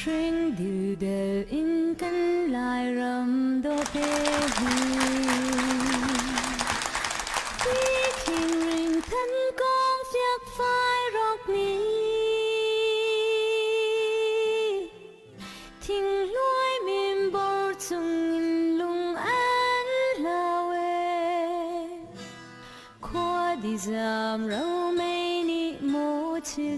Hring dildel in kan Lairam dawte hi Ti ring than kong fiak fai rok ni Thing hluai mim bor chung in lung an hlau e Khua di zam ro mei nih maw chia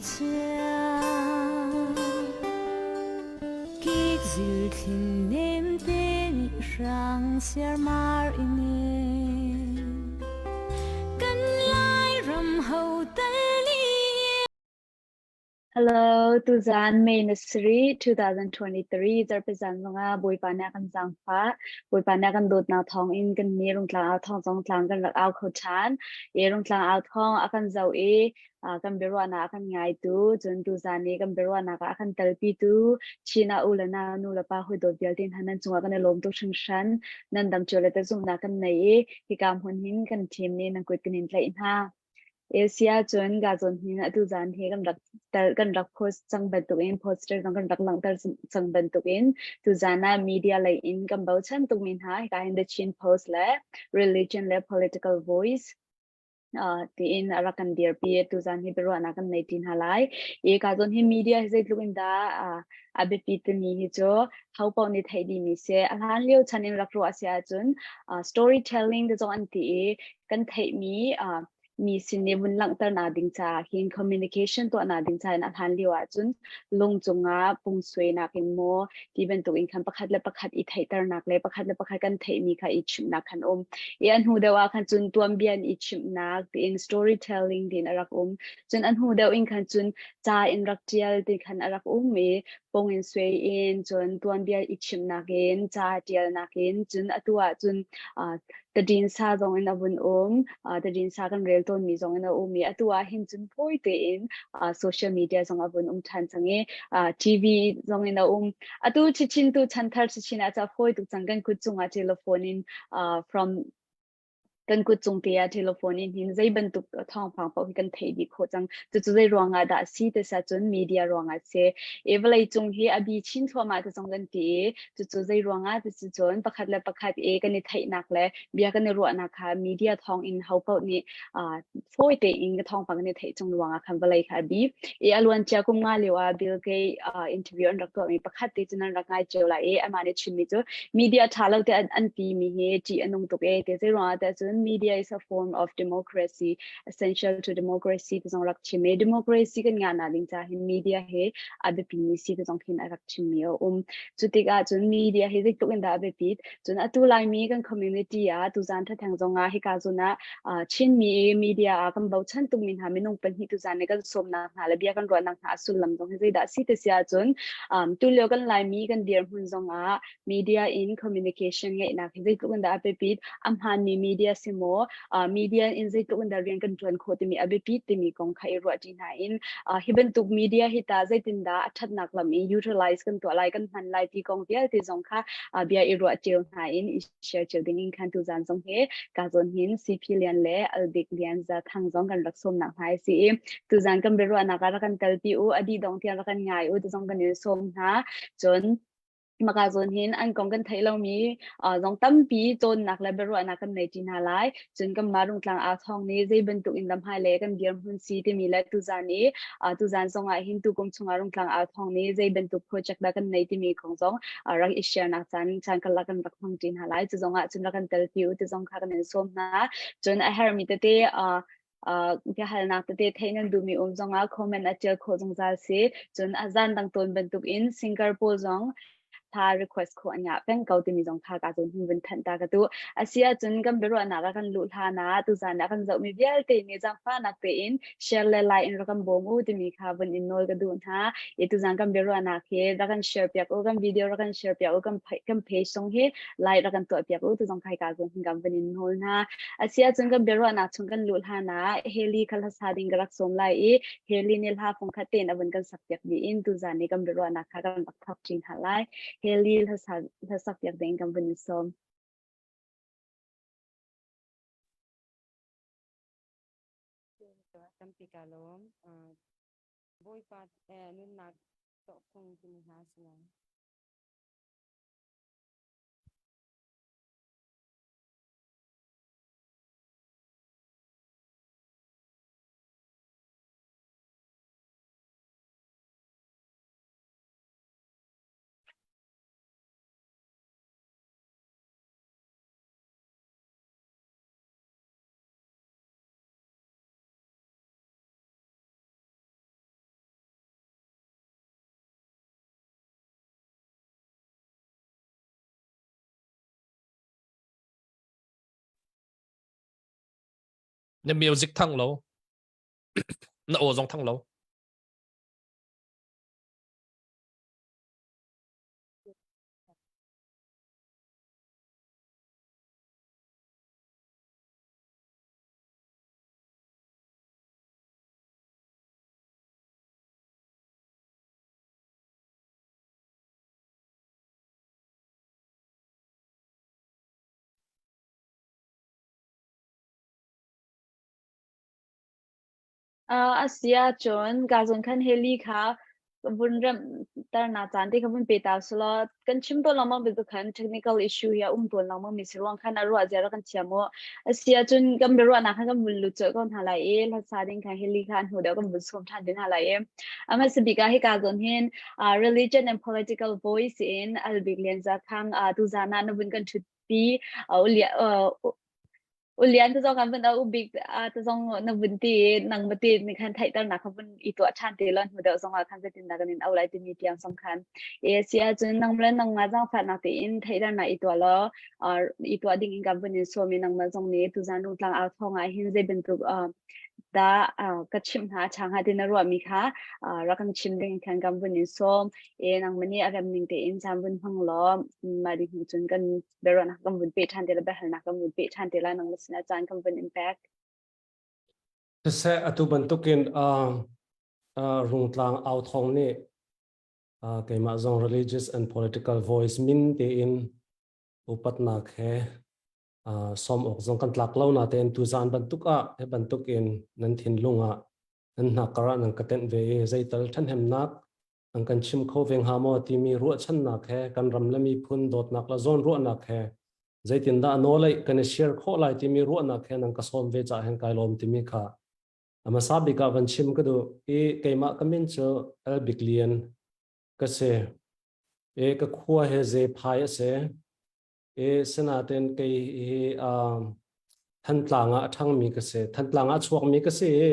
Kik zil thling nem te nih hrang siarmar in Kan Lairam ho tal ni Hello, tuzan May na sarih 2023 zarhpizan zongah Bawipa nih a kan zaangfah. Bawipa nih a kan dawtnak thawngin kan nih Rungtlang au thawng zong tlang kan rak au kho ṭhan. I Rungtlang au thawng a kan zoh i kan biaruahnak a kan ngaitu, cun tuzan i kan biaruahnak ah a kan telpitu Chin ah u le nau, nu le pa hawi dawt vialte hna nan cungah kan i lawm tuk hringhran. Nan dam cio le te zumhnak kan nei i hika hmun hin kan team nih nan kut kan in tlaih hna. Asia cun Gazon hin atu zan hi kan rak tel kan rak post cang bantukin poster zong kan rak langhter cang bantukin tuzan ah media lei in kan bochan tukmi hna hika hin The Chin Post le Religion le Political Voice tiin a rak kan dirpi. Tuzan hi biaruahnak kan nei ti hna lai. I ka zawn hi media hi zeitluk in dah a biapi timi hi cu ho paoh nih theih dihmi si. A hlan lio chan in rak ruah a si ahcun storytelling te zong an ti i kan theihmi mi sin nih vun langhternak ding caah hin communication tuahnak ding caah in a hlan lio ahcun lung cungah pungsuainak in maw ti bantuk in khan pakhat le pakhat i theihternak le pakhat le pakhat kan theihmi kha i chimhnak khan um i a hnu deuh ah khan cun tuanbia in i chimhnak tiin storytelling tiin a rak um. Cun a hnu deuh in khan cun ca in rak ṭial ti khan a rak um i pong in suai in cun tuanbia i chimhnak in ca ṭialnak in cun atu ah cun tadin sa zong in a vun um. Tadin sa kan rel tawnmi zong in a um i atu ah hin cun fawi tein social media zong a vun um ṭhan cang i TV zong in a um. Atu chichin tu chanthar chichin ah ca fawi tuk cang. Kan kut cungah telephone in from kan kut cung te ah telephone in hin zei bantuk thawngpang paoh hi kan theih dih khawh cang. Cucu zei ruangah dah si te sa cun media ruangah si e vawlei cung hi a bi chin thluahmah te zong kan ti i cucu zei ruangah ti si cun pakhat le pakhat e kan i theihnak le bia kan i ruahnak kha media thawng in ho paoh nih fawi tein ka thawngpang kan i theih chung ruangah khan vawlei kha a bi i a luan cia kum nga lio ah Bill Gates interview an rak tuahmi pakhat te cu nan rak ngai cio lai i amah nih chimmi cu media ṭha lo te an ti mi hi ṭih a nung tuk e te. Zei ruangah te cun media is a form of democracy, essential to democracy ti zong rak chim i democracy kan ngah nak ding ca hin media he a biapi mi si ti zong khin a rak chimmi a um. Cu tikah cun media hi zeitluk in dah a biapit? Cun atu Laimi kan community ah tuzan thatheng zong ah hika zun ah Chinmi media ah kan bochan tukmi hna minung pahnih tuzan nih kan sawmnak hna le bia kan ruahnak hna a sullam zong hi zeidah si te si ahcun tulio kan Laimi kan dirhmun zong ah media in communication ngeihnak hi zeitluk in dah a biapit, a hmaanmi media si maw, media in zeitluk in dah rian kan ṭuan khawh timi a biapit timi kong kha i ruahṭi hna in hi bantuk media hi ta zeitindah a ṭhatnak lam in utilize kan tuah lai, kan hman lai ti kong vialte zong kha bia i ruah cio hna in i share cio ding in khan tuzan zong hi ka zawn hin CP Lian le Albik Lian Za Thang zong kan rak sawmnak hna si i tuzan kan biaruahnak ah rak kan telpi u, a dih dong tiang rak kan ngai u ti zong kan in sawm hna. Cun maka zawn hin an kong kan theih lomi zong tampi cawnnak le biaruahnak kan nei ṭi hna lai. Cun kanmah Rungtlang aa thawng nih zei bantuk in lam hmailei kan dirhmun si timi le tuzan i tuzan zong ah hin tukum chungah Rungtlang aa thawng nih zei bantuk project dah kan nei timi kong zong rak i share nak caan caan karlak kan rak hmang ṭi hna lai. Cu zong ah cun rak kan telpi u ti zong kha kan in sawm hna. Cun a herhmi tete biahalnak tete theih nan duhmi um zongah comment a ṭial khawh zungzal si. Cun a zan dang tawn bantukin singer pawl zong hla request khawh an ngah peng ko timi zong kha ka zawn hun vun thanh ta ka duh. A si ahcun kan biaruahnak ah kan luh hlan ah tuzan ah kan zohmi vialte nih zaangfahnak tein share le like in rak kan bawm u timi kha vun in nawl ka duh hna. I tuzan kan biaruahnak hi rak kan share piak u, kan video rak kan share piak u, kan page zong hi like rak kan tuah piak u tu zong kai ka zawn hin kan vun in nawl hna. A si ahcun kan biaruahnak chung kan luh hlan ah Haley kha hlasa ding ka rak sawm lai i Haley nih hla fung khat tein a vun kan sak piak dih in tuzan i kan biaruahnak kha kan rak thawk ṭi hna lai. Haley hlasak piak ding kan vun in sawm. Tampi ka lawm. Bawipa nunnak. Tawhfung timi hla a si lai. Na music thang lo. Na aw zong thang lo. A si ahcun gazon khan heli kha vun remhternak caan te kha vun pe ta selaw kan chim tawn lengmang bantuk khan technical issue hi a um tawn lengmang mi si ruang khan a ruah zia rak kan thiam u. A si ahcun kan biaruahnak khan kan vun lut colh ko hna lai i hlasa ding khan heli kha an hnu deuh kan vun sawm ṭhan te hna lai i a hmasa bik ah hika zawn hin religion and political voice in Albik Lian Za Thang tuzaan ah na vun kan ṭhut pi Ulian te zong kan vun au bik te zong na vun ti i nang ma ti ni khan theihternak kha vun i tuah ṭhan ti lo hnu deuh zong ah khan zeitin dah kan in au lai timi tiang zong khan e si ahcun nang le nang ma zaangfahnak tein theihternak i tuah law i tuah ding in kan vun in sawm i nangmah zong nih tuzan rungtlang au thawng ah hin zei bantuk dah ka chimh hna chang ha ti na ruahmi kha rak kan chim ding khan kan vun in sawm e nangmah nih a rem ning tein caan vun hmang law mah ding hnu cun kan biaruahnak kan vun peh ṭhan te la biahalnak kan vun peh ṭhan te la nangmah sinah caan kan vun in pek. Siseh atu bantukin rungtlang au thawng nih keimah zong religious and political voice min tein upatnak he som awk zong kan tlak lo na tein tuzan bantuk ah he bantuk in nan thinlung ah nan hnakar ah nan ka tenh ve i zeital ṭhahnemnak an kan chim kho ve hnga maw timi ruahchannak he kan ram le miphun dawtnak le zawnruahnak he zeitindah nawlei kan i share khawh lai timi ruahnak he nan ka sawm ve cah hen kai lawm timi kha hmasa bik ah van chim ka duh i keimah ka min cu El Bik Lian ka si e ka khua he ze phai a si e sinaten kei hi Thantlang ah a ṭhangmi ka si. Thantlang ah a chuakmi ka si i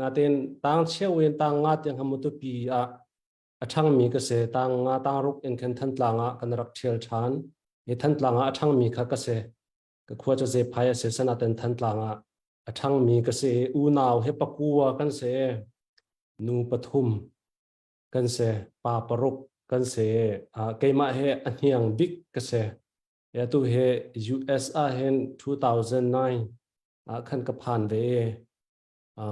natin tang cheu in tang nga tiang hamutupi ah a ṭhangmi ka si. Tang nga tang ruk in khan Thantlang ah kan rak ṭhial ṭhan. I Thantlang ah a ṭhangmi kha ka si. Ka khua cu Zephai a si. Sanaten Thantlang ah a ṭhangmi ka si. Unau he pakua kan si. Nu pathum kan si. Pa paruk kan si. Keimah he a hniang bik ka si. Atu hi US ah hin 2009 ah khan ka phan ve i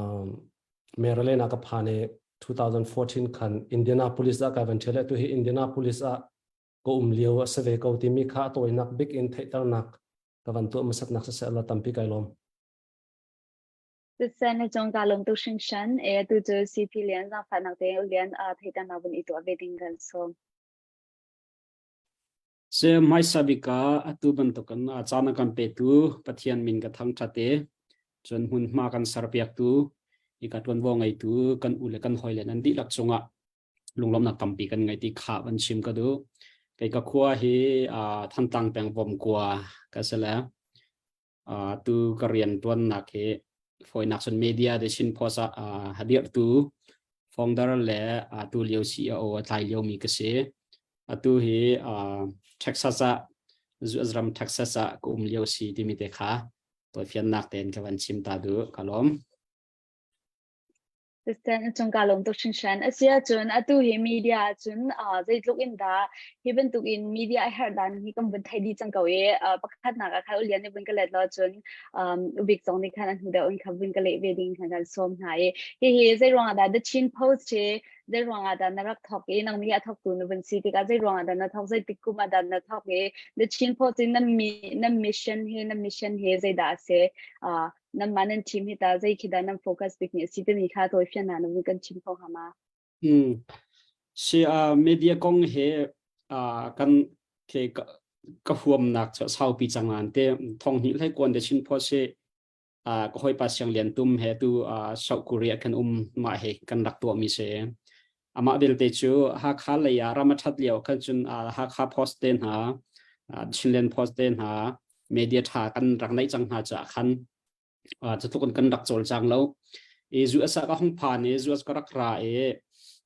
Maryland ah ka phan i 2014 khan Indianapolis ah kai van ṭhial. Atu hi Indianapolis ah ka um lio a si ve ko timi kha a tawinak bik in theihternak ka van tuah hmasatnak siseh la tampi kai lawm. Siseh na cung ka lawm tuk hringhran. E atu cu CP Lian zaangfahnak te Lian theihternak vun i tuah ve ding kan sawm. Se hmaisa bik ah atu bantukin a caan a kan petu Pathian min ka thangṭhat i cun hmunhma kan serpiaktu hika ṭuanvo ngeitu kan u le kan hawile nan dihlak cungah lunglawmhnak tampi kan ngei ti kha van chim ka duh. Kei ka khua hi Thantlang peng Vomkua ka si le tu ka rian ṭuannak hi fawinak cun media The Chin Post ah hadirtu founder le tu lio CEO a tlai liomi ka si. Atu hi Texas ah US ram Texas ah ka um lio si timi te kha tawifiannak tein ka van chim ta duh. Ka lawm. Siseh cung ka lawm tuk hringhran. A si ahcun atu hi media ahcun zeitluk in dah hi bantuk in media a herh dan hi kan vun theih dih cang ko i pakhatnak ah khan ulian nih vun ka let lo cun ubik zong nih khan a hnu deuh in kha vun ka leh ve ding khan kan sawm hna i hihi zei ruangah dah The Chin Post hi zei ruangah dah na rak thawk i nang nih a thawktu na vun si tikah zei ruangah dah na thawk zeitik kum ah dah na thawk i The Chin Post i nan mission hi nan mission hi zeidah a si nanmah nan team hi ta zei khi dah nan focus bik ni a si timi kha tawifian na vun kan chim kho hnga ma? Hmm. Si media kong he kan ke ka huamnak cu saupi cang an te thong hnih hlei kuan de chin pho si ka hawipa Siang Lian Tum he tu South Korea kan um mah he kan rak tuah mi si. Amah belte cu Hakha lei ah ram a that lio khan cun Hakha Post te hna Chinland Post te hna media tha kan rak neih cang hna caah khan cutluk in kan rak cawlcang lo. I US ah ka hung phan i US ka rak ra i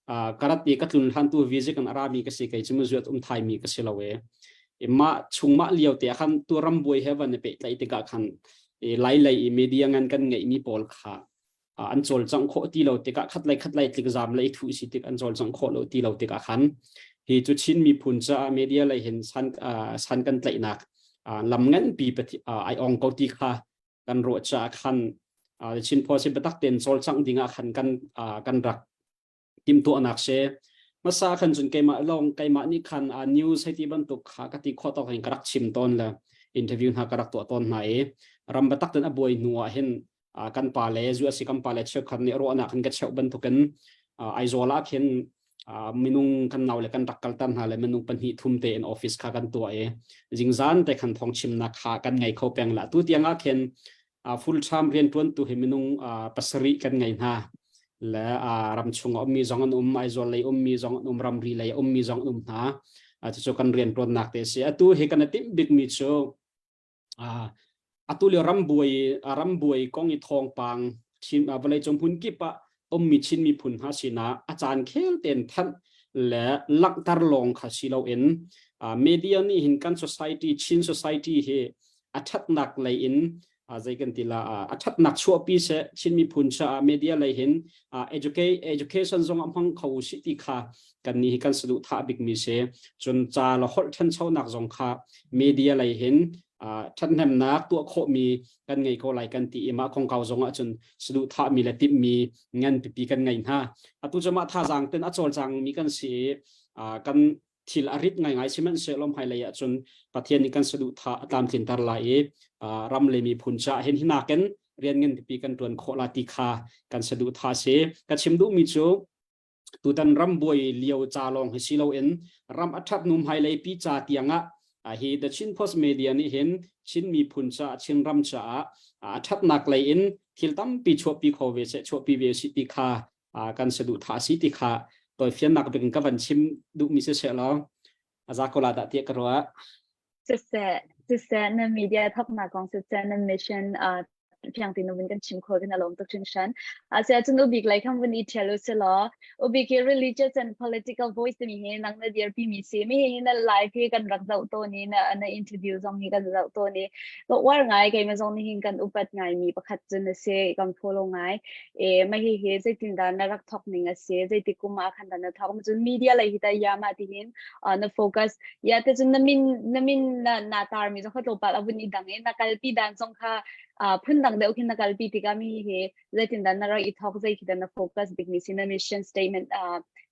ka rat i ka tlun hlan tu visit kan arami ka si kei cu US um thai mi ka si lo e. Mah chung mah lio te khan tu ram buai he van i pehtlaih tikah khan i lai lei i media ngan kan ngeih mi pawl kha an cawlcangh khawh ti lo tikah khat lei khat lei tlik zam lei thu si tik an cawlcangh khawh lo ti lo tikah khan hi cu Chin miphun caah media lei hin san san kan tlaihnak lam nganpi ai ong ko ti kha kan ruah caah khan Chin Post biatak tein cawlcangh ding ah khan kan kan rak timhtuahnak si. Hmasa khan cun keimah lawng keimah nih khan news hei ti bantuk kha ka ti khawh tawk in ka rak chim tawn le interview hna ka rak tuah tawn hna i ram biatak tein a buai hnu ah hin kan pa le US kan pa le cheukhat nih ruahnak kan ka cheuh bantukin Aizawl ah khin minung kan nau le kan rak kalter hna le minung pahnih thum te in office kha kan tuah i zingzan te khan thawng chimnak kha kan ngei kho peng la tu tiang ah khin full time rian tuan tu hi minung pasarih kan ngei hna le ram chung a ummi zong an um Aizawl lei ummi zong an um ramri lei ummi zong an um hna cucu kan rian tuannak te si atu hi kan i timh bikmi cu Atu lio rambuai kong i thawngpang Chin vawleicung hmun kip ah ummi Chin miphun hna sinah a caan khel tein thanh le langhter lawng kha si loin media nih hin kan society Chin society hi a ṭhatnak lei in zei kan ti la a ṭhatnak chuahpi seh Chin miphun caah media lei hin education zong a hmang kho si ti kha kan nih hi kan saduhthah bikmi si. Cun ca le holh ṭhanchonak zong kha media lei hin ṭhathnemnak tuah khawhmi kan ngei ko lai kan ti i mah kongkau zong ahcun saduhthahmi le timhmi ngan pipi kan ngei hna. Atu cu mah thazaang ten a cawlcangmi kan si i kan thil a rit ngaingai sihmanhsehlaw hmailei ahcun Pathian nih kan saduhthah a tlamtlinter lai i ram le miphun caah hin hinakin rian ngan pipi kan ṭuan khawh la ti kha kan saduhthah si. Ka chim duhmi cu tutan ram buai lio ca lawng hi si loin ram a ṭhat hnu hmailei pi ca tiangah hi The Chin Post Media nih hin Chin miphun caah Chin ram caah a ṭhatnak lei in thil tampi chuahpi kho ve seh chuahpi ve si ti kha kan saduhthah si ti kha tawifiannak bik in ka van chim duhmi si seh law a za ko la dah tiah ka ruah. Siseh, siseh na media thoknak kong siseh na mission fiang tin vun kan chim kho kan alom tuk hringhran. Ase cun ubik lai kham vun i thial u selaw ubik hi religious and political voice timi hi nang na dirpi mi si mi hi na live hi kan rak zoh to ni na na interview zong hi kan zoh to ni ka uar ngai keima zong ni hin kan upat ngai mi pakhat cun a si kan follow ngai e ma hi hi zeitin dah na rak thok ning a si zeiti kum ah khan dah na thok cun media lei hi ta ya ma ti hin na focus ya te cun na min na min na na tar mi zong kha tlawmpal a vun i dang i na kalpi dan zong kha phun dang deuh khin na kalpi tikah mi hi zeitin dah na rak i thok zei khi dah na focus bik mi si na mission statement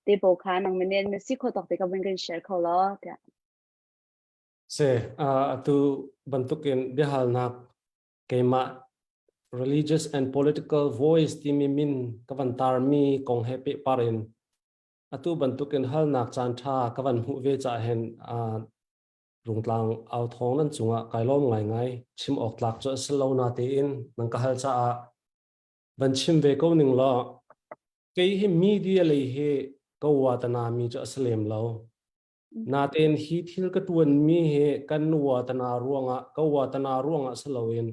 te pawl kha nang men na si kho tok te ka vun kan share kho lo tiah. Se atu bantukin biahalnak keimah religious and political voice timi min ka van tarmi kong he pehpar in atu bantukin halnak caan tha ka van hmuh ve ca hen Rungtlang au thawng nan cungah kai lawm ngaingai. Chim awk tlak cu a si lo natein nan ka hal caah van chim ve ko ning law kei hi media lei hi ka watana mi cu a si lem lo. Natein hi thil ka tuan mi hi kan watana ruangah ka watana ruangah si loin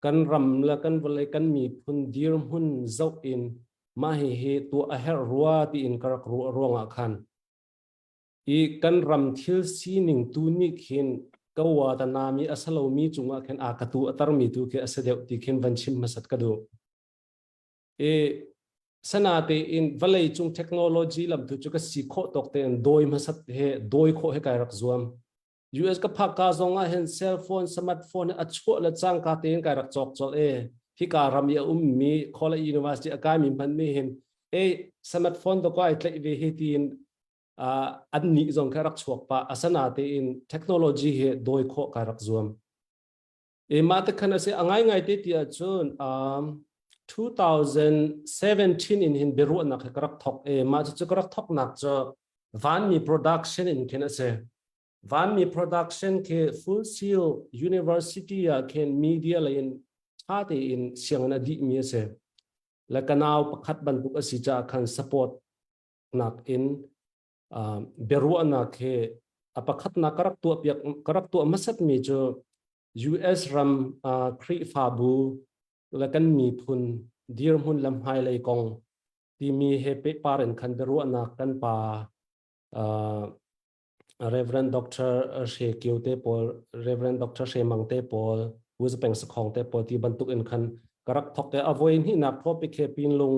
kan ram le kan vawlei kan miphun dirhmun zoh in mah hihi tuah a herh rua tiin ka rak ruah ruangah khan I kan ram thil sining tu nih khin ka watanami a si lomi cungah khin a ka tu a tarmi tu khi a si deuh ti khin van chim hmasat ka duh. I sana tein vawlei cung technology lam tu cu ka si khawh tawk tein dawi hmasat he dawi khawh he kai rak zuam. US ka phak ka zong ah hin cell phone smartphone a chuah le cangka tein kai rak cawk colh e hika ram i a ummi college university a kaimi hmanh nih hin e smartphone to ko ai tlaih ve hi tiin an nih zong kha rak chuak pah asana tein technology hi dawi khawh kai rak zuam e mah te khan ase angai ngai te ti ahcun 2017 in hin biaruahnak he ka rak thok e mah cu ka rak thoknak cu. Vanmi Production in khin a si. Vanmi Production khi Full Sail University ah khin media lei in ṭha tein sianginn a dihmi a si. Le ka nau pakhat bantuk a si caah khan support nak in biaruahnak he a pakhatnak ka rak tuah piak ka rak tuah hmasatmi cu US ram Khrihfabu le kan miphun dirhmun le hmailei kong timi he pehpar in khan biaruahnak kan pa Reverend Dr. Hre Kio te pawl Reverend Dr. Hre Mang te pawl Pu Zapeng Sakhong te pawl ti bantuk in khan ka rak thok te a voi hnihnak topic he pinlung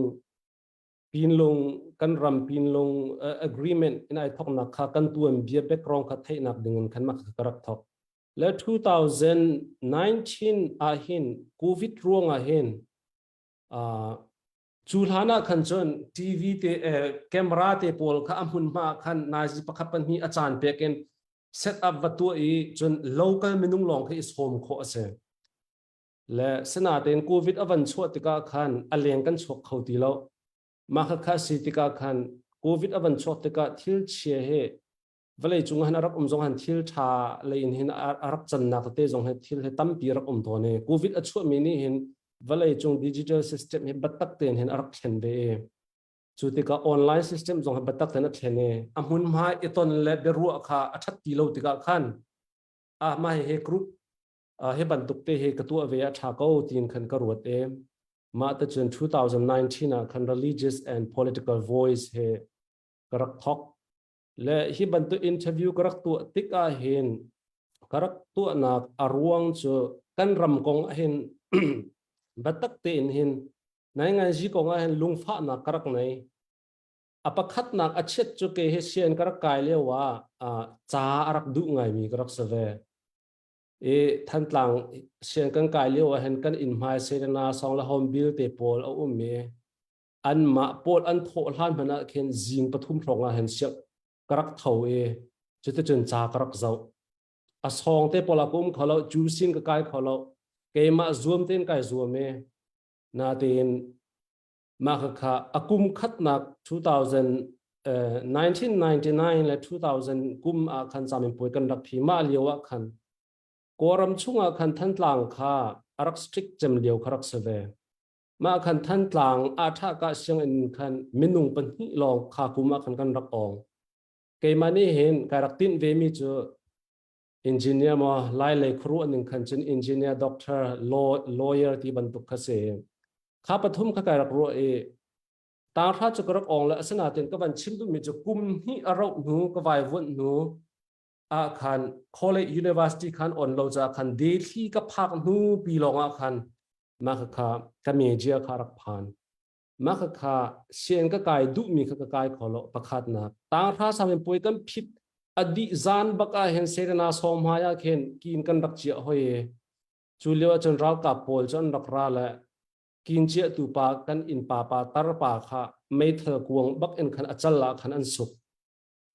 Pinlung kan ram pinlung agreement in ai thoknak kha kan tuan bia background kha theihnak ding in khan mak ka rak thok. Le 2019 ah hin COVID ruang ah hin cu hlan ah khan cun TV te camera te pawl kha a hmun hma khan nazi pakhat pahnih a caan pek in set up va tuah i cun local minung lawng kha i sawm khawh a si. Le sinain COVID a van chuah tikah khan a leng kan chuak kho ti lo. Mah khakha si tikah khan COVID a van chuak tikah thil chia he vawlei cung han a rak um zong han thil ṭha lei in hin a rak cannak tete zong he thil he tampi rak um tawn i COVID a chuahmi nih hin vawlei cung digital system hi biatak tein hin a rak thlen ve i cu tikah online system zong hi biatak tein a thlen i a hmunhma i ton le biaruah kha a ṭhat ti lo tikah khan ah mah hi group hi bantuk te hi ka tuah ve a ṭha ko tiin khan ka ruat i mah te cun 2019 ah khan religious and political voice he ka rak thok le hi bantuk interview ka rak tuah tik ah hin ka rak tuahnak a ruang cu kan ram kong ah hin biatak tein hin nai ngai zi kong ah hin lungfahnak ka rak nei a pakhatnak a chiat cu ke hi sian ka rak kai lio ah ca a rak duh ngaimi ka rak si ve I Thantlang sian kan kai lio ah hin kan inn hmai Serena song le home bill te pawl a um i anmah pawl an thawh hlan hmanh ah khin zing pathum hrawng ah hin siak ka rak tho i cuticun ca ka rak zoh. A sawng te pawl ah ka um kho lo, jusin ka kai kho lo. Keimah zuam tein kai zuam i natein mah kha a kum khatnak 2000 1999 le 2000 kum ah khan caminpuai kan rak phi mah lio ah khan Kawlram chungah khan Thantlang kha a rak strict cem lio kha rak si ve. Mah khan Thantlang ah ṭha ka sianginn khan minung pahnih lawng kha kum ah khan kan rak ong. Keimah nih hin kai rak tinh ve mi cu engineer maw lai lei khuaruah ning khan cun engineer, doctor, law, lawyer ti bantuk kha si. Kha pathum kha kai rak ruah i Tanghra cu ka rak ong le asinain ka van chim duhmi cu kum hnih a rauh hnu ka vaivuanh hnu ah khan college university khan on lo caah khan Delhi ka phak hnu pi lawng ah khan mah kha ka media kha rak phan. Mah kha sian ka kai duhmi kha ka kai kho lo pakhatnak. Tanghra sang in puai kan phit a dih zan bak ah hin Serena sawm hmai ah khin kin kan rak chiah hoi. Cu lio ah cun ralkap pawl cu an rak ra le Kinciahtu pa kan innpa pa tar pa kha meithal kuang bak in khan a cal ah khan an suk.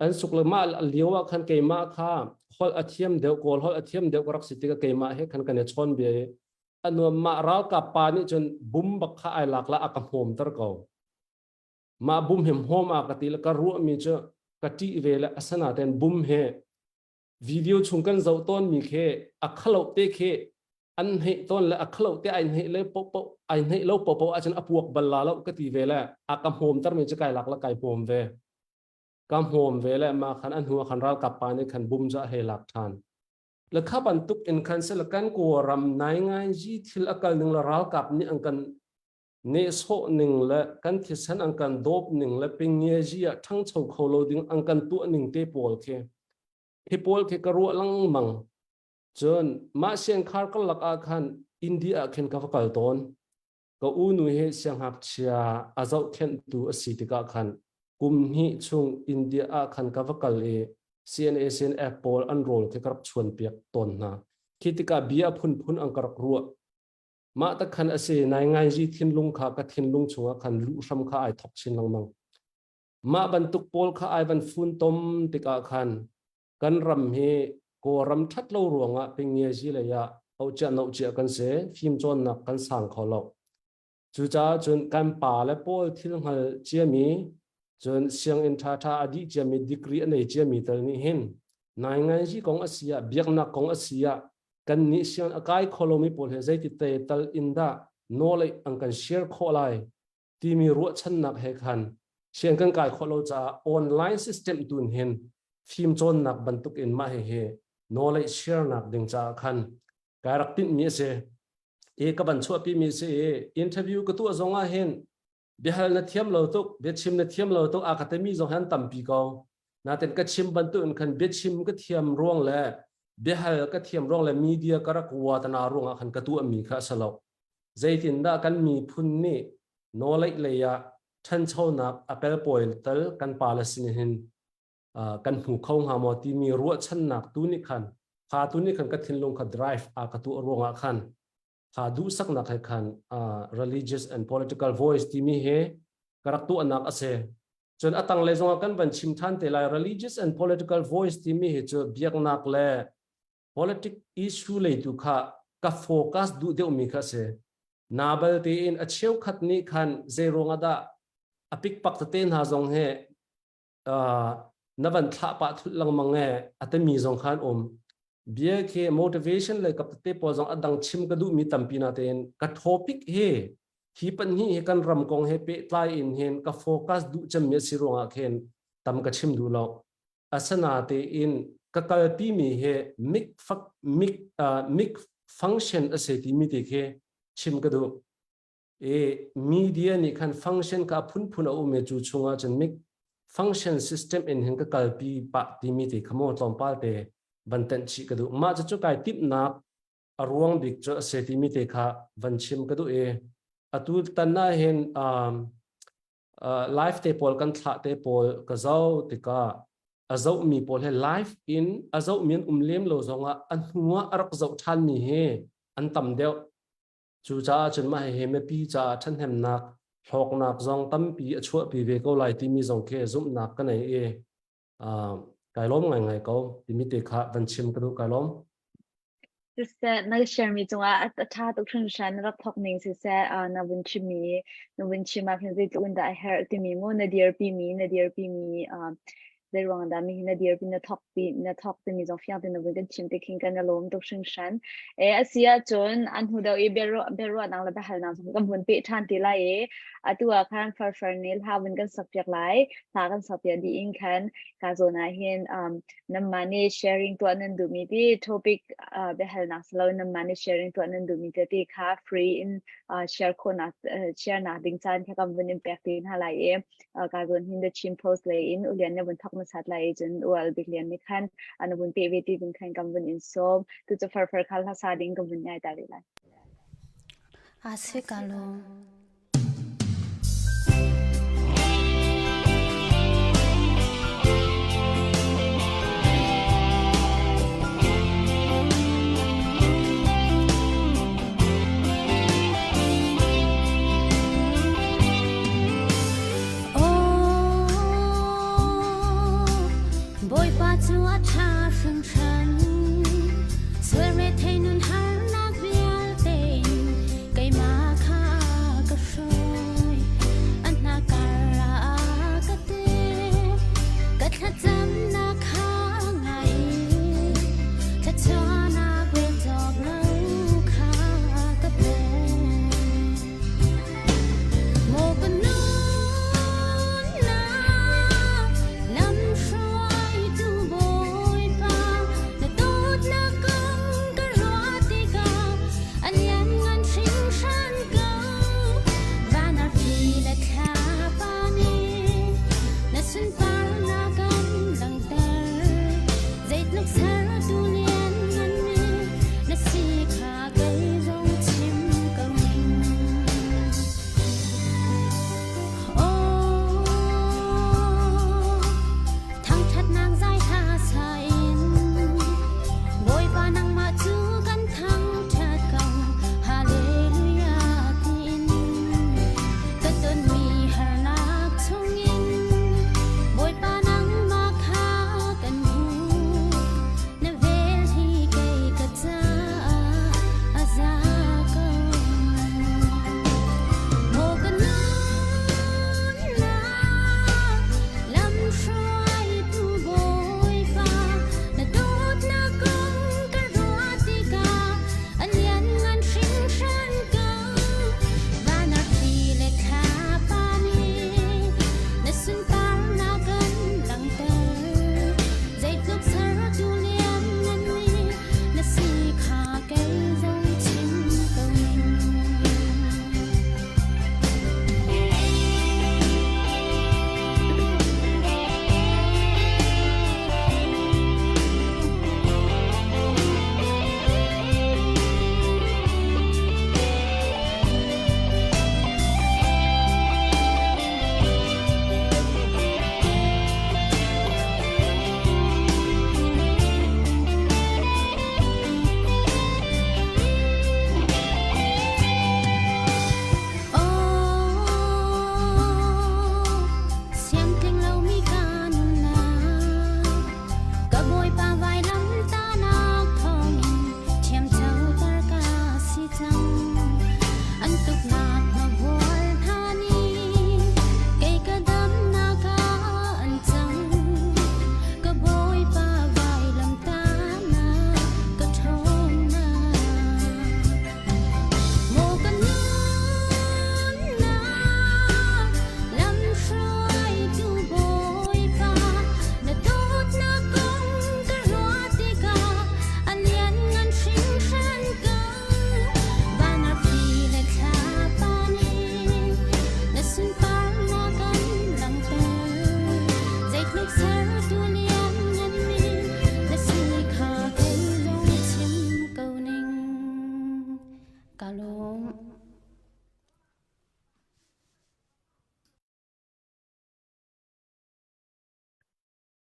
An suk le mah lio ah khan keimah kha holh a thiam deuh kawl holh a thiam deuh ka rak si tikah keimah he khan kan i chawn bia i a nuam mah ralkap pa nih cun bum bak kha ai lak la a ka hmawmter ko. Mah bum he hmawm a ka ti le ka ruahmi cu ka ṭih ve le asanaten bum he video chung kan zoh tawnmi khi a khalo te khi an hneih tawn le a khalo te ai hneih le po po ai hneih lo po po ahcun a puak bal la lo ka ti ve le a ka hmawm ter mi cu kai lak la kai hmawm ve ka hmawm ve le ma khan a hnu ah khan ralkap pa nih khan bum za he lak than le kha bantuk in khan se le kan ko ram nai ngai ji thil a kal ning le ralkap nih an kan nehsawh ning le kan thisen an kan dawp ning le pingngeji ah ṭhangcho kho lo ding an kan tuah ning te pawl khi hi pawl khi ka ruah lengmang cun mah siangkhar karlak ah khan India ah khin ka va kal tawn ka u nu hi siangngakchia a zohkhenhtu a si tikah khan kum hnih chung India ah khan ka va kal i CNA CNF pawl an rawl khi ka rak chuan piak tawn hna khi tikah bia phunphun an ka rak ruah Mah tak khan a si nai ngai thinlung kha ka thinlung chungah khan luh hram kha ai thok chin lengmang. Mah bantuk pawl kha ai van fun tom tikah khan kan ram hi Kawlram ṭhat lo ruangah pingngezi lei ah ohcia nohcia kan si, fimcawnnak kan sang kho lo. Cucaah cun kan pa le pawl thil hngal ciami. Cun sianginn ṭhaṭha a dih ciami degree a nei ciami tal nih hin nainganzi kong a si ah biaknak kong a si ah kan nih siang a kai kho lomi pawl he zeiti te tal in dah knowledge an kan share khawh lai timi ruahchannak he khan siang kan kai khawh lo caah online system tun hin fim cawnnak bantuk in mah hihi knowledge share nak ding caah khan kai rak tinhmi a si. I ka van chuahpi mi si i interview ka tuah zong ah hin biahal na thiam lo tuk, biachim na thiam lo tuk a ka timi zong han tampi ko. Natin ka chim bantuk in khan biachim ka thiam ruang le biahal ka thiam ruang le media ka rak watana ruang ah khan ka tuah mi kha a si lo. Zeitindah kan miphun nih knowledge lei ah ṭhanchonak a pelpawi tal kan pale sin hin kan hmu kho hnga maw timi ruahchannak tu nih khan kha tu nih khan ka thinlung kha drive a ka tuah ruangah khan kha duhsaknak he khan religious and political voice timi he ka rak tuahnak a si. Cun a tanglei zongah kan van chim than te lai. Religious and political voice timi hi cu biaknak le politic issue lei tu kha ka focus duh deuhmi kha si. Na bal tein a cheukhat nih khan zei ruangah dah a pikpak tete hna zong he na van thlah pah thulh lengmang e a timi zong khan um. Bia khi motivation le kap tete pawl zong a dang chim ka duhmi tampi na tein ka topic hi hi pan hi hi kan ram kong he pehtlai in hin ka focus duh cemmi a si ruangah khin tam ka chim duh lo. Asana tein ka kalpi mi hi mic mic mic function a si timi te khi chim ka duh. I media nih khan function ka phunphun a um i cu chungah cun mic function system in hin ka kalpi pah timi te kha maw tlawmpal te van tenh chih ka duh. Mah cu kai timhnak a ruang bik cu a si timi te kha van chim ka duh. I atu tan ah hin live te pawl kan thlah te pawl ka zoh tikah a zohmi pawl he live in a zohmi an um lem lo zongah a hnu ah a rak zoh ṭhanmi hi an tam deuh. Cucaah cun mah hihi mipi caah ṭhahnemnak hlawknak zong tampi a chuahpi ve ko lai timi zong khi zumhnak ka nei i kai lawm ngaingai ko timi te kha van chim ka duh. Kai lawm. Siseh, na share mi cungah a ṭha tuk hringhran. Na rak thawk ning siseh, na vun chimmi na vun chim ah khin zeitluk in dah a herh timi mu na dirpi mi zeiruang dah mi hi na dirpi na thawk pi na thawk timi zong fiang tein na vun kan chim te khin kan i lawm tuk hringhran. E a si ahcun an hnu deuh i biaruahnak le biahalnak zong kan vun peh ṭhan ti lai i atu ah khan farfar nih hla vun kan sak piak lai. Hla kan sak piak dih in khan ka zawn ah hin nanmah nih sharing tuah nan duhmi ti topic biahalnak si lo, nanmah nih sharing tuah nan duhmi tete kha free in share khawhnak share nak ding caan kha kan vun in pek te hna lai i ka zawn hin The Chin Post lei in ulian na vun thok hmasat lai i cun ual bik lian nih khan na vun pe ve ti ding khan kan vun in sawm. Tu cu farfar khal hla ding kan vun ngai ta ve lai. A se ka lawm. Bawipa cu a ṭha hringhran, sual rethei nun harnak vialte in keimah kha ka hruai. An hnakar ah ka te, ka thlacamnak kha ngai i thluachuahnak rel cawk lo kha ka pek. Maw ka nunnak lamhruaitu Bawipa na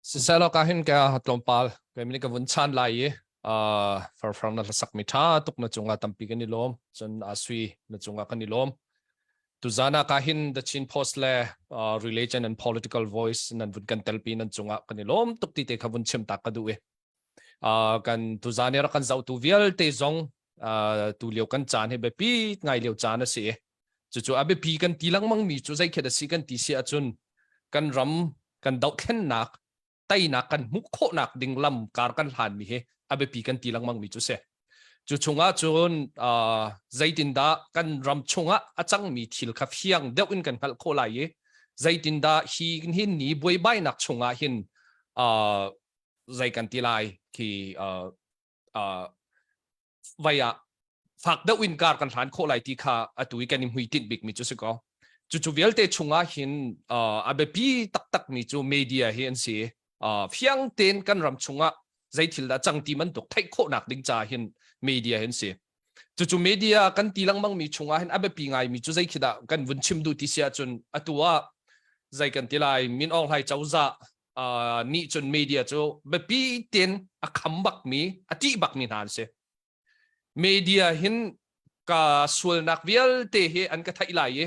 Siselaw ka hin ka tlawmpal kai min ka vun chan lai i uh farfang na hlasak mi tha tuk na cungah tampi kan i lawm cun asui na cungah kan i lawm tuzana ka hin The Chin Post le uh, Religion and Political Voice nan vun kan telpi nan cungah kan i lawm tuk ti te kha vun chim tak ka duh i uh, kan tuzan i rak kan zohtu vialte zong uh, tu lio kan caan hi biapi ngai lio caan a si i cucu a biapi kan ti lengmang mi cu zeikhet a si kan ti si ahcun kan ram kan dohthlennak teinak kan hmuh khawhnak ding lam kar kan hlan mi hi a biapi kan ti lengmang mi cu si. Cu chungah cun uh, zeitindah kan ram chungah a cangmi thil kha fiang deuh in kan hngalh khawh lai i zeitindah hi hin ni buaibainak chungah hin uh, zei kan ti lai khi uh, uh, vai ah fak deuh in kar kan hlan khawh lai ti kha atu i kan i hmuitinh bikmi cu si ko. Cucu vialte chungah hin uh, a biapi taktak mi cu media hi an si. Uh, fiang tein kan ram chungah zei thil dah cang ti bantuk theih khawhnak ding ca hin media hi an si. Cucu media kan ti lengmang mi chungah hin a biapi ngai mi cu zei khi dah kan vun chim duh ti si ahcun atu ah zei kan ti lai Min Aung Hlaing cozah uh, nih cun media cu biapi tein a kham bak mi a ṭih bak mi hna an si. Media hin ka sualnak vialte hi an ka theih lai i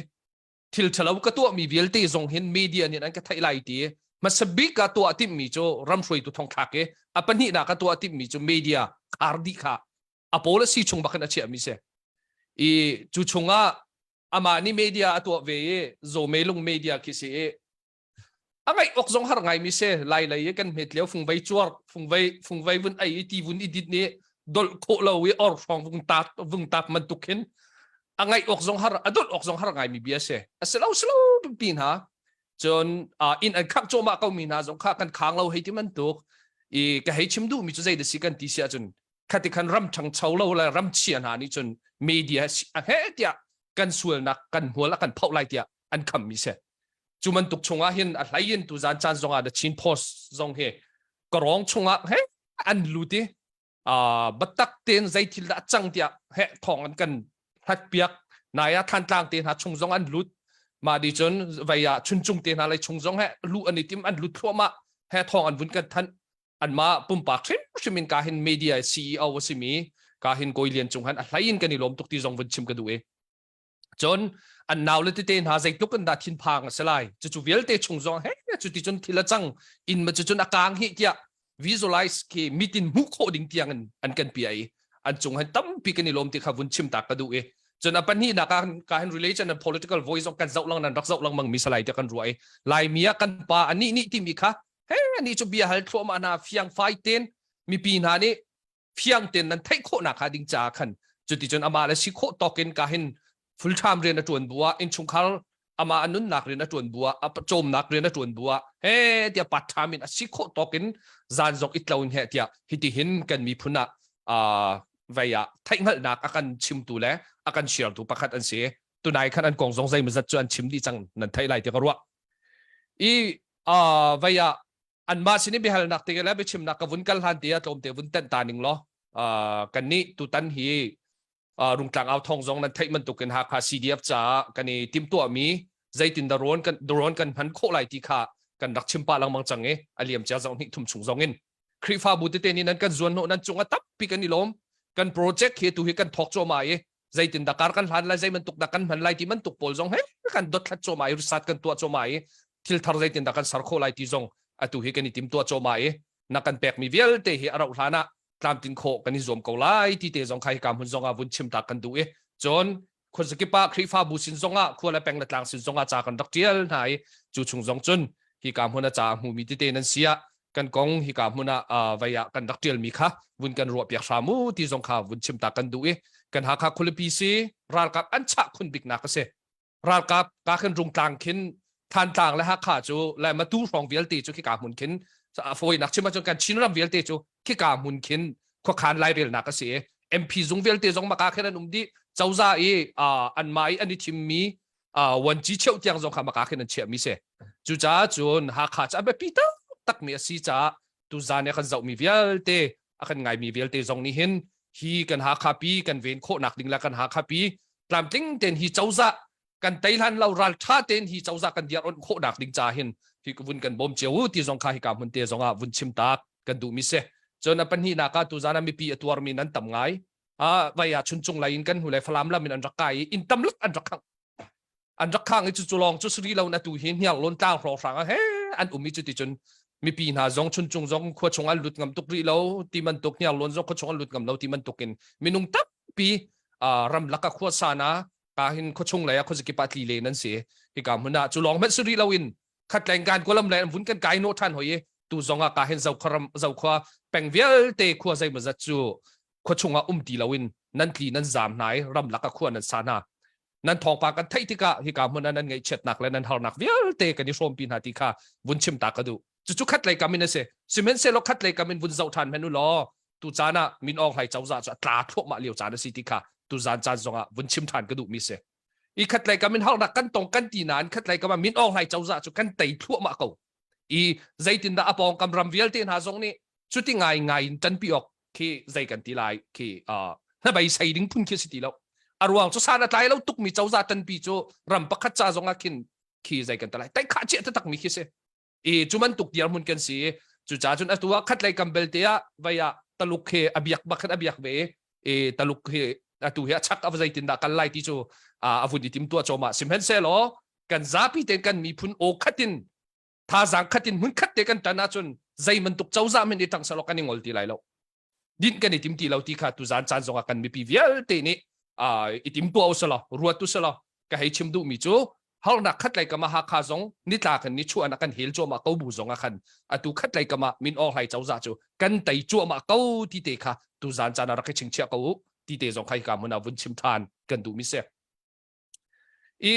thil ṭhalo ka tuahmi vialte zong hin media nih an ka theih lai ti hmasa bik ah tuah timhmi cu ram hruaitu thongthlak i a pahnihnak a tuah timhmi cu media khar dih kha a policy chung bak in a chiahmi si. I cu chungah amah nih media a tuah ve i Zomelung media khi si i a ngaih awk zong har ngaimi si lai lei i kan hmet lio fungvei cuar fungvei fungvei vun ei i ti vun i dit nih dolh khawh lo i or hrawng vung tak vung tak bantuk khin a ngaih awk zong har a dolh awk zong har ngaimi bia si a si lo si lo pi hna cun inn an khangh cuahmah ko mi hna zong kha kan khang lo hei ti bantuk i ka hei chim duh mi cu zei da si kan ti si ahcun khati khan ram ṭhangcho lo le ram chia hna nih cun media a he tiah kan sualnak kan hmual a kan phoh lai tiah an kham mi si cu bantuk chungah hin a hlei in tuzan caan zongah the Chin Post zong hi ka rawng chungah he an lut i batak tein zei thil dah cang tiah he thong an kan hlat piak nai ah Thantlang te hna chung zong an lut mah di cun vei ah Chuncung te hna lei chung zong he lu an i tim an lut thluahmah he thong an vun kan thanh anmah pumpak hrimhrim in ka hin media CEO a simi ka hin Kawi Lian Cung han a hlei in kan i lawm tuk ti zong vun chim ka duh i cun an nau le tete hna zeitluk in dah thinphang a si lai cucu vialte chung zong he cuti cun thil a cang inn ma cucun a kang hi tiah visualize khi mitin hmuh khawh ding tiang in an kan pia i an cung han tampi kan i lawm ti kha vun chim ta ka duh i cun a pahnihnak ah ka hin religion and political voice zong kan zoh lang nan rak zoh lengmang mi salai te kan ruah i laimi ah kan pa ani nih timi kha he ani cu bia hal thluahmah hna fiang fai ten mipi hna nih fiang ten nan theih khawhnak hnga ding caah khan cuticun amah le si khawh tawk in ka hin full time rian a ṭuan bu ah innchungkhar amah a nunnak rian a ṭuan bu ah a cawmnak rian a ṭuan bu ah he tiah part time in a si khawh tawk in zan zong it lo in he tiah hiti hin kan miphun ah vei ah theihhngalhnak a kan chimtu le a kan share tu pakhat an si tunai khan an kong zong zeimawzat cu an chim dih cang nan theih lai ti ka ruah i vei ah anmah sin i biahalnak te le biachimnak ka vun kal hlan te ah tlawmte vun tenh ta ning law kan nih tutan hi Rungtlang au thong zong nan theih bantukin Hakha CDF caah kan i timhtuahmi zeitin dah rawn kan drone kan hman khawh lai ti kha kan rak chim pah lengmang cang i a liam cia zong hnih thum chung zong in Khrihfabu tete nih nan kan zuan hnawh nan cung a tampi kan i lawm kan project hi tu hi kan thawk cuahmah i zeitin dah kar kan hlan lai zei bantuk dah kan hman lai ti bantuk pawl zong he kan dothlat cuahmah i research kan tuah cuahmah i thil thar zeitin dah kan ser khawh lai ti zong atu hi kan i tim tuah cuahmah i na kan pekmi vialte hi a rauh hlan ah tlamtlin khawh kan i zuam ko lai ti te zong kha hika hmun zong ah vun chim ta kan duh i cun khuazakip ah Khrihfabu sin zong ah khua le peng le tlang sin zong ah ca kan rak ṭial hna i cu chung zong cun hika hmun a ca a hmumi tete nan si ah kan kong hika hmun ah vei ah kan rak ṭialmi kha vun kan ruah piak hram u ti zong kha vun chim ta kan duh i kan Hakha khualipi si ralkap an chah khun biknak a si ralkap ka khin Rungtlang khin Thantlang le Hakha cu le Matu hrawng vialte cu khika hmun khin a fawinak chim ahcun kan Chinram vialte cu khika hmun khin khuakhan lairelnak a si i MP zung vialte zong maka khin an um dih cozah i anmah i an i thimmi vuanci cheu tiang zong kha maka khin an chiahmi si cucaah cun Hakha cu a biapi taktakmi a si caah tuzan i a kan zohmi vialte a kan ngaimi vialte zong nih hin hi kan Hakha pi kan ven khawhnak ding le kan Hakha pi tlamtling tein hi cozah kan tei hlan lo ral tha tein hi cozah kan diar on khawhnak ding ca hin Hi vun kan bawm cio u ti zong kha hika hmun te zong ah vun chim tak kan duh mi si. Cun a pahnihnak ah tuzan ah mipi a tuarmi nan tam ngai. Ah vai ah chuncung lei in kan hnu le Falam lam in an rak kai i inn tam lak an rak khang. An rak khang i cu cu lawng cu sri lo na tu hi hniang lawn tlang hrawng hrang ah he an um i cu ti cun mipi hna zong chuncung zong khua chung an lut ngam tuk rih lo ti bantuk hniang lawn zong khua chung an lut ngam lo ti bantuk in minung tampi ramlak ah khua sa na ka hin khuachung lei ah khuazakip ah tli len an si hika hmun ah cu lawng hmanh si rih lo in khatleng kan kualam lei an vun kan kai no than hoi i tu zong ah ka hin zokhua ram zokhua peng vialte khua zeimawzat cu khuachung ah um ti lo in nan tli nan zam hna i ramlak ah khua nan sa hna nan thawngpang kan theih tikah hika hmun ah nan ngaihchiatnak le nan harnak vialte kan i hrawmpi hna ti kha vun chim ta ka duh cucu khat lei kam in a si sihmanhsehlaw khat lei kam in vun zoh ṭhan hmanh u law tu caan ah Min Aung Hlaing cozah cu a tla thluahmah lio caan a si ti kha tuzan caan zongah vun chim ṭhan ka duhmi si. I khat lei kam in harnak kan tong kan ti nain khat lei kam ah Min Aung Hlaing cozah cu kan tei thluahmah ko. I zeitindah a pawngkam ram vialte hna zong nih cuti ngai ngai in ṭanpi awk khi zei kan ti lai khi uh, hnabeisei ding phun khi si ti lo. A ruang cu san a tlai lo tukmi cozah ṭanpi cu ram pakhat ca zongah khin khi zei kan ti lai tai khah chiah takmi khi si. I cu bantuk dirhmun kan si. Cucaah cun atu ah khatlei kam belte ah vei ah Taluk he a biak bak khan a biak ve i Taluk hi atu hi a chak a zeitin dah kal lai ti cu a vun i tim tuah cawmah sihmanhsehlaw kan zapi tein kan miphun aw khat in thazaang khat in hmun khat te kan ṭan ahcun zei bantuk cozah men i ṭang selaw kan i ngol ti lai lo. Dinh kan i tim ti lo ti kha tuzan caan zongah kan mipi vialte nih i tim tuah usalaw ruat usalaw ka hei chim duhmi cu harnak khatlei kam ah Hakha zong nitla kan ni chuah kan hel cuahmah ko bu zong ah khan atu khatlei kam ah Min Aung Hlaing cozah cu kan tei cuahmah ko ti te kha tuzan caan ah rak i chingchiah ko u ti te zong kha hika hmun ah vun chim than kan duhmi si. I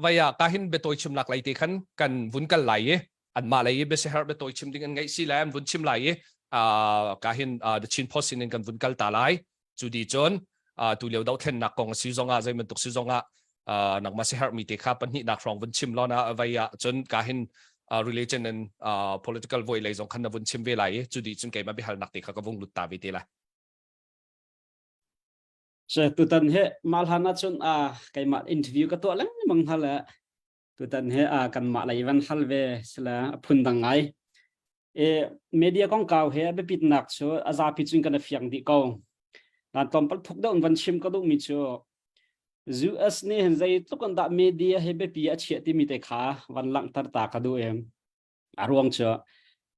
vai ah ka hin biatawi chimnak lei te khan kan vun kal lai i anmah lei i biasiherh biatawi chim ding an ngeih si le an vun chim lai i ka hin The Chin Post in kan vun kal ta lai. Cu di cun tu lio dohthlennak kong a si zongah zei bantuk si zongah nangmah siherhmi te kha pahnihnak hrawng vun chim law na vai ah cun ka hin religion and political voi lei zong khan na vun chim ve lai i cu di cun keimah biahalnak te kha ka vung lut ta ve te lai. So tutan he mah hlan ahcun a keimah interview ka tuah lengmang hna le tutan he a kanmah lei van hal ve sila a phun dang ngai. E media kongkau he a biapitnak cu a zapi cun kan i fiang dih ko. Nan tlawmpal thuk deuh in van chim ka duhmi cu US nih hin zeitluk in dah media he biapi a chiah timi te kha van langhter ta ka duh em. A ruang cu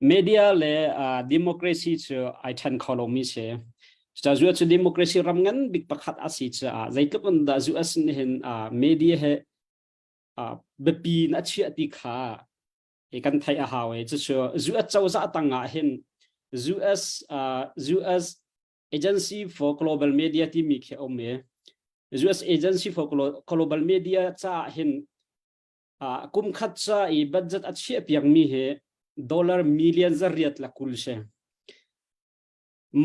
media le uh, democracy cu ai ṭhen kho lomi si. Cucaah US cu democracy ram ngan bik pakhat a si caah zeitluk in dah US nih hin uh, media he uh, biapi in a chiah ti kha i kan theih a hau i cucu US cozah tangah hin US uh, US Agency for Global Media timi khi a um i US Agency for Global Media caah hin kum khat ca i budget a chiah piakmi hi dollar million zariat la kul si.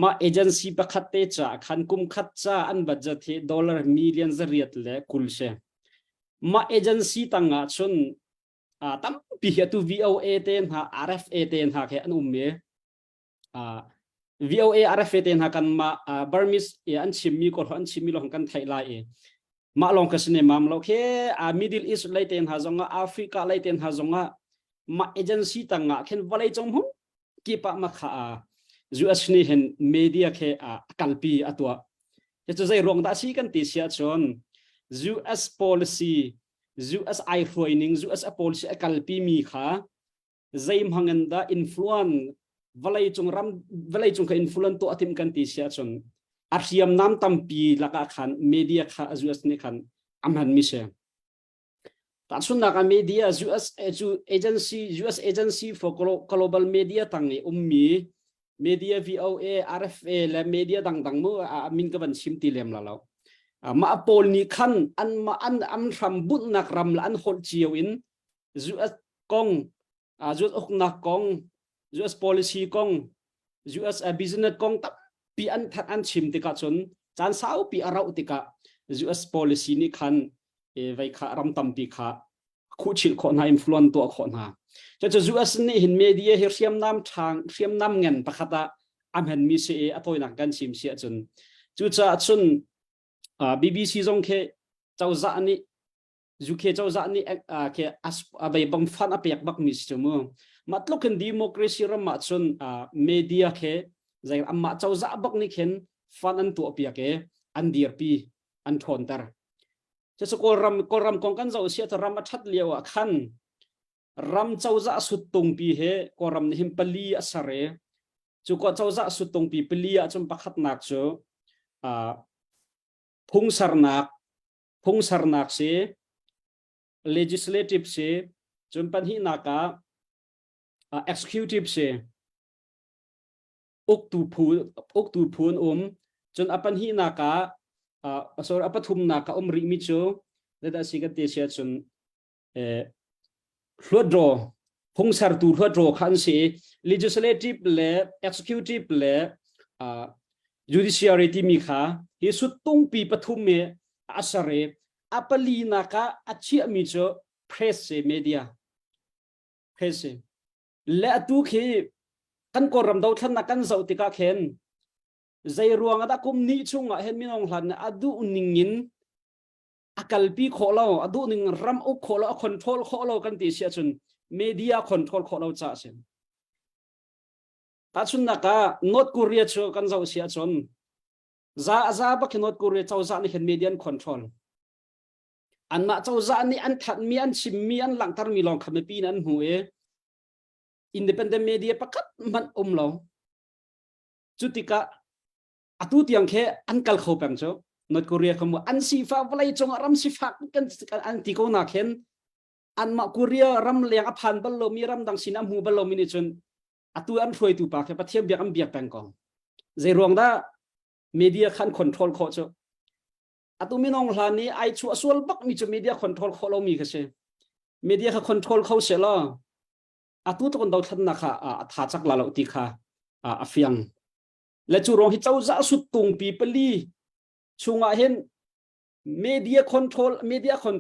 Mah agency pakhat te ca khan kum khat ca an budget hi dollar million zariat le kul si. Mah agency tangah cun tampi hi atu VOA te hna RFA te hna khi an um i VOA RFA te hna kan mah Burmese an chimmi ko an chimmi lawng kan theih lai i mah lawng ka sine mam lo khi Middle East lei te hna zongah Africa lei te hna zongah mah agency tangah khin vawlei cung hmun kip ah ma kha US nih hin media khe a kalpi a tuah cu zei ruang dah si kan ti sia cun US policy US ai hruai ning US a policy a kalpi mi kha zei hmang in dah influence vawlei cung ram vawlei cung kha influence tuah tim kan ti si ahcun a hriamnam tampi lakah khan media kha US nih khan a hman mi si tahchunhnak ah media US cu agency US agency for global media tang i ummi media VOA RFA le media dangdang mu a min ka van chim ti lem la lo mah pawl nih khan an an an hram bunhnak ram la an holh cio in US kong, US uknak kong, US policy kong, US business kong tampi an that an chim tikah cun caan saupi a rauh tikah US policy nih khan vei kha ram tampi kha khuhchilh khawh hna influence tuah khawh hna. Cucu US nih hin media hi hriamnam ṭhang hriamnam ngan pakhat ah a hmanmi si i a tawinak kan chim si ahcun cucaah cun BBC zong khi cozah nih UK cozah nih ke a bei bang fan a pek bak mi si cu mu. Mah tluk in democracy ram ah cun media khe zei amah cozah bak nih khin fan an tuah piak i an dirpi an ṭhawnter. Cucu Kawlram Kawlram kong kan zoh sia ram a ṭhat lio ah khan ram cozah suttungpi he Kawlram nih hin pali a ser i cu cozah suttungpi pali ah cun pakhatnak cu phungsarnak phungsarnak si legislative si cun pahnihnak ah executive si uktu phu uktu phu an um cun a pahnihnak ah sorry a pathumnak ah um rih mi cu zeidah si kan ti si ahcun hluatdraw phungsertu hluatdraw kha an si legislative le executive le judiciary timi kha hi suttungpi pathum i a ser i a palinak ah a chiahmi cu press si media press si le atu khi kan kawlram dothlannak kan zoh tikah khin zei ruang ah dah kum ni chung ah hin minung hlan a duh ning in a kalpi khawh lo a duh ning ram uk khawh lo a control khawh lo kan ti si ahcun media control khawh lo ca a si tahchunnak ah North Korea cu kan zoh si ahcun za za bak North Korea cozah nih hin media an control anmah cozah nih an thanhmi an chimmi an langhtermi lawng kha mipi in an hmu i independent media pakhat hmanh um lo cu tikah atu tiang khe an kal kho peng cu North Korea kha mu an sifak vawlei cungah ram sifak kan an ti ko na khen anmah Korea ram leng a phan bal lomi ramdang sin a hmu bal lomi nih cun atu an hruaitu pa khe Pathian biak an biak peng ko zei ruang dah media khan control khawh cu atu minong hlan nih ai chuah sual bak mi cu media control khawh lomi kha si media kha control kho se law atu tluk dothlatnak kha a tha chak la lo ti kha a fiang le cu ruang hi cozah suttungpi pali chungah hin media control media con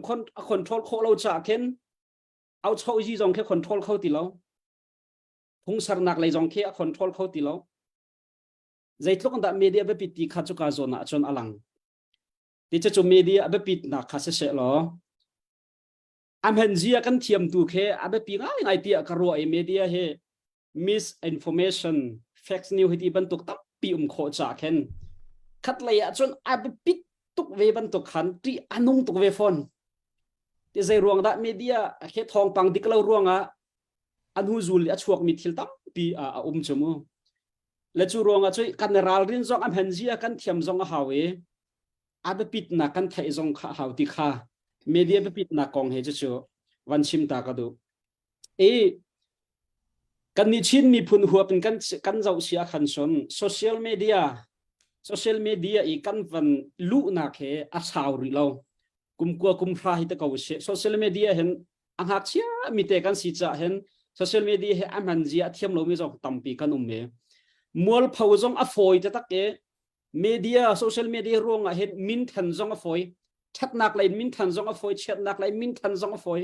control khawh lo cha khin au chho ji zong khi control kho ti lo phungsarnak lei zong khi a control kho ti lo zeitluk dah media biapit ti kha cuka zawn ah cun a lang ti cu media a biapit nak kha siseh law a hman zia kan thiam tu khe a biapi ngai ngai tiah ka ruah i media hi misinformation facts news hi ti bantuk tampi um khawh ca khen khat lei ah cun a biapit tuk ve bantuk khan ti anung tuk ve fawn ti zei ruang dah media he thawngpang dik lo ruangah an hu zul a chuak mi thil tampi a um chu mu le cu ruangah cu kan ralrin zong a hman zia kan thiam zong a hau i a biapitnak kan theih zong kha hau ti kha media biapitnak kong he cu van chim ta ka duh i kan nih Chin miphun huap in kan kan zoh sia khan son social media social media i kan van luhnak he a sau rih lo kum kua kum hra hi te ko si social media hin a ngakchia mi te kan si ca hin social media he a hman zia a thiam lomi zong tampi kan um e mualpho zong a fawi te tak e media social media ruangah hin min than zong a fawi thatnak lei min than zong a fawi chiatnak lei min than zong a fawi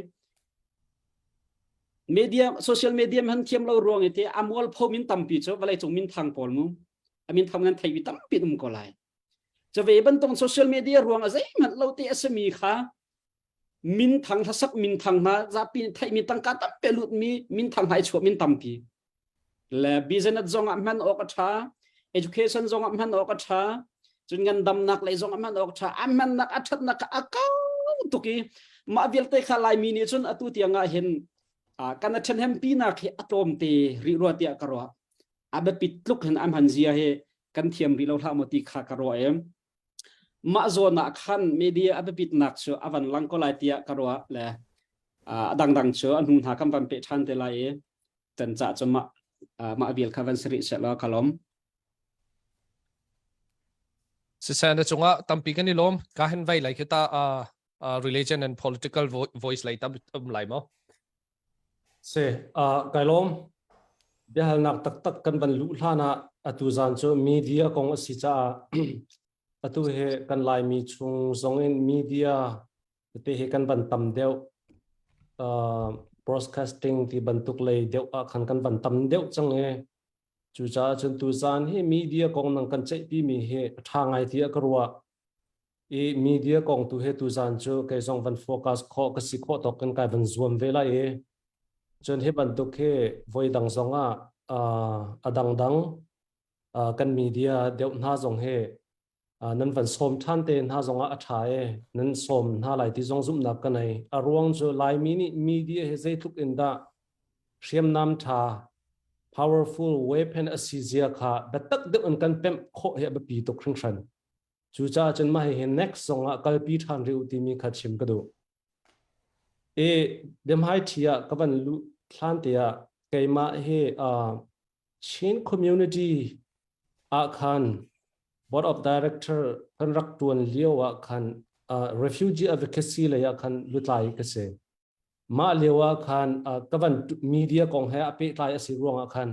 media social media han thiam lo ruang i te a mualpho min tampi cu vawlei cung min thang pawl mu a min thang nan thei mi tampi um ko lai cu ve bantuk social media ruang a zeihmanh lo te a simi kha minthang hlasak minthang hna zapi theih mi tangka tampi lut mi minthang hna i chuah min tampi le business zong ah hman awk a tha education zong ah hman awk a tha cun ngandamnak lei zong ah hman awk a tha a hmannak a thatnak kha a kau tuk i mah vialte kha laimi nih cun atu tiang ah hin kan a ṭhenhem pinak hi a tlawmte rih rua tiah ka ruah a biapit tluk hin a hman zia hi kan thiam rih lo hlah maw ti kha ka ruah em Mah zawn ah khan media a biapitnak cu a van lang ko lai tiah ka ruah le a dangdang cu a hnu hna kan van peh ṭhan te lai i can cah cu mah mah vial kha van si rih seh law ka lawm. Siseh na cungah tampi kan i lawm. Ka hin vai lai khi ta religion and political voice lei tam um lai maw? Si, uh, kai lawm. Biahalnak taktak kan van luh hlan ah atu zan cu media kong a si caah atu hi kan Laimi chung zong in media tete hi kan van tam deuh. Uh, broadcasting ti bantuk lei deuh ah khan kan van tam deuh cang i cucaah cun tu zan hi media kong nang kan ceihpi mi hi a ṭha ngai tiah ka ruah. I media kong tu he tuzan cu kei zong van focus khawh ka si khawh tawk in kai van zuam ve lai i cun hi bantuk hi voi dang zong ah a dangdang kan media deuh hna zong hi nan van sawm ṭhan te hna zong ah a ṭha e nan sawm hna lai ti zong zumhnak ka nei. A ruang cu Laimi nih media hi zeitluk in dah hriamnam ṭha powerful weapon a si zia kha biatak deuh in kan pemh khawh hi a biapi tuk hringhran. Cucaah cun mah hihi next zong ah kalpi ṭhan rih u timi kha chim ka duh. I biahmai ṭhi ah ka van luh hlan te ah keimah hi Chin community ah khan board of director kan rak ṭuan lio ah khan refugee advocacy lei ah khan lutlai ka si. Mah lio ah khan ka van media kong he a pehtlai a si ruangah khan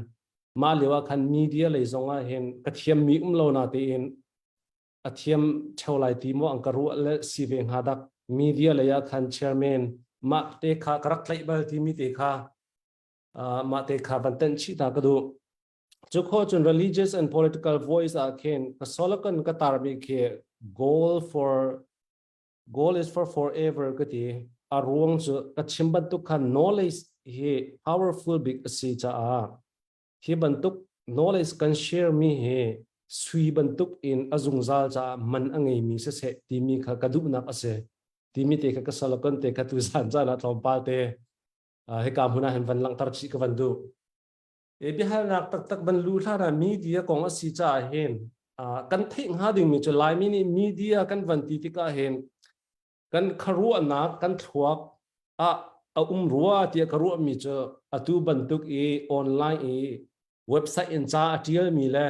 mah lio ah khan media lei zong ah hin ka thiammi um lo na tein a thiam theo lai ti maw ang ka ruah le si ve hnga dak. Media lei ah khan chairman mah te kha ka rak tlaih bal timi te kha mah te kha van tenh chih ta ka duh. Cu kho cun religious and political voice ah khin ka solokan ka tarmi khi goal for goal is for forever ka ti. A ruang cu ka chim bantuk khan knowledge hi powerful bik a si caah hi bantuk knowledge kan share mi hi sui bantuk in a zungzal caah man a ngeimi siseh timi kha ka duhnak a si timi te kha ka salakon te kha tu zan zan ah tlawmpal te hika hmun ah hin van langhter chih ka van duh. E biahalnak taktak van lu hlan ah media kong a si caah hin kan theih hnga dingmi cu Laimi nih media kan van ti tikah hin kan kharuahnak kan thluak ah a um rua tiah ka ruahmi cu atu bantuk i online i website in ca a tialmi le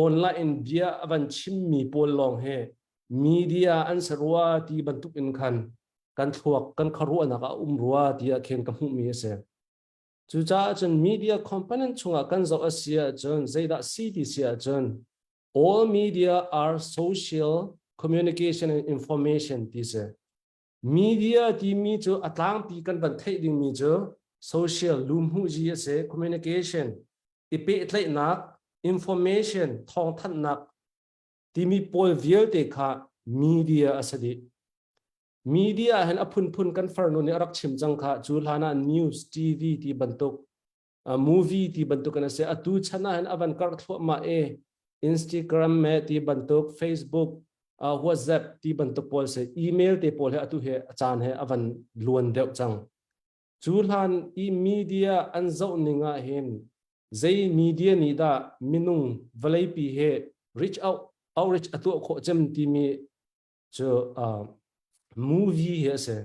online in bia a van chimmi pawl lawng hi media an si rua ti bantuk in khan kan thluak kan kharuahnak ah a um rua tiah khin ka hmuhmi a si. Cucaah cun media component chungah kan zoh a si ahcun zeidah si ti si ahcun all media are social communication and information ti si. Media timi cu a tlangpi kan van theih dingmi cu social lumhmuhzi a si, communication, i pehtlaihnak, information, thawngthanhnak timi pawl vialte kha media a si dih. Media hin a phunphun kan farnu nih a rak chim cang kha. Cu hlan ah news, TV ti bantuk, movie ti bantuk in a si. Atu chan ah hin a van karh thluahmah i Instagram me ti bantuk, Facebook, WhatsApp ti bantuk pawl si, email te pawl he atu he a caan he a van luan deuh cang. Cu hlan i media an zoh ning ah hin zei media nih dah minung vawleipi he reach out outreach a tuah khawh cem timi cu movie hi a si.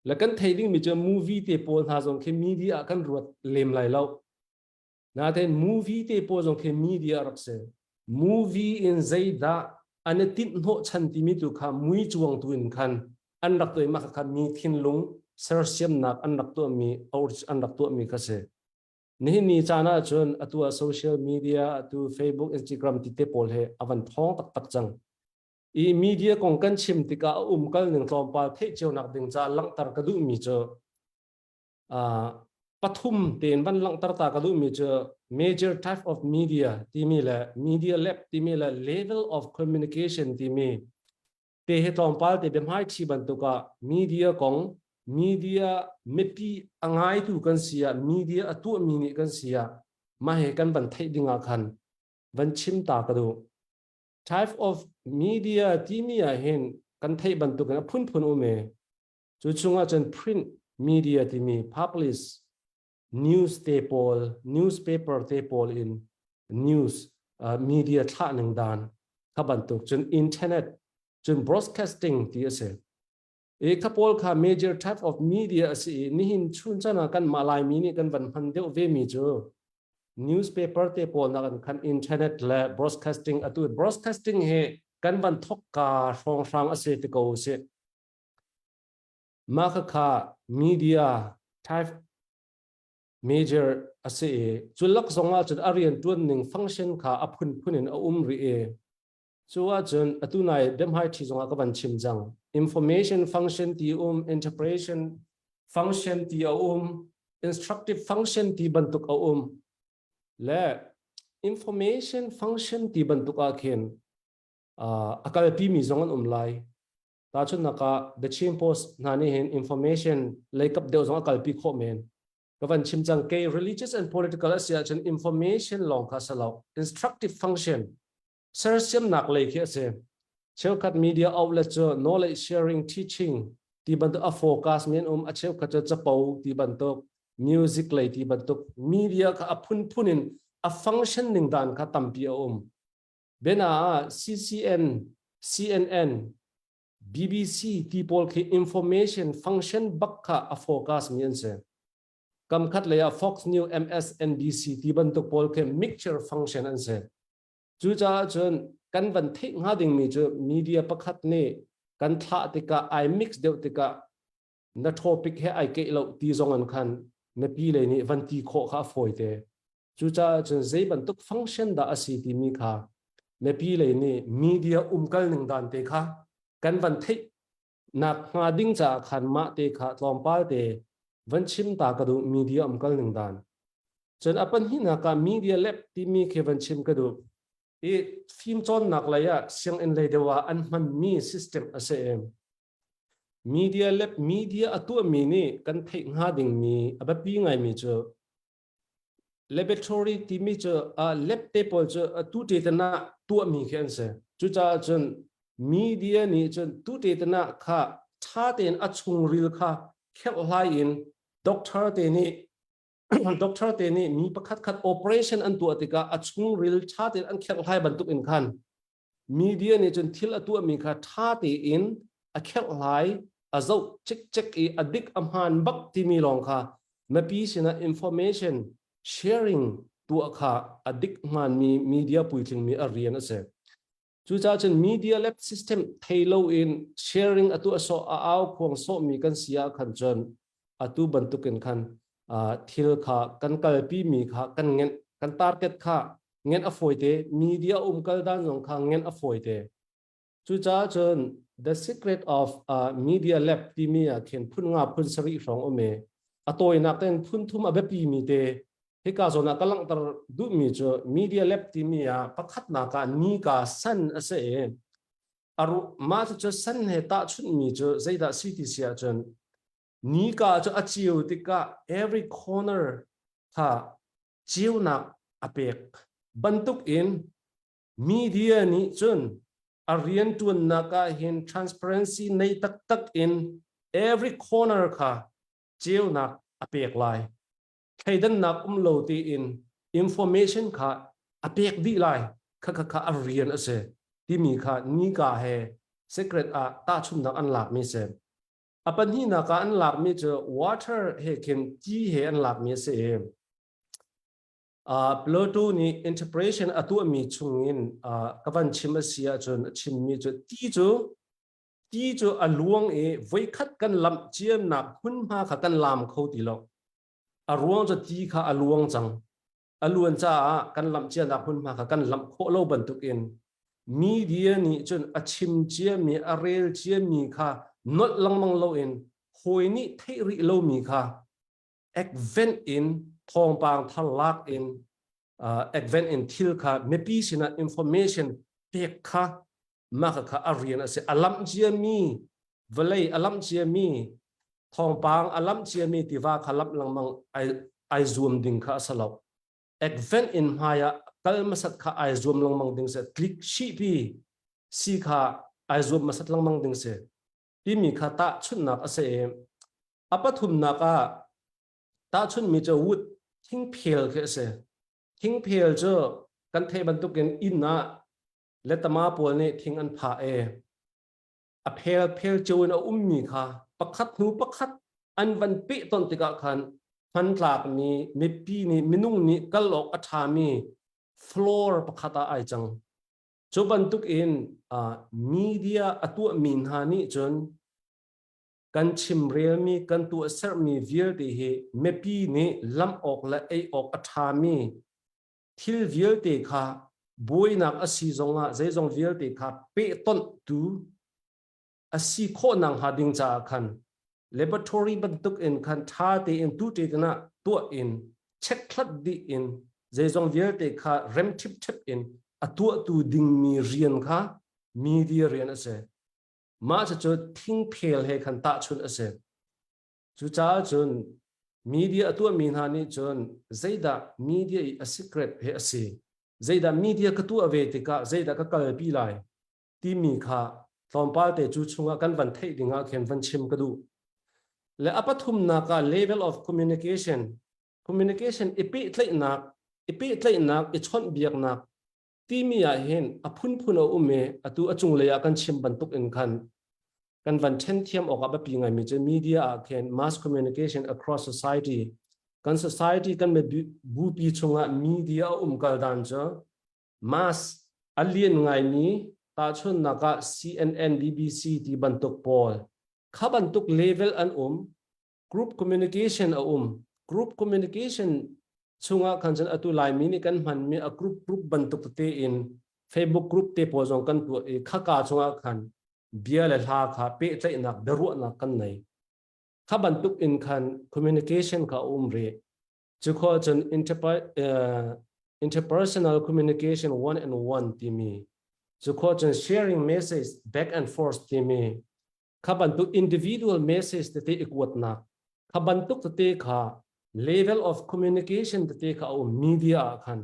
Le kan thei dingmi cu movie te pawl hna zong khi media ah kan ruat lem lai lo. Natein movie te pawl zong khi media rak si. Movie in zeidah an i tinh hnawh chan timi tu kha mui cuang tu in khan an rak tuah i mah kha mi thinlung sersiamnak an rak tuahmi an rak tuahmi kha si. Nihin ni caan ah cun atu ah social media, atu Facebook, Instagram ti te pawl he a van thawng taktak cang. I media kong kan chim tikah a umkal ning tlawmpal theih cio nak ding caah langhter ka duhmi cu pathum tein van langhter ta ka duhmi cu major type of media timi le media lab timi le level of communication timi te hi tlawmpal te biahmai thi bantuk ah media kong, media mipi a ngaitu kan si ah, media a tuahmi nih kan si ah, mah he kan van theih ding ah khan van chim ta ka duh. Type of media timi ah hin kan theih bantuk in a phunphun um e. Cu chungah cun print media timi publish news te pawl, newspaper te pawl in news media thlah ning dan kha bantuk, cun internet, cun broadcasting ti a si. E kha pawl kha major type of media a si i nihin chun chan ah kan mah Laimi nih kan van hman deuh ve mi cu newspaper te pawl nak an khan internet le broadcasting. Atu broadcasting hi kan van thok ka hrawnghrang a si ti ko si. Mah kha kha media type major a si i cu lak zong ah cun a rian tuan ning function kha a phunphun in a um rih i cu ahcun atu nai biahmai ṭhi zong ah ka van chim cang, information function ti um, interpretation function ti a um, instructive function ti bantuk a um. Le information function ti bantuk ah khin a kalpi mi zong an um lai. Tahchunhnak ah The Chin Post hna nih hin information leikap deuh zong a kalpi khawh men. Ka van chim cang kei religious and political a si ahcun information lawng kha si lo. Instructive function sersiamnak lei khi a si. Cheukhat media outlet cu knowledge sharing, teaching ti bantuk a focus mi an um, a cheukhat cu capo ti bantuk, music lei ti bantuk media kha a phunphun in a function ning dan kha tampi a um. Bena ah CCN, CNN, BBC ti pawl khi information function bak kha a focus mi an si. Kam khat lei ah Fox News, MSNBC ti bantuk pawl khi mixture function an si. Cucaah cun kan van theih hnga dingmi cu media pakhat nih kan thlah tikah ai mix deuh tikah na topic he ai keih lo ti zong an khan mipi lei nih van ti khawh kha a fawi te. Cucaah cun zei bantuk function dah a si timi kha mipi lei nih media umkal ning dan te kha kan van theih nak hnga ding caah khan mah te kha tlawmpal te van chim ta ka duh media umkal ning dan. Cun a pahnihnak ah media lab timi khi van chim ka duh. I fimcawnnak lei ah sianginn lei deuh ah an hmanmi system a si. Media lab media a tuahmi nih kan theih hnga dingmi a biapi ngaimi cu laboratory timi cu uh, lab te pawl cu tu te tana tuahmi khi an si. Cucaah cun media nih cun tu te tana kha ṭha tein a chungril kha kherhhlai in doctor te nih doctor te nih mi pakhat khat operation an tuah tikah a chungril ṭha tein an kherhhlai bantuk in khan media nih cun thil a tuahmi kha ṭha tein a kherhhlai a zoh cikcek i a dik a hmaan bak timi lawng kha mipi sinah information sharing tuah kha a dik hmaanmi media puitlingmi a rian a si. Cucaah cun media lab system thei loin sharing a tuah sawh a au khuang sawhmi kan si ah khan cun atu bantukin khan thil kha kan kalpi mi kha kan ngenh kan target kha ngenh a fawi te media umkal dan zong kha ngenh a fawi te. Cucaah cun the secret of uh, media lab timi ah khin phun nga phun sarih hrawng um i a tawinak ten phun thum a biapi mi te Hika zawn ah ka langhter duhmi cu media lab timi ah pakhatnak ah nika san a si i aru mah cu san he tahchunhmi cu zeidah si ti si ahcun nika cu a ceu tikah every corner kha ceunak a pek bantuk in media nih cun a riantuannak ah hin transparency nei taktak in every corner kha ceunak a pek lai. Thleidannak um lo tiin information kha a pek dih lai kha kha kha a rian a si timi kha nika he secret ah tahchunhnak an lakmi si. A pahnihnak ah an lakmi cu water he khin ti he an lakmi a si i uh, Plato nih interpretation a tuahmi chungin uh, ka van chim a si ahcun a chimmi cu ti cu ti cu a luang i voikhat kan lamh ciamnak hmunhma kha kan lam kho ti lo. A ruang cu ti kha a luang cang. A luan caah kan lamh cianak hmunhma kha kan lamh khawh lo bantukin media nih cun a chim ciami, a rel ciami kha nolh lengmang loin hawi nih theih rih lomi kha advent in thawngpang thar lak in uh, advent in thil kha mipi sinah information pek kha mah kha a rian a si a lamh ciami vawlei a lamh ciami thawngpang a lamh ciami tiva kha lamh lengmang ai ai zuam ding kha a si lo advent in hmai ah kal hmasat kha ai zuam lengmang ding si tlik shihpi si kha ai zuam hmasat lengmang ding si timi kha tahchunhnak a si i a pathumnak ah tahchunhmi cu wood thingphel khi a si thingphel cu kan theih bantukin inn ah letama pawl nih thing an phah i a phel phel cio in a ummi kha pakhat hnu pakhat an van peh ton tikah khan hmantlakmi mipi nih minung nih kal awk a ṭhami floor pakhat ah ai cang. Cu bantuk in uh, media a tuahmi hna nih cun kan chimrelmi kan tuahsermi vialte hi mipi nih lamh awk le ei awk a ṭhami thil vialte kha buainak a si zongah zeizong vialte kha pehtonhtu a si khawh nak hnga ding caah khan laboratory bantuk in khan ṭha tein tu te ah tuah in check hlat dih in zeizong vialte kha rem ṭhipṭhep in a tuahtu dingmi rian kha media rian a si. Mah cucu thingphel he khan tahchunh a si. Cucaah cun media a tuahmi hna nih cun zeidah media i a secret he a si, zeidah media ka tuah ve tikah zeidah ka kalpi lai timi kha tlawmpal te cu chungah kan van theih dingah khin van chim ka duh. Le a pathumnak ah level of communication communication i pehtlaihnak i pehtlaihnak i chawnhbiaknak timi ah hin a phunphun a um i atu a cunglei ah kan chim bantuk in khan kan van ṭhen thiam awk ah biapi ngaimi cu media ah khin mass communication across society kan society kan bupi chungah media a um kal dan cu mass a lian ngaimi tahchunnak ah CNN BBC ti bantuk pawl kha bantuk level an um group communication a um group communication chungah khan cun atu Laimi nih kan hmanmi a group group bantuk tete in Facebook group te pawl zong kan tuah i khaka chungah khan bia le hla kha pehtlaihnak biaruahnak kan nei kha bantuk in khan communication kha a um rih cu khawh cun interpersonal communication one and one timi cu khawh cun sharing message back and forth timi kha bantuk individual message tete i kuatnak kha bantuk tete kha level of communication tete kha a um media ah khan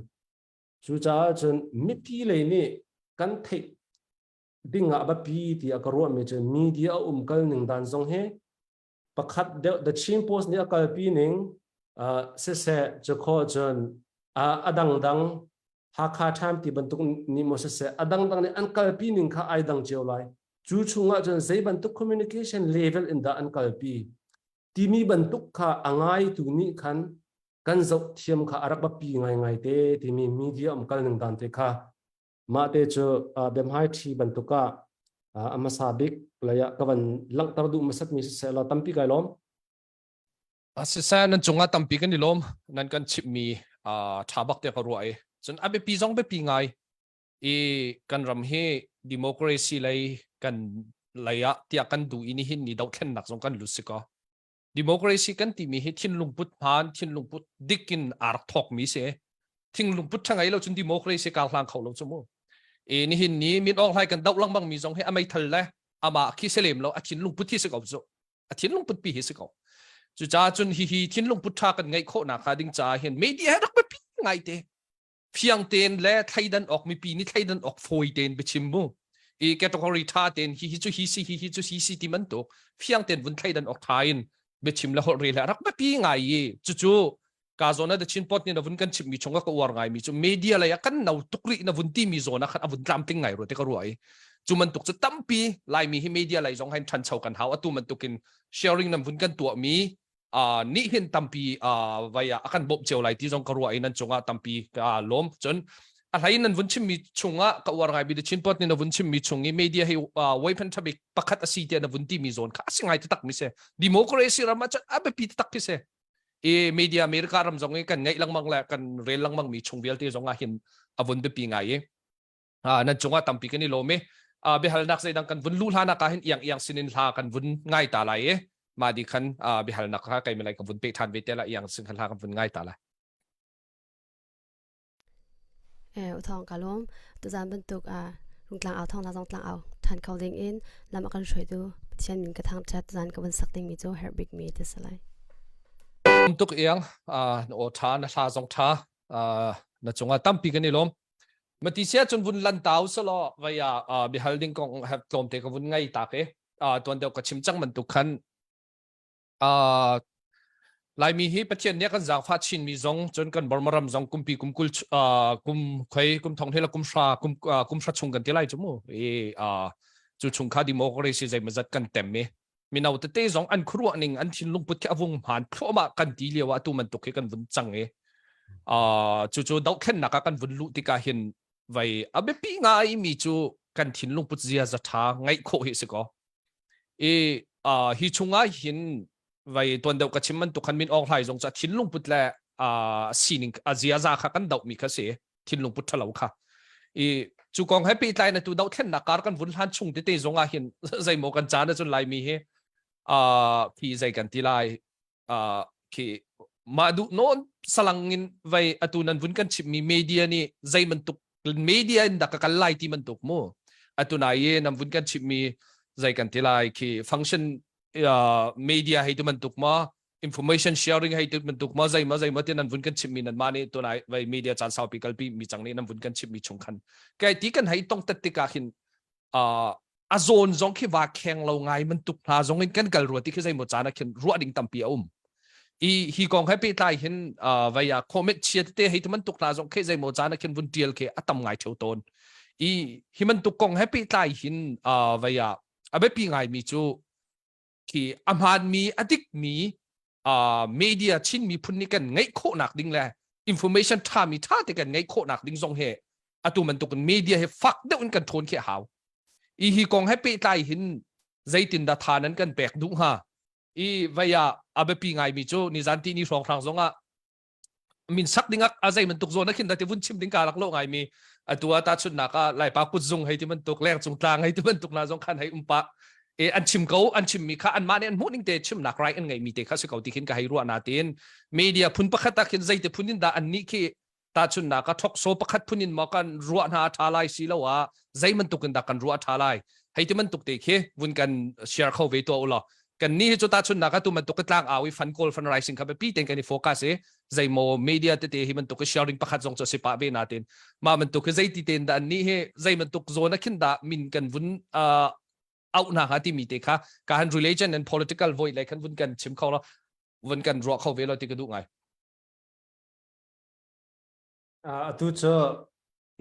cucaah cun mipi lei nih kan theih ding ah biapi tiah ka ruahmi cu media a um kal ning dan zong hi pakhat deuh The Chin Post nih a kalpi ning siseh cu khawh cun a dangdang Hakha Time ti bantuk nih maw siseh a dangdang nih an kalpi ning kha ai dang cio lai cu chungah cun zei bantuk communication level in dah an kalpi timi bantuk kha a ngaitu nih khan kan zoh thiam kha a rak biapi ngaingai te timi media um kal ning dan te kha mah te cu biamhai ṭhi bantuk ah a hmasa bik lei ah ka van langhter duh hmasat mi siseh law tampi kai lawm. Siseh nan cungah tampi kan i lawm nan kan chimhmi ṭha bak te ka ruah i cun a biapi zong biapi ngai i kan ram hi democracy lei kan lei ah tiah kan duh i nihin ni dohthlennak zong kan lut si ko democracy kan timi hi thinlung put hmaan thinlung put dik in aa rak thawkmi si thinlung put ṭha ngei lo cun democracy kar hlang kho lo cu mu e nihin ni min Aung Hlaing kan doh lengmang mi zong hi a meithal le amah khi si lem lo a thinlung put hi si ko cu a thinlung put pi hi si ko cucaah cun hihi thinlung put ṭha kan ngeih khawh nak hnga ding caah hin media he rak biapi ngai te fiang tein le thleidan awk mipi nih thleidan awk fawi tein biachim mu i category tha tein hi hi cu hi si hi hi cu hi si ti bantuk fiang tein vun thleidan awk tha in biachim le holh rel le rak biapi ngai i cucu ka zawn ah The Chin Post nih na vun kan chimmi chung ka uar ngai mi cu media lei ah kan no tuk rih na vun ti mi zawn ah khan a vun tlamtling ngai rua te ka ruah i cu bantuk cu tampi laimi hi media lei zong hain ṭhancho kan hau atu bantukin sharing nan vun kan tuah mi nih hin tampi vai ah a kan bawmh cio lai ti zong ka ruah i nan cungah tampi ka lawm cun a hlei nan vun chimmi chungah ka uar ngai bi The Chin Post nih na vun chimmi chung i media hi weapon thabik pakhat a si tiah na vun timi zawn kha a si ngai taktak mi si democracy ram ah cun a biapi taktak khi si i media America ram zong i kan ngaih lengmang le kan rel lengmang mi chung vialte zong ah hin a vun biapi ngai i nan cungah tampi kan i lawm i biahalnak zeidang kan vun luh hlan ah hin iang iang sinin hla kan vun ngai ta lai i mah di khan biahalnak kha kai malai kan vun pe than ve te la iang sin khan hla kan vun ngai ta lai Eh uthong kalom tuzan bantuk a rungtlang au thong na zong tlang au than kho ding in lam a kan hruaitu Pathian min ka thang chat zan ka vun sak ding mi cu herh bik mi te salai tuk iang na aw tha na hla zong tha na cungah tampi kan i lawm Mati sia cun vun lan tau selaw vai ah bihal ding kong he tlawmte ka vun ngai tak i tuan deuh ka chim cang bantuk khan Laimi hi Pathian nih kan zaangfah chinmi zong cun kan Burma ram zong kumpi kum kul kum khoi kum thong hle kum hra kum kum hra chung kan ti lai chu mu i cu chung kha democracy zeimazat kan tem i mino tete zong an khuaruah ning an thinlung put khi a vung hmaan thluahmah kan ti lio ah atu bantuk hi kan vun cang i cucu dohthlennak ah kan vun luh tikah hin vai a biapi ngai mi cu kan thinlung put zia za tha ngaih khawh hi si ko i hi chungah hin vai tuan deuh ka chim bantuk khan Min Aung Hlaing zong cu a thinlung put le sining a ziaza kha kan doh mi kha si thinlung put ṭhalo kha i cu kong he pehtlai na tu dohthlennak kar kan vun hlan chung tete zong ah hin zeimaw kan caan ahcun laimi hi khi zei kan ti lai khi mah duh nawn salang in vei atu nan vun kan chimmi media nih zei bantuk media in dah ka kal lai ti bantuk mu atu nai i nan vun kan chimmi. Zei kan ti lai khi function uh, media hei tu bantuk ma information sharing hei tu bantuk ma zei ma zei ma ti nan vun kan chim mi nan ma nih tunai vai media caan saupi kalpi mi chang nih nan vun kan chim mi chung khan kai ti kan hei tong tat tikah hin uh, a zawn zong khi va kheng lo ngai bantuk hna zong in kan kal rua ti khi zei maw caan ah khin ruah ding tampi a um i hi kong he pehtlai hin uh, vai ah comment chia tete hei tu bantuk hna zong khi zei maw caan ah khin vun tial khi a tam ngai theu tawn i hi bantuk kong he pehtlai hin uh, vai ah a biapi ngai mi cu khi a hmaan mi a dik mi uh, media Chin miphun nih kan ngeih khawhnak ding le information tha mi tha te kan ngeih khawhnak ding zong he atu bantuk in media he fak deuh in kan thawn khi a hau i hi kong he pehtlai hin zeitin dah tha nan kan pek duh hnga i vaya a biapi ngai mi cu nizan ti ni hrawng hrang zong ah min sak ding a zei bantuk zawn a khin da ti vun chim ding ka rak lo ngai mi atu a ta chunnak ah laipa kutzung hei ti bantuk leng cung tlang hei ti bantuk na zong khan hei umpa e an chim ko an chim mi kha an mah nih an hmuh ning te chimnak right an ngei mi te kha si ko ti khin ka hei ruah na tin media phun pakhat ah khin zei te phun in dah an nih khi tahchunnak ah thokso pakhat phun in maw kan ruah hna a ṭha lai si lo ah zei bantuk in dah kan ruah a ṭha lai hei ti bantuk te khi vun kan share kho ve tuah u law kan ni hi cu tahchunnak ah tu bantuk ka tlang au i fund call fundraising kha biapi ten kan i focus i zeimaw media tete hi bantuk i sharing pakhat zong cu si pah ve na tin mah bantuk hi zei ti ten dah an nih hi zei bantuk zawn a khin dah min kan vun uh, auh hna hnga timi te kha ka han religion and political void lai khan vun kan chim kho lo vun kan ruah kho ve lo ti ka duh ngai Atu cu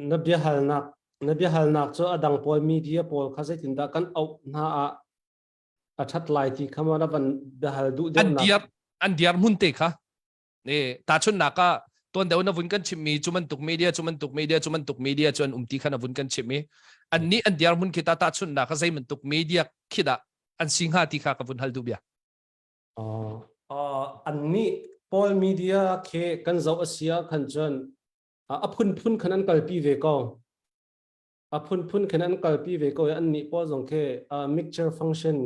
na biahalnak na biahalnak cu a dang pawl media pawl kha zeitindah kan auh hna ah a ṭhat lai ti kha maw na van biahal duh an deuhnak? diar an diar hmun te kha e tahchunhnak ah tuan deuh na vun kan chimmi cu bantuk media cu bantuk media cu bantuk media cu an um ti kha na vun kan chimh i an nih an diar hmun khi ta tahchunhnak ah zei bantuk media khi dah an si hnga ti kha ka vun hal duh bia Annih pawl media khi kan zoh a si ah khan cun a phunphun khan an kalpi ve ko. A phunphun khan an kalpi ve ko i annih pawl zong khi mixture function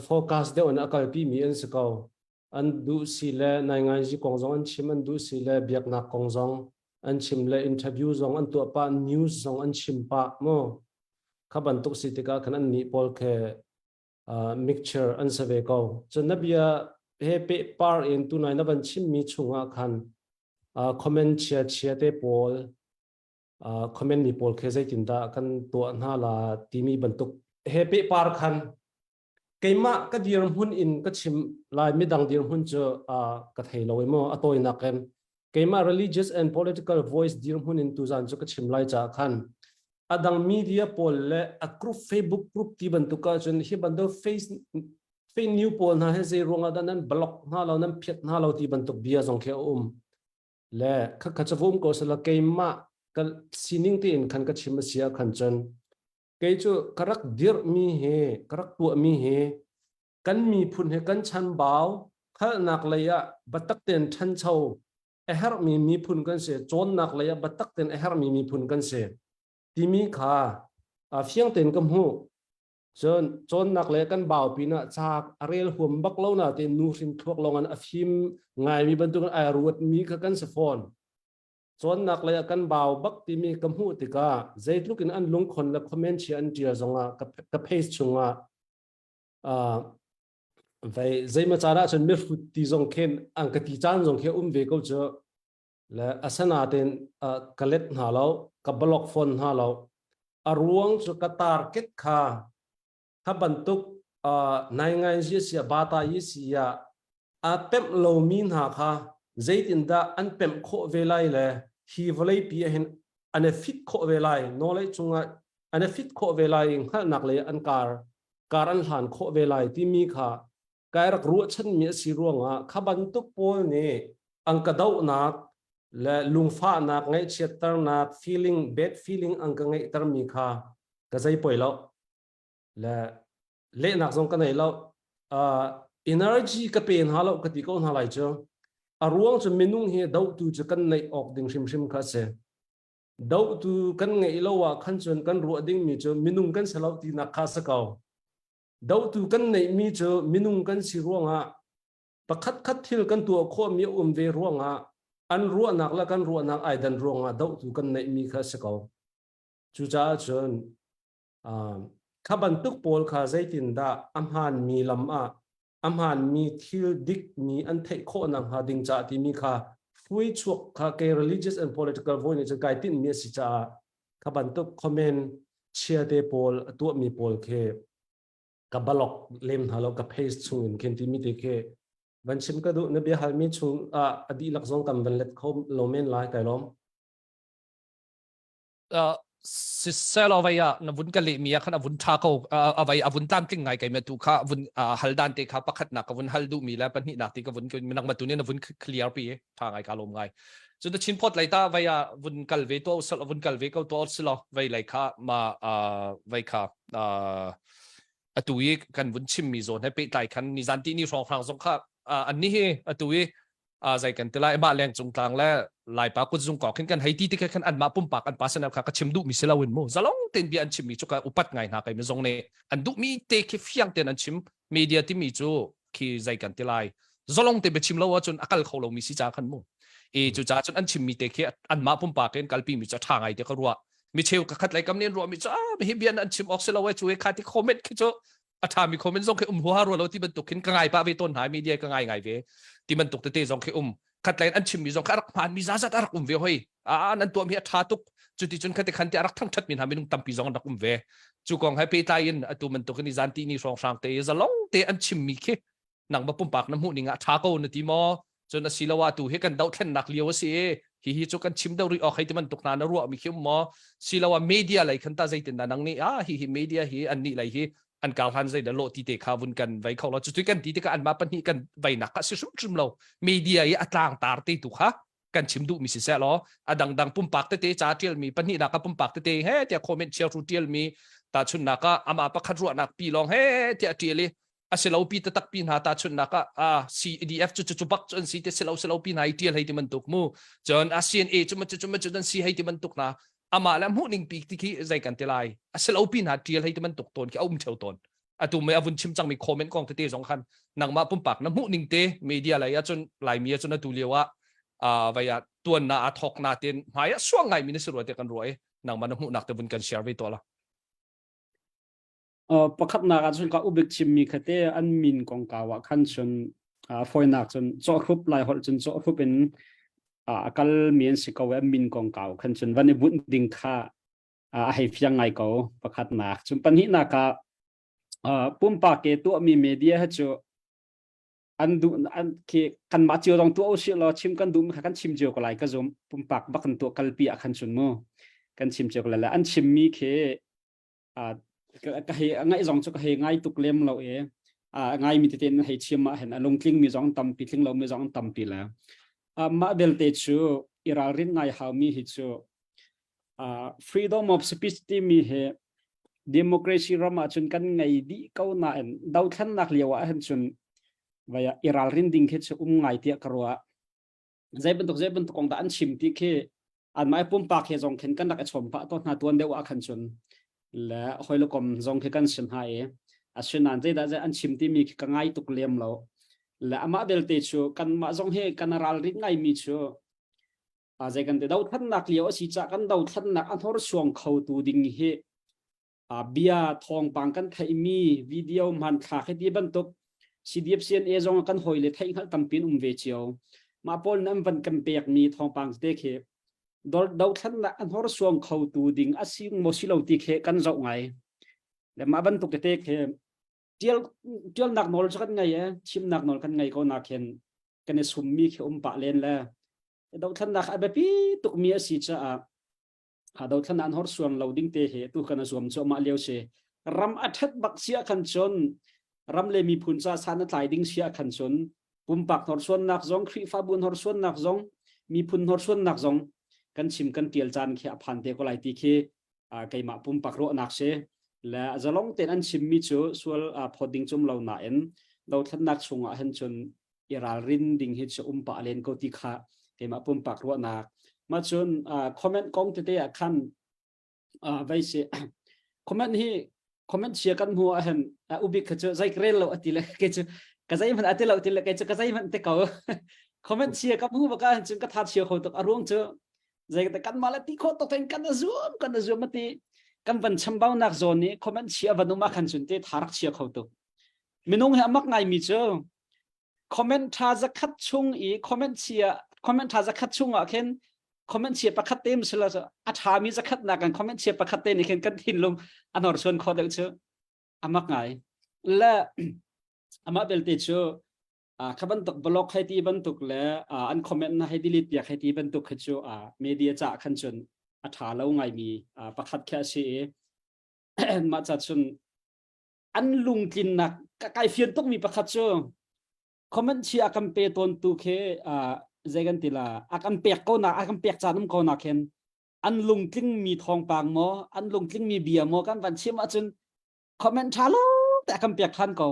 focus deuh in a kalpi mi an si ko. An duh si le nainganzi kong zong an chim, an duh si le biaknak kong zong an chim le interview zong an tuah pah, news zong an chim pah mu. Kha bantuk si tikah khan annih pawl khi uh, mixture an si ve ko. Cun na bia he pe par in tunai na van chimmi chungah khan uh, comment chia chia te pawl uh, comment mi pawl khe zeitindah kan tuah hna la timi bantuk he pe par khan keimah ka dirhmun in ka chim lai midang dirhmun cu uh, ka thei lo emo a tawinak in keimah religious and political voice dirhmun in tuzan cu ka chim lai ca khan adang media pawl le a group Facebook group ti bantuk ahcun hi bantuk face fake new pawl hna he zei ruangah dah nan block hna lo nan phiat hna lo ti bantuk bia zong khi a um le kha kha chu um ko sala keimah ka sining tein khan ka chim a si ah khan cun kei cu ka rak dirh mi he ka rak tuah mi he kan miphun he kan chanbau hngalhnak lei ah biatak tein ṭhancho a herhmi miphun kan si cawnnak lei ah biatak tein a herhmi miphun kan si timi kha fiang tein ka hmuh cun cawnnak le kan bau pinah ca a rel huam bak lo na tein nu hrim thluak lawng an a fim ngaimi bantukin ai ruatmi kha kan si fawn cawnnak lei ah kan bau bak timi ka hmuh tikah zeitluk in an lungkhon le comment chia an tial zongah ka page chungah Vei zeimaw caan ahcun mihrut ti zong khin an ka ti caan zong khi a um ve ko cu. Le asinain ka let hna lo, ka block fawn hna lo. A ruang cu ka target kha kha bantuk naingai sia bata yi sia a pemh lomi hna kha zeitindah an pemh khawh ve lai le hi vawleipi ah hin an i fit khawh ve lai nawlei cungah an i fit khawh ve lai i hngalhnak lei an kar kar an hlan khawh ve lai timi kha kai rak ruahchanmi a si ruangah kha bantuk pawl nih an ka dohnak le lungfahnak ngaihchiatternak feeling bad feeling an ka ngeihtermi kha ka zei poi lo le lehnak zong ka nei lo uh, energy ka pe hna lo ka ti ko hna lai cu a ruang cu minung hi dohtu cu kan neih awk ding hrimhrim kha a si Dohtu kan ngeih lo ah khan cun kan ruah dingmi cu minung kan si lo tinak kha si ko. Dohtu kan neihmi cu minung kan si ruangah pakhat khat thil kan tuah khawhmi a um ve ruangah an ruahnak le kan ruahnak ai dan ruangah dohtu kan neihmi kha si ko. Cucaah cun uh, Kha bantuk pawl kha zeitindah a hmaanmi lam ah a hmaanmi thil dikmi an theih khawh nakhnga ding caah timi kha hruai chuak kha kei religious and political voice nih cun kai tinhmi a si caah kha bantuk comment chia te pawl a tuahmi pawl khi ka balok lem hna lo ka paste chung in khin timi te khi van chim ka duh na bia halmi chung ah a dihlak zong kan van let kho lo men lai kai lawm. Siselaw vai ah na vun ka leh mi ah khan a vun tha ko a vai a vun tlamtling ngai kai me tu kha vun hal dan te kha pakhat nak ka vun hal duh mi le pahnih nak ti ka vun nang ma tu ni na vun clear pi tha ngai ka lom ngai cu na chin phot lai ta vai ah vun kal ve to sal vun kal ve ko to silo vai lai kha ma vai kha atu i kan vun chim mi zawn he pehtlai khan ni zan ti ni hrawng hrang zong kha an ni hi atu i a zei kan ti lai mah leng cung tlang le laipa kutzung kok hin kan hei ti ti khan anmah pumpak an personal kha ka chim duh mi si lo in mu zalong ten bia an chim mi chu ka upat ngai hna kai mi zong ne an duh mi te khi fiang ten an chim media ti mi cu khi zei kan ti lai zalong te be chim lo ahcun a kal kho lo mi si cha khan mu e cu cha cun an chim mi te khi anmah pumpak in kalpi mi chu tha ngai te ka ruah mi cheu ka khat lai kam nen ruah mi chu a hi bian an chim ok si lo e chu e kha ti comment khi chu a ṭhami comment zong khi um huaha rua lo ti bantuk khin ka ngai pah ve tawn hna media ka ngai ngai ve ti bantuk tete zong khi um khatlain an chimmi zong kha a rak hmaanmi zazat a rak um ve hoi a nan tuahmi a ṭha tuk cuti cun khati khan ti a rak thangṭhat mi hna minung tampi zong an rak um ve cu kong he pehtlai in atu bantuk in i zan ti ni hrawnghrang te i zalong te an chimmi khi nang ba pumpak na hmuh ning ah ṭha ko na ti maw cun a si lo ah tu hi kan dohthlennak lio a si i hi hi cu kan chim deuh rih awk hei ti bantuk hna na ruah mi khi um maw si lo ah media lei khan ta zeitin dah nang nih ah hi hi media hi an nih lei hi an kar hlan zei dah lawh ti te kha vun kan vei kho lo cu kan ti tikah anmah pahnih kan veinak kha si hrimhrim lo media i a tlang tar te tu kha kan chim duh mi siseh law a dangdang pumpak tete ca tialmi pahnihnak ah pumpak tete he tiah comment chia ru tialmi tahchunhnak ah amah pakhat ruahnak pi lawng he tiah tial i a si lo pi taktak pi hna tahchunhnak ah a CDF cu cu bak cu an si te si lo si lo pi hna i tial hei ti bantuk mu cun a CNA cu cu cu cu an si hei ti bantuk hna amah le hmuh ning pi ti khi zei kan ti lai a si lo pi hna tial hei ti bantuk tawn khi a um theo tawn atu mei a vun chim cangmi comment kong tete zong khan nangmah pumpak na hmuh ning te media lei ahcun laimi ahcun atu lio ah vai ah tuan na a thok na tin hmai ah suang ngai mi na si rua te kan ruah i nangmah na hmuhnak te vun kan share ve to la. Pakhatnak ah cun ka ubik chimmi kha te an min kongkau ah khan cun fawinak cun cawhrup lai holh cun cawhrup in a kal mi an si ko i an min kongkau khan cun van i bunh ding kha a hei fiang ngai ko pakhatnak. Cun pahnihnak ah pumpak ke tuahmi media hi cu an duh an khi kanmah cio zong tuah usih law chim kan duh mi kha kan chim cio ko lai ka zum pumpak bak kan tuah kalpi ah khan cun mu kan chim cio ko lai le an chimmi khi ka hei ngaih zong cu ka hei ngai tuk lem lo e ngai mi tete na hei chim ah hen a lungtling mi zong tampi tling lo mi zong tampi le mah belte cu i ralrin ngai hau mi hi cu freedom of speech timi hi democracy ram ah cun kan ngei dih ko nain dothlennak lio ah hin cun vaya i ralrin ding khi cu um ngai tiah ka ruah zei bantuk zei bantuk kong dah an chim ti khi anmah pumpak he zong khin kan rak i chom pah to hna tuan deuh ah khan cun le hoi le kom zong khi kan sim ha i asinain zeidah zei an chim timi khi ka ngai tuk lem lo le amah belte cu kanmah zong hi kan ralrin ngai mi cu a zei kan te dothlannak lio a si ca kan dothlannak a hnorsuang kho tu ding hi a bia thawngpang kan theihmi video hmanthlak hi ti bantuk CDF CNA zong kan hawi le theih hngalh tampi um ve cio mah pawl nan van kan pekmi thawngpang te khi dothlannak an horsuang kho tu ding a si maw si lo ti khi kan zoh ngai le mah bantuk tete khi tial tialnak nawl cu kan ngei e chimnak nawl kan ngei ko na khin kan i summi khi um pah len le dothlannak a biapi tukmi a si caah dothlan an horsuan lo ding te he tu kan a zuam cuahmah lio si ram a ṭhat bak sia khan cun ram le miphun ca san a tlai ding sia khan cun pumpak hnorsuannak zong Khrihfabu hnorsuannak zong miphun hnorsuannak zong kan chim kan tial caan khi a phan te ko lai ti khi keimah pumpak ruahnak si le zalong tein an chimmi cu sual phawt ding cum lo nain dothlannak chungah hin cun i ralrin ding hi cu um pah len ko ti kha keimah pumpak ruahnak mah cun comment kong tete ah khan vai si comment hi comment chia kan hmu ah hin ubik kha cu zei rel lo ati le ke cu ka zei hmanh ati lo ti le ke cu ka zei hmanh te ko comment chia ka hmu baka cun ka tha chia kho tuk a ruang cu zei kan mah le ti kho tok ten kan zuam kan zuam ati. Kan van chambaunak zawn i comment chia van um ah khan cun te tha rak chia kho tuk. Minung hi amak ngai mi cu comment tha zakhat chung i comment chia comment tha zakhat chung ah khin comment chia pakhat te misala a tha mi zakhat nak kan comment chia pakhat te nih khin kan thinlung a hnorsuan kho deuh cu amak ngai. Le amah belte cu kha bantuk blog hei ti bantuk le an comment na hei delete piak hei ti bantuk khi cu media ca khan cun a ṭha lo ngaimi pakhat khi a si i mah ca cun an lungtlinnak kai fian tukmi pakhat cu comment chi a kan pe tawn tu khi zei kan ti la a kan pek ko na a kan pek caan um ko na khin an lungtling mi thawngpang maw an lungtling mi bia maw kan van chim ahcun comment ṭha lo te a kan pek than ko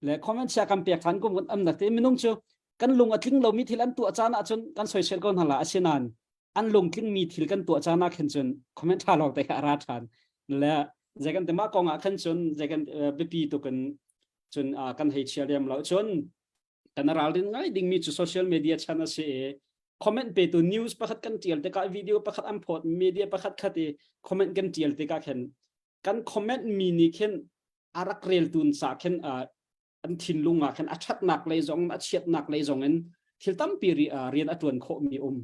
le comment chia kan pek than kum am nak te minung cu kan lung a tling lomi thil an tuah caan ahcun kan soisel ko hna la asinain an lung tling mi thil kan tuah caan ah khin cun comment tha lawng te kha a ra than le zei kan te mah kong ah khan cun zei kan biapi tukin cun kan hei chia lem lo cun kan ralrin ngai dingmi cu social media chan a si i comment petu news pakhat kan tial tikah video pakhat an phawt media pakhat khat i comment kan tial tikah khin kan comment mi nih khin a rak reltu sa khin an thinlung ah khin a ṭhatnak lei zong a chiatnak lei zong in thil tampi rian a ṭuan khawh mi um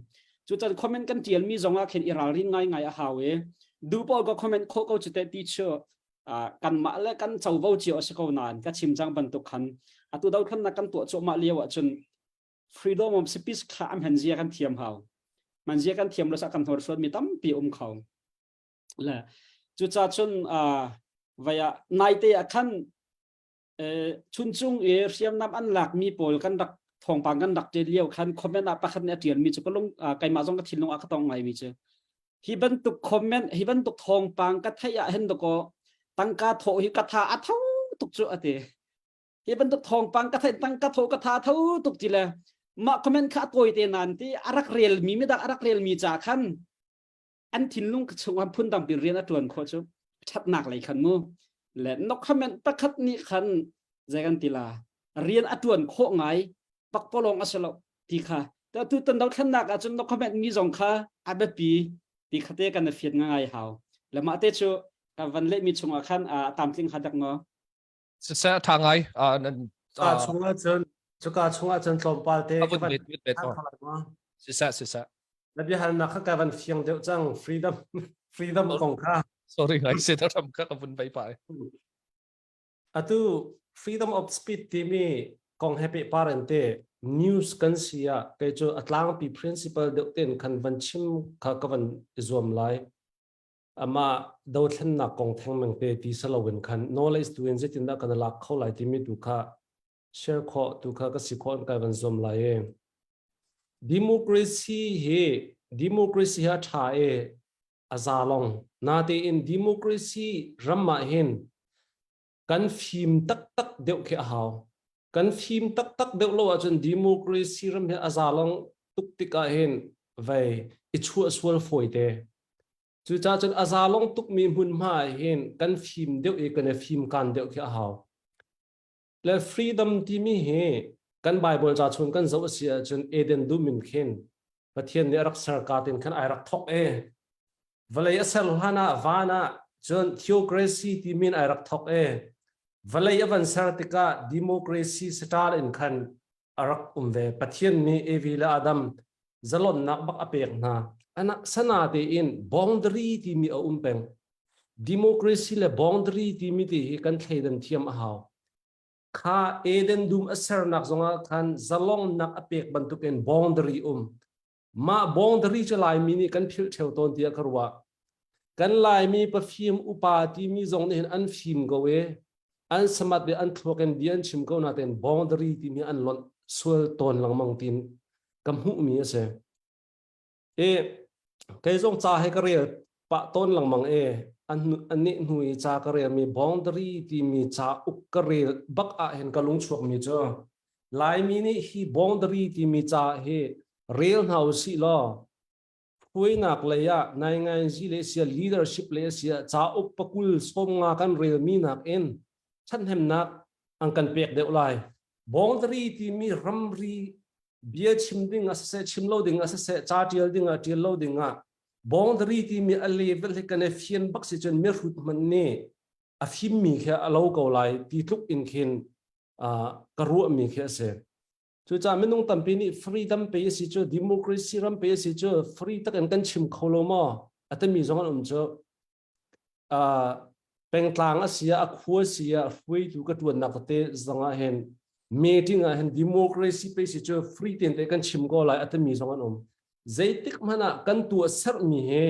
cucan comment kan ṭial mi zong ah khin i ralrin ngai ngai a hau i du pawl ka comment khawh ko cu te ti chu kanmah le kan covo cio a si ko nain ka chim cang bantuk khan atu dothlannak kan tuah cuahmah lio ah cun freedom of speech kha am hen zia kan thiam hau man zia kan thiam lo sa kan hnor mi tampi um kho Le cucaah cun vai ah naite ah khan chuncung i hriamnam an lakmi pawl kan rak thawngpang kan rak ṭial lio khan comment ah pakhat nih a ṭialmi cu ka lung keimah zong ka thinlung ah ka tong ngaimi cu hi bantuk comment hi bantuk thawngpang ka theih ah hin dakaw tangka thawh hi ka tha a tho tuk cu a ti hi bantuk thawngpang ka theih tangka thawh ka tha tho tuk ti le mah comment kha a tawi te nan ti a rak relmi midang a rak relmi ca khan an thinlung chungah phundang pin rian a tuan khawh cu ṭhatnak lei khan mu le no comment pakhat nih khan zei kan ti la rian a tuan khawh ngai pakpalawng a si lo ti kha tu tan dothlennak ahcun no comment mi zong kha a biapi ti kha te kan fiat ngai hau le mah te cu ka van leh mi chungah khan a tamtling ha dak ngo Siseh tha ngai ka chungah cun cuka chungah cun tlawmpal te ka van siseh siseh Na biahalnak kha ka van fiang deuh cang freedom freedom kong kha. Sorry ngai se ta ram kha ka vun vai pai. Atu freedom of speech timi kong he pe par in te news kan si ah kei cu a tlangpi principle deuh ten khan van chim kha ka van i zuam lai. Ama dothlennak kong thengmeng te ti saloin khan knowledge tu in zeitindah kan lak kho lai timi tu kha share khawh tu kha ka si khawh kai van zuam lai e. Democracy hi democracy hi a ṭha i a za long. Natein democracy ram ah hin kan fim taktak deuh khi a hau. Kan fim taktak deuh lo ahcun democracy ram hi a za long tuk tikah hin vei i chuah sual fawi te. Cucaah cun a za long tukmi hmunhma ah hin kan fim deuh i kan i fimkaan deuh khi a hau. Le freedom timi hi kan Bible ca chung kan zoh a si ahcun Eden dum in khin Pathian nih a rak ser ka tin khan ai rak thok e. Vawlei a ser hlan ah van ah cun theocracy timi in ai rak thok e. Vawlei a van ser tikah democracy style in khan a rak um ve. Pathian nih Evi le Adam zalonnak bak a pek hna. Ana sana tein boundary timi a um peng. Democracy le boundary timi ti hi kan thleidan thiam a hau. Kha Eden dum a sernak zongah khan zalongnak a pek bantukin boundary um. Mah boundary cu Laimi nih kan philh ṭheo tawn tiah ka ruah. Kan Laimi pafim upa timi zong nih hin an fim ko i an samat le an thluak in bia an chim ko nain boundary timi an lonh sual tawn lengmang tiin ka hmuhmi a si. E kei zong ca he ka rel pah tawn lengmang e an nih hnu i ca ka relmi boundary timi ca uk ka rel bak ah hin ka lung chuakmi cu Laimi nih hi boundary timi ca hi rel hna usih law hruainak lei ah naingainzi le sia leadership le sia cauk pakul sawmnga kan relmi nakin ṭhathnemnak an kan pek deuh lai. Boundary timi ramri bia chim ding ah siseh chim lo ding ah siseh ca ṭial ding ah ṭial lo ding ah. Boundary timi a level hi kan i fian bak si cun mihrut hmanh nih a fimmi khi a lo ko lai ti tluk in khin ka ruahmi khi a si. Cucaah minung tampi nih freedom pe a si cu democracy ram pe a si cu free tak in kan chim kho lo maw a timi zong an um cu. Pengtlang a si ah a khua si ah hruaitu ka ṭuannak tete zong ah hin meeting ah hin democracy pe si cu free tein te kan chim ko lai a timi zong an um. Zeitik hmanh ah kan tuah sermi hi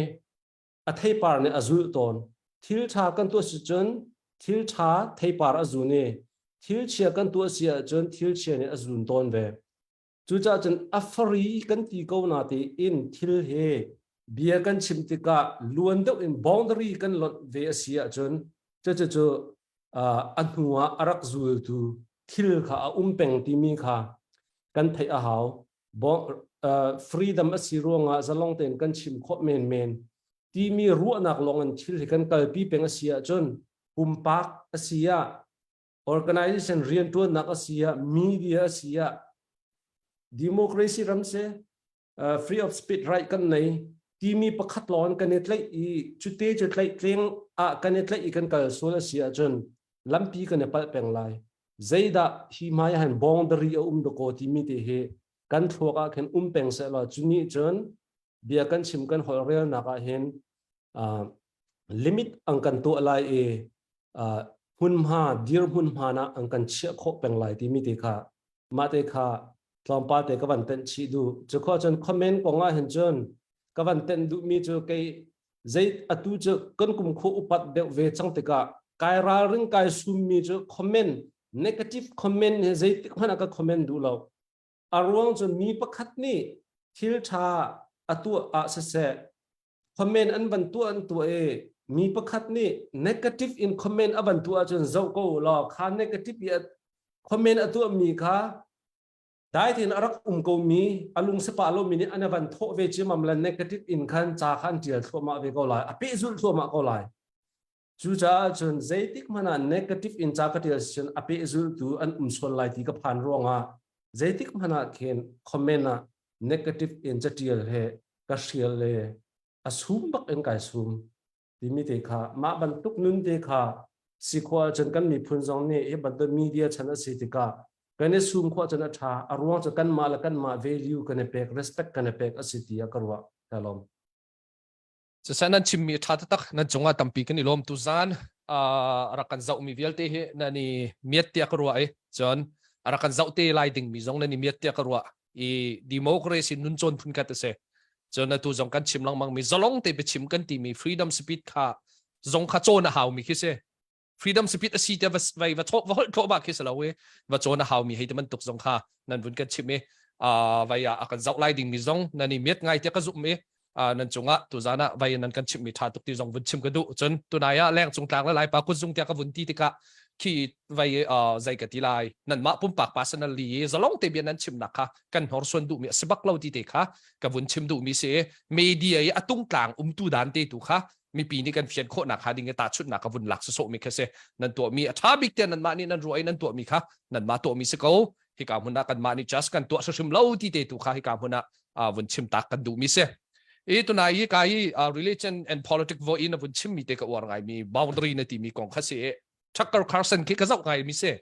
a theipar nih a zulh tawn. Thil ṭha kan tuah si cun thil ṭha theipar a zun i thil chia kan tuah si ahcun thil chia nih a zun tawn ve. Cucaah cun a free kan ti ko na tiin thil hi bia kan chim tikah luan deuh in boundary kan lonh ve a si ahcun cucu cu a hnu ah a rak zultu thil kha a um peng timi kha kan theih a hau. Freedom a si ruangah zalong tein kan chim khawh menmen timi ruahnak lawng in thil hi kan kalpi peng a si ahcun pumpak a si ah organization riantuannak a si ah media a si ah democracy ram si free of speech right kan nei timi pakhat lawng kan i tlaih i cute cu tlaih tleng ah kan i tlaih i kan kal sual a si ahcun lampi kan i palh peng lai zeidah hi hmai ah hin boundary a um dakaw timi te hi kan thluak ah khin um peng seh law cu nih cun bia kan chim kan holh relnak ah hin limit ang kan tuah lai i hmunhma dir hmunhma na an kan chiah khawh peng lai timi te kha mah te kha tlawmpal te ka van tenh chih duh cu kho cun comment kong ah hin cun ka van tenh duh mi cu kei zei atu cu kan kum khu upat deuh ve cang tikah kai ralring kai sum mi cu comment negative comment he zeitik hmanh ah ka comment duh lo a ruang cu mi pakhat nih thil tha a tuah ah siseh comment an van tuah an tuah i mi pakhat nih negative in comment a van tuah ahcun zoh ko law kha negative i comment a tuah mi kha dai tein a rak um ko mi a lung sapa lo mi nih an van thawh ve ciamam le negative in khan ca kha an tial thluahmah ve ko lai a pehzulh thluahmah ko lai cucaah cun zeitik hmanh ah negative in ca ka tial cun a pehzulhtu an um sual lai ti ka phan ruangah zeitik hmanh ah khin comment ah negative in catial he ka hrial le a sum bak in kai sum timi te kha mah bantuk nun te kha si khawh ahcun kan miphun zong nih hi bantuk media chan a si tikah kan i sum khawh cun a ṭha a ruang cu kanmah le kanmah value kan i pek respect kan i pek a si ti ah ka ruah ka lawm Cusan nan chimmi a ṭha taktak nan cungah tampi kan i lawm tu zan a rak kan zohmi vialte hi nan i miat tiah ka ruah i cun a rak kan zoh te lai dingmi zong nan i miat tiah ka ruah i democracy nun cawn phun khat a si cun atu zong kan chim lengmang mi zalong te biachim kan timi freedom speech kha zong kha cawn a haumi khi si freedom speech a si te va vai va chok va holh thlo ba khi si lo i va cawn a haumi hei te bantuk zong kha nan vun kan chim i vai a kan zoh lai ding mi zong nan i miat ngai te ka zumh i nan cungah tuzan ah vai nan kan chimh mi tha tuk ti zong vun chim ka duh cun tunai ah leng cung tlang le lai pa kut zung tia ka vun ti tikah khi vai zei ka ti lai nan mah pumpak personally zalong te bia nan chimnak kha kan hnorsuan duh mi a si bak lo ti te kha ka vun chim duh mi si media i atung tlang umtu dan te tu kha mipi nih kan fian khawhnak hnga ding i tahchunhnak ka vun lak sawsawh mi kha si nan tuah mi a ṭha bik te nan mah nih nan ruah i nan tuah mi kha nan mah tuah mi si ko hika hmun ah kan mah nih just kan tuah hrim lo ti te tu kha hika hmun ah vun chim tak kan duh mi si i tunai i ka i religion and politics vo in vun chim mi te ka uar ngai mi boundary na ti mi kong kha si Tucker Carlson khi ka zoh ngai mi si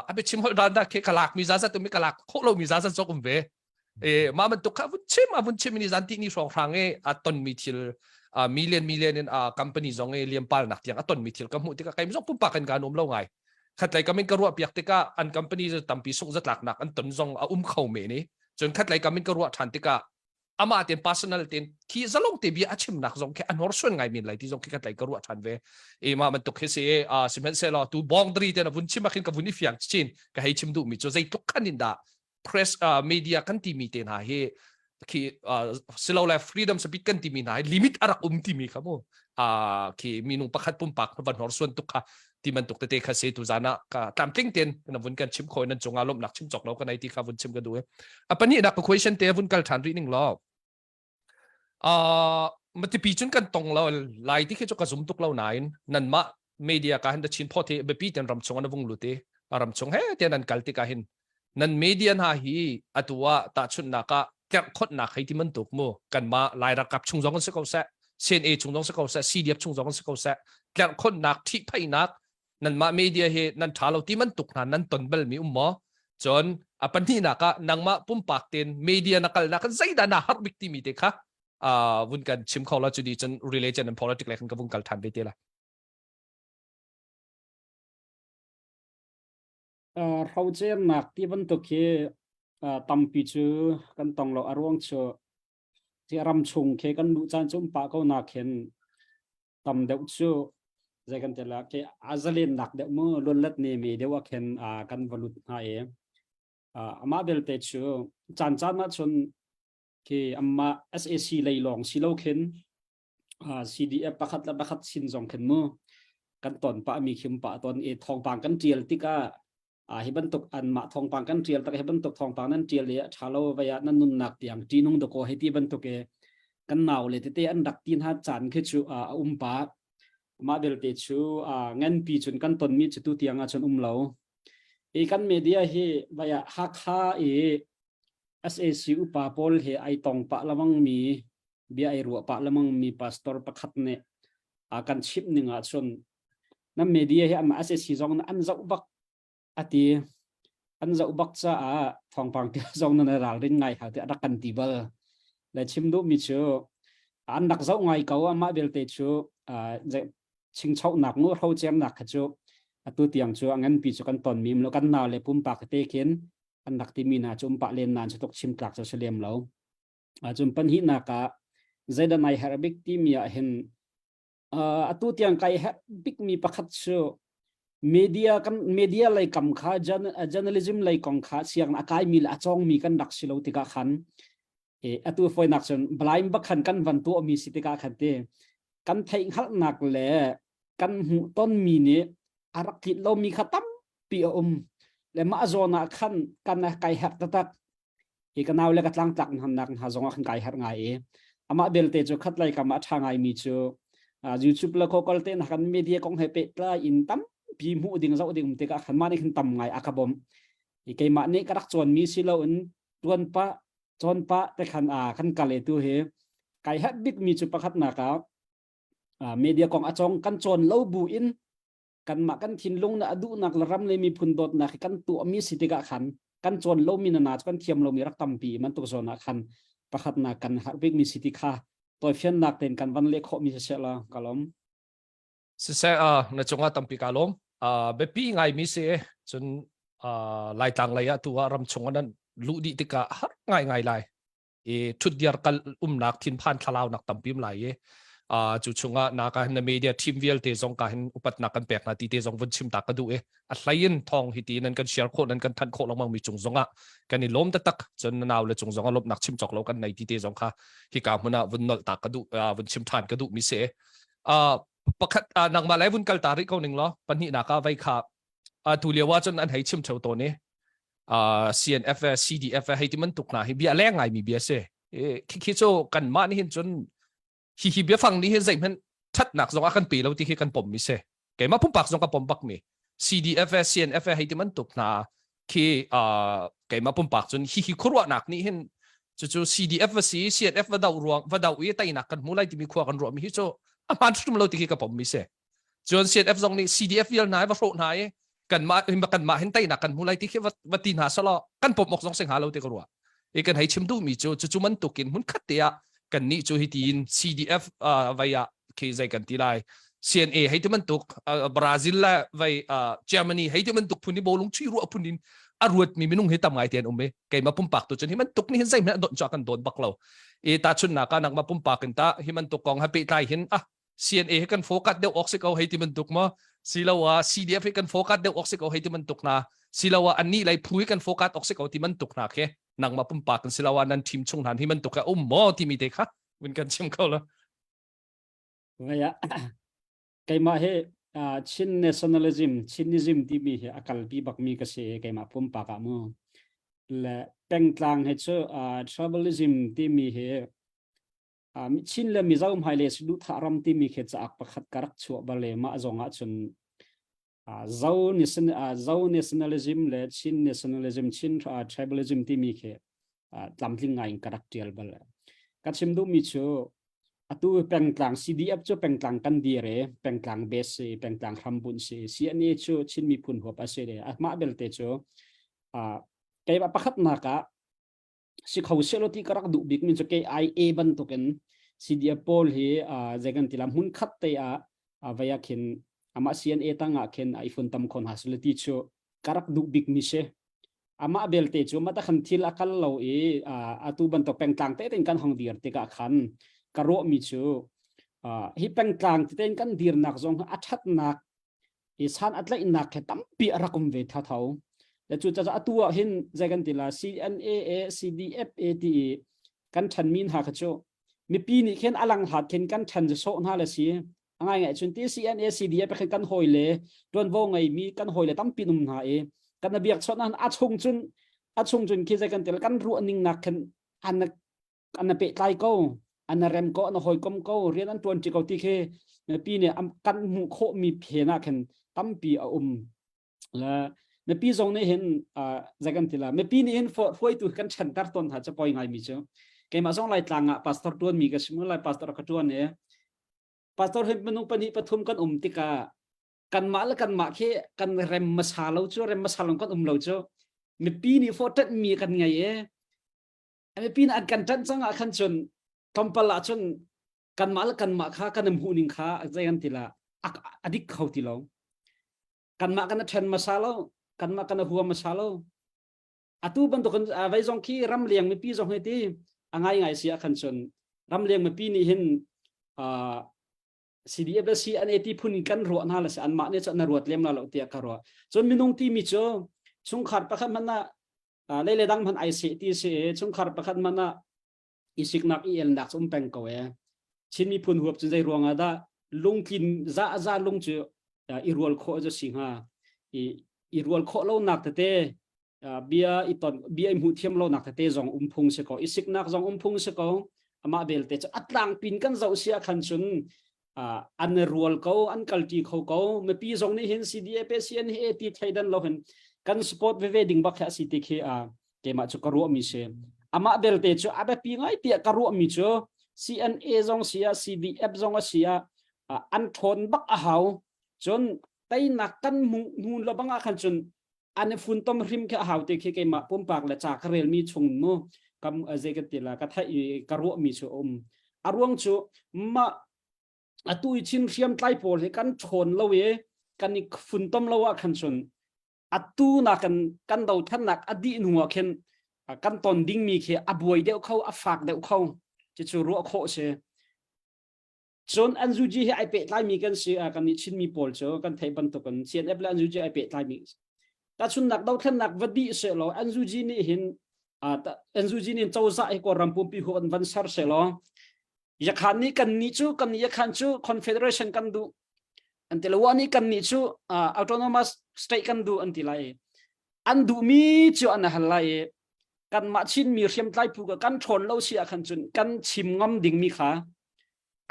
a biachim holh dan da khi ka lak mi zazat um ka lak khawh lo mi zazat zok um ve e ma bantuk kha vun chim a vun chim ni zan ti ni hrawng hrang e a ton mi thil million million in a company zong e liam pal nak tiang a ton mi thil ka hmuh tikah kai zong pumpak kan kan um lo ngai khatlei kamin ka ruah piak tikah an company tampi sung zatlak nak an ton zong a um kho me ni cun khatlei kamin ka ruah than tikah amah ten personal ten khi zalong te bia a chimnak zong khi a hnorsuan ngai men lai ti zong khi ka tlai ka ruah than ve e ma bantuk hi si a sihmanhsehlaw tu boundary te na vun chim ah khin ka vun i fiang chin ka hei chim duh mi cu zeitluk khan in dah press uh, media kan ti mi te hna hi khi uh, silole freedom speech kan ti mi hna hi limit a rak um ti mi kha mu uh, khi minung pakhat pumpak van hnorsuan tuk kha ti bantuk tete kha se tu zan ah ka tlamtling ten na vun kan chim khoi nan cungah lomnak chim chok lo kan ai ti kha vun chim ka du a pani nak ka question te vun kal than rih ning lo uh matipi chun kan tong lo lai ti khi chu ka zum tuk lo nain nan ma media ka han da chin pho the biapi ten ram chung an vung lu te ram chung he te nan kal ti ka hin nan media hna hi atua ta chun naka. tlerhkhonhnak hei ti bantuk mu kanmah Lai ralkap chung zong si ko seh CNA chung zong si ko seh CDF chung zong si ko seh tlerhkhonhnak ṭhihphaihnak nanmah media hi nan ṭha lo ti bantuk hna nan ton bal mi um maw cun a pahnihnak ah nangmah pumpak tein media na kalnak kan zeidah na harh bik timi te kha vun kan chim kho la cu di cun religion and politics le kan ka vung kal ṭhan ve te la Hrocernak ti bantuk hi tampi cu kan tong lo a ruang cu ti ram chung khi kan luh caan cu um pah ko nak hin tam deuh cu zei kan ti la ke a zalennak deuh mu luanlet ne me deuh ah khin kan va lut hna i amah belte cu caan caan ah cun khi amma SAC lei lawng si lo khin CDF pakhat le pakhat sin zong khin mu kan ton pah mi khim pah ton i thawngpang kan tial tikah a hi bantuk an mah thawngpang kan tial tak hi bantuk thawngpang nan tial i tha lo vai ah nan nunnak tiang ṭihnung dakaw hei ti bantuk i kan nau le tete an rak tin ha caan khi cu a um pa mah belte cu nganpi cun kan ton mi cu tu tiang ah cun um lo i kan media hi vai ah Hakha i SAC upa pawl he ai tong pah lawang mi bia ai ruah pah lemang mi pastor pakhat nih a kan chimh ning ah cun nan media hi an SAC zong an zoh bak ati an zoh bak caah thawngpang ti zong nan ralrin ngai ha ti rak kan ti bal le chim duh mi cu an rak zoh ngai ko amah belte cu chingchonak ngu hro cemnak kha cu atu tiang cu a nganpi cu kan ton mi lo kan nau le pumpak te khin an rak ti mi na cu umpa len nan cu tok chim tlak cu si lem lo Cun pahnihnak ah zeidah nai herh bik timi ah hin atu tiang kai herh bikmi pakhat cu media kan media lei kam kha journalism lei kong kha siang a kaimi le a cawngmi kan rak si lo tikah khan e atu foinak cun blind bakhan kan van tuahmi si tikah khan te kan theihhngalhnak le kan hmuh tonmi nih a rak tlinh lomi kha tampi a um le mah zawn ah khan kan kai herh taktak hi ka nau le ka tlangtlak nak hna zong ah khan kai harh ngai i amah belte cu khat lei kam ah ṭha ngai mi cu YouTube le Google te na kan media kong he pehtlai in tampi hmuh ding zoh ding um tikah khan mah nih khan tam ngai a ka bawmh i keimah nih ka rak cawn mi si lo in tuan pah cawn pah te khan a kan kal e tu hi kai herh bik mi cu pakhat nak ah media kong a cawng kan cawn lo bu in kanmah kan thinlung na a duhnak le ram le miphun dawtnak hi kan tuahmi si tikah khan kan cawn lomi na na cu kan thiam lomi rak tampi man tuk zawn ah khan pakhatnak kan harh bikmi si ti kha tawifiannak tein kan van leh khawhmi si seh la ka lawm. Siseh uh, na cungah tampi ka lawm. Uh, biapi ngaimi si cun uh, Laitlang lei ah tu ah ram chung nan luh dih tikah har ngai ngai lai. I thutdiar kal umnak thinphan thlalaunak tampi um lai i cu chungah na ka hin na media team vialte zong ka hin upatnak kan pek hna ti te zong vun chim ta ka duh i a hlei in thong hi ti nan kan share khawh nan kan thanh khawh lengmang mi cung zongah kan i lawm taktak cun na nau le cung zong ah lawmhnak chim cawk lo kan nei ti te zong kha hi ka hmun ah vun nolh ta ka duh vun chim than ka duh mi si pakhat nangmah lai vun kal ta rih ko ning law pahnihnak ah vei kha tu lio ah cun an hei chim theo tawn i CNF CDF hei ti bantuk hna hi bia leng ngai mi bia si khi khi cu kanmah nih hin cun hi hi biafang nih hin zeihmanh thatnak zong a kan pe lo ti khi kan pom mi si keimah pumpak zong ka pom bak mi CDF CNF hei ti bantuk hna khi keimah pumpak cun hi hi khuaruahnak nih hin cucu CDF va si CNF va do ruang va do i teinak kan hmu lai timi khua kan ruah mi hi cu a hmaan hrim lo ti khi ka pom mi si Cun CNF zong nih CDF vial hna i va hrawh hna i kanmah kanmah hin teinak kan hmu lai ti khi va, va ti hna selaw kan pom awk zong si hnga lo ti ka ruah. I kan hei chim duhmi cu cucu bantukin hmun khat te ah kannih cu hi tiin CDF uh, vai ah khi zei kan ti lai CNA hei ti bantuk uh, Brazil le vai uh, Germany hei ti bantuk phun i bawlung chui ruah phun in a ruat mi minung hi tam ngai te an um i keimah pumpak tu cun hi bantuk nih hin zeihmanh a don cu kan don bak lo i ta chun nak ah nangmah pumpak in ta hi bantuk kong ha pehtlai hin ah CNA hi kan focus deuh awk si ko hei ti bantuk maw siloah CDF hi kan focus deuh awk si ko hei ti bantuk hna siloah annih lei phu hi kan focus awk si ko ti bantuk hna khi nangmah pumpak in siloah nan team chung hna hi bantuk a um maw timi te kha vun kan chim kho lo Ngaya keimah hi Chin nationalism Chinism timi hi a kalpi bakmi ka si keimah pumpak ah mu le pengtlang hi cu tribalism timi hi Chin le Mizo hmailei saduhthah ram timi khi cauk pakhat ka rak chuah bal i mah zong ah cun Zo, Zo nationalism le Chin nationalism, Chin tribalism timi khi tlamtling ngai in ka rak ṭial bal. Ka chim duhmi cu atu pengtlang CDF cu pengtlang kan dir e pengtlang base si pengtlang hrambunh si CNA cu Chin miphun huap a si le amah belte cu keimah pakhatnak ah si kho selaw ti ka rak duh bik mi cu KIA bantukin CDF pawl hi zei kan ti la hmun khat te ah vai ah khin amah CNA tang ah khin ai fun tam khon ha selaw ti cu ka rak duh bik mi si amah belte cu mata khan thil a kal lo i atu bantuk pengtlang te ten kan hong dir tikah khan ka ruah mi cu hi pengtlang te ten kan dirnak zong a thatnak i san a tlaihnak he tampi a rak um ve thatho le cu caah atu ah hin zei kan ti la CNA CDFA ti i kan ṭhan mi hna kha cu mipi nih khin alang hlat khin kan ṭhan zu sawh hna le si a ngai ngai cun ti CNA CDF khin kan hawi le ṭuanvo ngei mi kan hawi le tampi um hna i kan biak chawt na a chung cun a chung cun khi zei kan ti la kan ruah ning nak khin an an pehtlai ko an rem ko an hawikom ko rian an tuan ṭi ko ti khi mipi nih kan hmuh khawh mi phen ah khin tampi a um le mipi zong nih hin zei kan ti la mipi nih hin hruaitu kan ṭhenter tawn hna cu poi ngai mi cu keimah zong Laitlang ah pastor ṭuan mi ka si mu lai pastor ka ṭuan i pastor hin minung pahnih pathum kan um tikah kanmah le kanmah khi kan rem hmasa lo cu rem hmasa lo kan um lo cu mipi nih fawh ṭanh mi kan ngei i mipi nih an kan ṭanh cang ah khan cun tlawmpal ah cun kanmah le kanmah kha kan hmuh ning kha zei kan ti la a dik kho ti lo kanmah kan ṭhen hmasa lo kanmah kan huam hmasa lo atu bantukin vei zong khi ramleng mipi zong hi ti a ngai ngai si ah khan cun ramleng mipi nih hin CDF le CNA ti phun in kan ruah hna le si anmah nih cun na ruat lem la lo tiah ka ruah cun minung ti mi cu chungkhar pakhat hmanh ah lei le dang hmanh ai seh ti si i chungkhar pakhat hmanh ah i siknak i elnak cu um peng ko e Chin miphun huap cun zei ruangah dah lungtlin za za lung cu i rual khawh cu si hnga i i rual khawh lonak tete bia i ton bia i hmuh thiam lonak tete zong um phung si ko i siknak zong um phung si ko amah belte cu a tlangpin kan zoh si ah khan cun an rual ko an kalṭi kho ko mipi zong nih hin CDA PCN hi ti thleidan lo hin kan support veve ding bak a si ti khi keimah cu ka ruah mi si amah belte cu a biapi ngai tiah ka ruah mi cu CNA zong si ah CDF zong a si ah an ṭhawn bak a hau cun teinak kan hmuh hnu lo bang ah khan cun an i funtom hrim khi a hau ti khi keimah pumpak le ca ka relmi chung mu kam zei ka ti la ka theih i ka ruah mi cu um a ruang cu mah atu i Chin hriamtlai pawl hi kan ṭhawn lo i kan i funtom lo ah khan cun atu na kan kan dothannak a dih hnu ah khin kan ton dingmi khi a buai deuh kho a fak deuh kho cucu ruah khawh si Cun NUG hi ai pehtlaimi kan si kan nih Chinmi pawl cu kan theih bantukin CNF le NUG ai pehtlaimi. Tahchunnak dothlennak va dih sehlaw NUG nih hin NUG nih cozah hi Kawlram pumpi hu an van ser sehlaw Yakhan nih kan nih cu kan nih Yakhan cu confederation kan duh an ti lo wa nih kan nih cu autonomous state kan duh an ti lai an duhmi cu an hal lai i kanmah Chinmi hriamtlai phu ka kan ṭhawn lo si ah khan cun kan chim ngam dingmi kha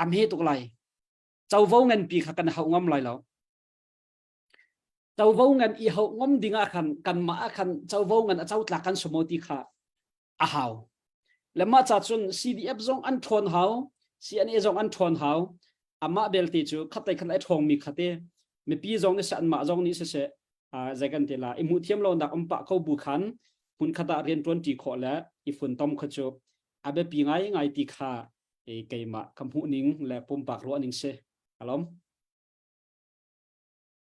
a hme tuk lai covo nganpi kha kan hauh ngam lai lo covo ngan i hauh ngam ding ah khan kanmah ah khan covo ngan a co tlak kan sumo ti kha a hau le mah ca cun CDF zong an ṭhawn hau CNA zong an ṭhawn hau amah belte cu khatlei khat ai ṭhawngmi khate mipi zong nih seh anmah zong nih siseh zei kan ti la i hmuh thiam lonak um pah ko bu khan hmun khat ah rian ṭuan ṭi khawh le i funtom kha cu a biapi ngai ngai ti kha keimah ka hmuh ning le pumpak ruah ning si alom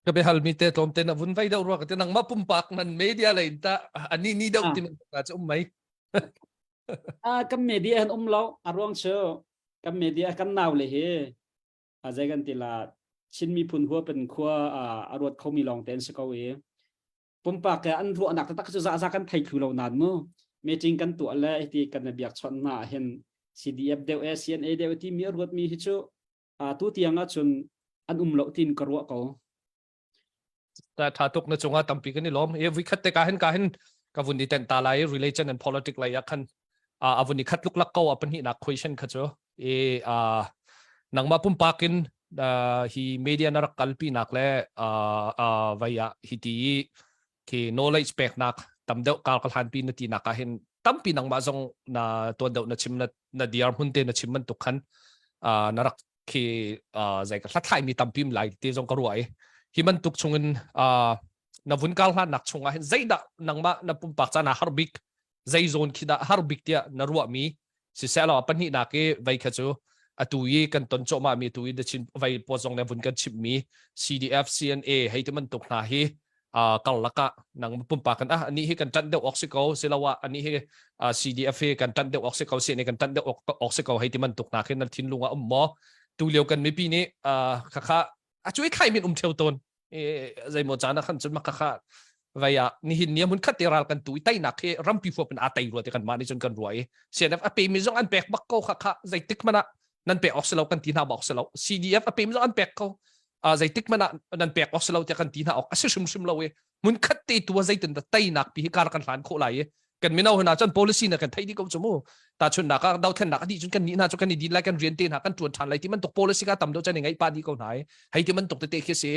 ka be hal mi te tlawm te na vun vai deuh rua ka te nangmah pumpak nan media lei ta ani ni deuh ti na chu um mai a kan media han um lo a ruang chu kan media kan nau le hi a zei kan ti la Chin miphun huapin khua a ruat khomi lawng te an si ko i pumpak ke an ruahnak taktak cu za za kan thei thlu lo nan mu meeting kan tuah le hiti kan biak chawnh hna hin CDF deuh e CNA deuh ti mi a ruat mi hi cu tu tiang ah cun an um lo tin ka ruah ko Ta tha tuk na cungah tampi kan i lawm. E vui khat te ka hin ka hin ka vun i tenh ta lai religion and politics lei ah khan a vun i khat luklak ko a pahnihnak question kha cu e a nangmah pumpak in hi media na rak kalpi nak le vai ah hi ti khi knowledge pek nak tam deuh kal ka hlan pi na ti nak ah hin. Tampi nangmah zong na tuan deuh na chim na na diar hmun te na chim bantuk khan na rak khi zei ka hlathlai mi tampi lai te zong ka ruah i hi bantuk chungin na vun kal hlan nak chungah hin zeidah nangmah na pumpak caan ah har bik, zei zawn khi dah har bik tiah na ruah mi siseh law, pahnihnak i vei kha cu atu i kan ton cawhmah mi, tu i the Chin vei pot zong le vun kan chimh mi CDF CNA hei ti bantuk hna hi karlak ah nang pumpak kan ah ani hi kan ṭanh deuh awk si ko siloah ani hi CDF hi kan ṭanh deuh awk si ko, CNA kan ṭanh deuh awk si ko hei ti bantuk hna khin nan thinlung ah um maw? Tu lio kan mipi nih khakha a cuai thlai min um theo tawn zeimaw caan ah khan cun maka kha vai ah nihin ni mun khat te ral kan tu i teinak hi rampi huap in aa tei rua te kan mah nih cun kan rua i CNF a pe mi zong an pek bak ko kha kha zeitik hmanh ah nan pek awk si lo kan ti hna bak si lo. CDF a pe mi zong an pek ko, zeitik hmanh ah nan pek awk si lo tiah kan ti hna awk a si hrimhrim lo i mun khat te tu zeitin dah teinak pi hi kar kan hlan khawh lai i kan mino hna cun policy na kan theih dih ko cu mu. Tahchunhnak ah dothlennak a dih cun kan nih hna cu kan i din lai, kan rian te hna kan tuan than lai ti bantuk policy ka tam deuh cun i ngaih pah dih ko hna i hei ti bantuk tete khi si.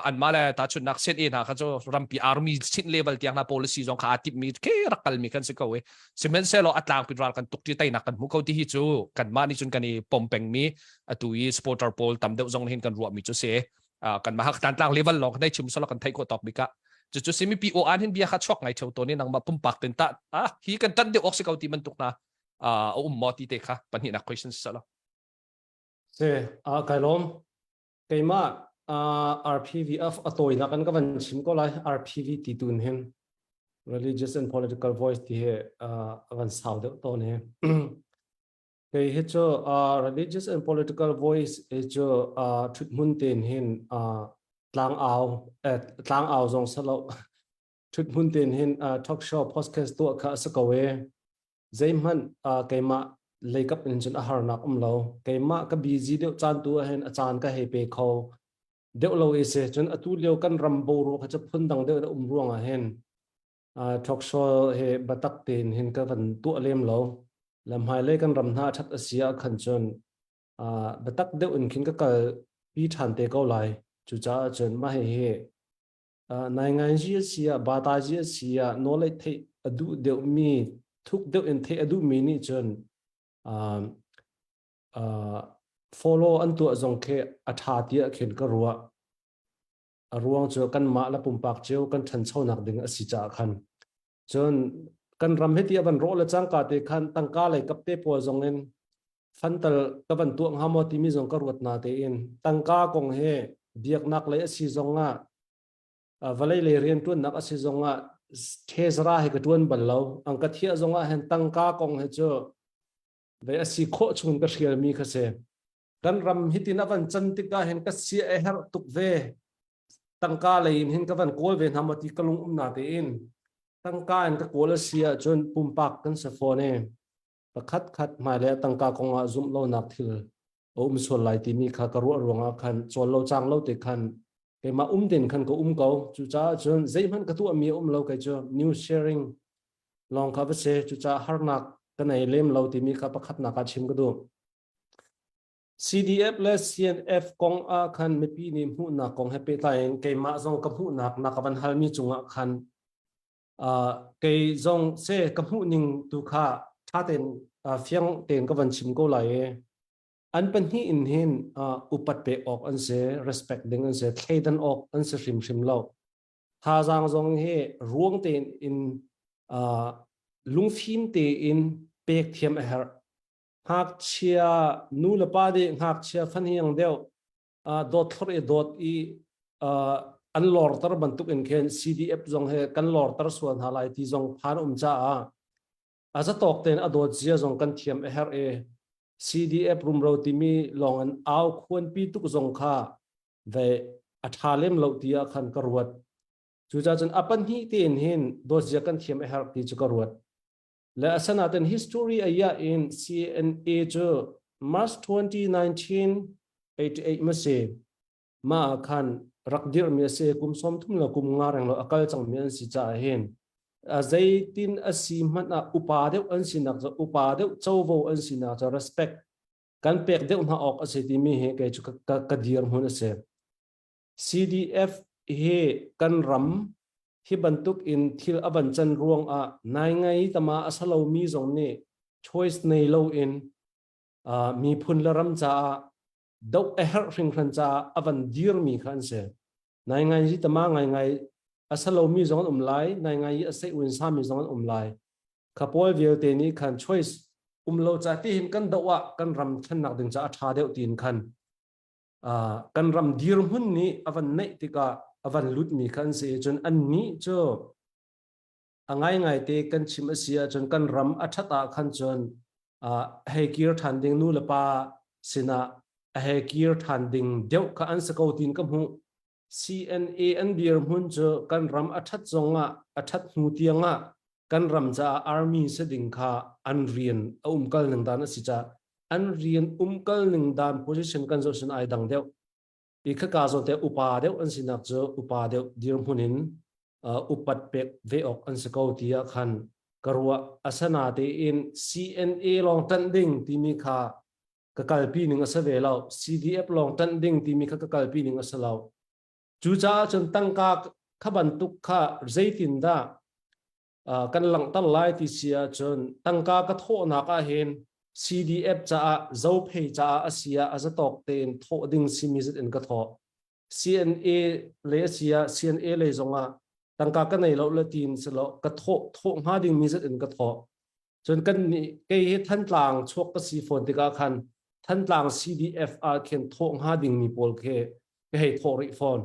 Anmah le tahchunhnak set e hna kha cu rampi army chin level tiang hna policy zong kha aa timmi ke rak kalmi kan si ko i sihmanhsehlaw a tlangpi ral kan tuk ti teinak kan hmu ko ti hi cu kanmah nih cun kan i pom pengmi, atu i supporter pawl tam deuh zong hin kan ruahmi cu si. Kan mah tlang level lawng kan chim solo kan theih ko tawk bik ah cu cu mipi o an hin bia kha chuak ngai theu to ni. Nangmah pumpak ten ta ah hi kan tan deuh awk si ko ti bantuk na a um maw ti te kha pahnihnak question salo. Se a kai lom. Keimah RPV a tawinak kan ka van chim ko lai. RPV ti tun hin religious and political voice ti he a van sau deuh to ne. Kei hi cu religious and political voice hi cu ṭhuthmun tein hin tlang au tlang au zong salo ṭhuthmun tein hin talk show podcast tuah kha a si ko e. Zeihmanh keimah leikap in cun a harnak um lo. Keimah ka busy deuh caan tu ah hin a caan ka hei pe kho deuh lo i si. Cun atu lio kan ram boruak kha cu phundang deuh in a um ruangah hin talk show he batak tein hin ka van tuah lem lo. Le hmailei kan ram hna a ṭhat a si ah khan cun biatak deuh in khin ka kal pi ṭhan te ko lai. Cucaah cun mah hihi nainganzi a si ah batazi a si ah knowledge theih a duh deuhmi, thuk deuh in theih a duhmi nih cun follow an tuah zong khi a ṭha tiah khin ka ruah. A ruang cu kanmah le pumpak cio kan ṭhanchonak ding a si caah khan. Cun kan ram hi ti a van rawh le cangka te khan tangka lei kap te pawl zong in fantal ka van tuah hnga maw timi zong ka ruat na tein tangka kong he biaknak lei a si zong ah vawlei lei rianṭuannak a si zong ah thezara he ka ṭuan bal lo. Ang ka thiah zong ah hin tangka kong he cu ve a si khawh chung ka hrialmi kha si. Kan ram hitin a van can tikah hin ka sia a herh tuk ve. Tangka lei in hin ka van kawl ve hna maw ti ka lung um na tein tangka in ka kawl a si ahcun pumpak kan si fawn i pakhat khat hmailei ah tangka kong ah zumh lonak thil a um sual lai timi kha ka ruah ruangah khan cawl lo cang lo te khan keimah um den khan ka um ko. Cucaah cun zeihmanh ka tuahmi a um lo. Kei cu news sharing lawng kha va si. Cucaah harnak ka nei lem lo timi kha pakhatnak ah chim ka duh. CDF le CNF kong ah khan mipi nih hmuhnak kong he pehtlai in keimah zong ka hmuhnak na ka van halmi cungah khan kei zong se ka hmuhning tu kha ṭha tein fiang tein ka van chim ko lai i an pahnih in hin upat pek awk an si, respect ding an si, thleidan awk an si hrimhrim lo. Thazaang zong hi ruang tein in lungfim tein pek thiam a herh. Ngakchia nu le pa nih ngakchia fahniang deuh dawt thlor i dawt i an lorter bantuk in khin CDF zong he kan lorter sual hna lai ti zong phan um caah a zatawk tein a dawt zia zong kan thiam a herh i CDF rumro timi lawng in au khuanpi tuk zong kha ve a ṭha lem lo ti ah khan ka ruat. Cucaah cun a pahnih tein hin dawt zia kan thiam a herh ti cu ka ruat. Le asanaten history aya in CNA cu March 2019 88 ma si ma khan rak dirh mi a si. Kum 30 le kum nga reng lo a kal cang mi an si caah hin a zeitin a si hmanh ah upa deuh an sinak cu, upa deuh covo an sinak cu respect kan pek deuh hna awk a si timi hi kei cu ka, ka dir hmun a si. CDF hi kan ram. Hi bantuk in thil a van can ruang ah nai ngai tama a salomi zong nih choice nei lo in uh, miphun le ram caah doh a herh hringhran caah a van dirmi kha an si. Nai ngai hi tama ngai ngai a salomi zong an um lai, nai ngai i a sei un sami zong an um lai. Kha pawl vialte nih khan choice um lo ca ti hin kan doh ah kan ram thlennak ding ca a ṭha deuh tiin khan uh, kan ram dirhmun nih a van neih tikah a van lutmi kha an si cun an nih cu a ngaingai te kan chim a si ahcun kan ram a ṭhat ah khan cun uh, hei kir ṭhan ding nu le pa sinah a hei kir ṭhan ding deuh kha an si ko tiin ka hmuh CNA an dirhmun cu kan ram a ṭhat zongah a ṭhat hnu tiangah kan ram caah army si ding kha an rian a umkal ning dan a si caah an rian umkal ning dan position kan zoh sin ai dang deuh i khaka zawn te upa deuh an sinak cu upa deuh dirhmun in uh, upat pek ve awk an si ko tiah khan ka ruah asana tein CNA lawng ṭanh ding timi kha ka kalpi ning a si ve lo CDF lawng ṭanh ding timi kha ka kalpi ning a si lo cucaah cun tangka kha bantuk kha zeitindah uh, kan langhter lai ti si ahcun tangka ka thawhnak ah hin CDF caah zophei caah a si ah a zatawk tein thawh ding simi zat in ka thawh CNA le a si ah CNA lei zongah tangka ka nei lo le tiin silo ka thawh thawh hnga ding mi zat in ka thawh Cun kan nih kei hi Thantlang chuak ka si fawn tikah khan Thantlang CDF ah khin thawh hnga dingmi pawl khi ka hei thawh rih fawn.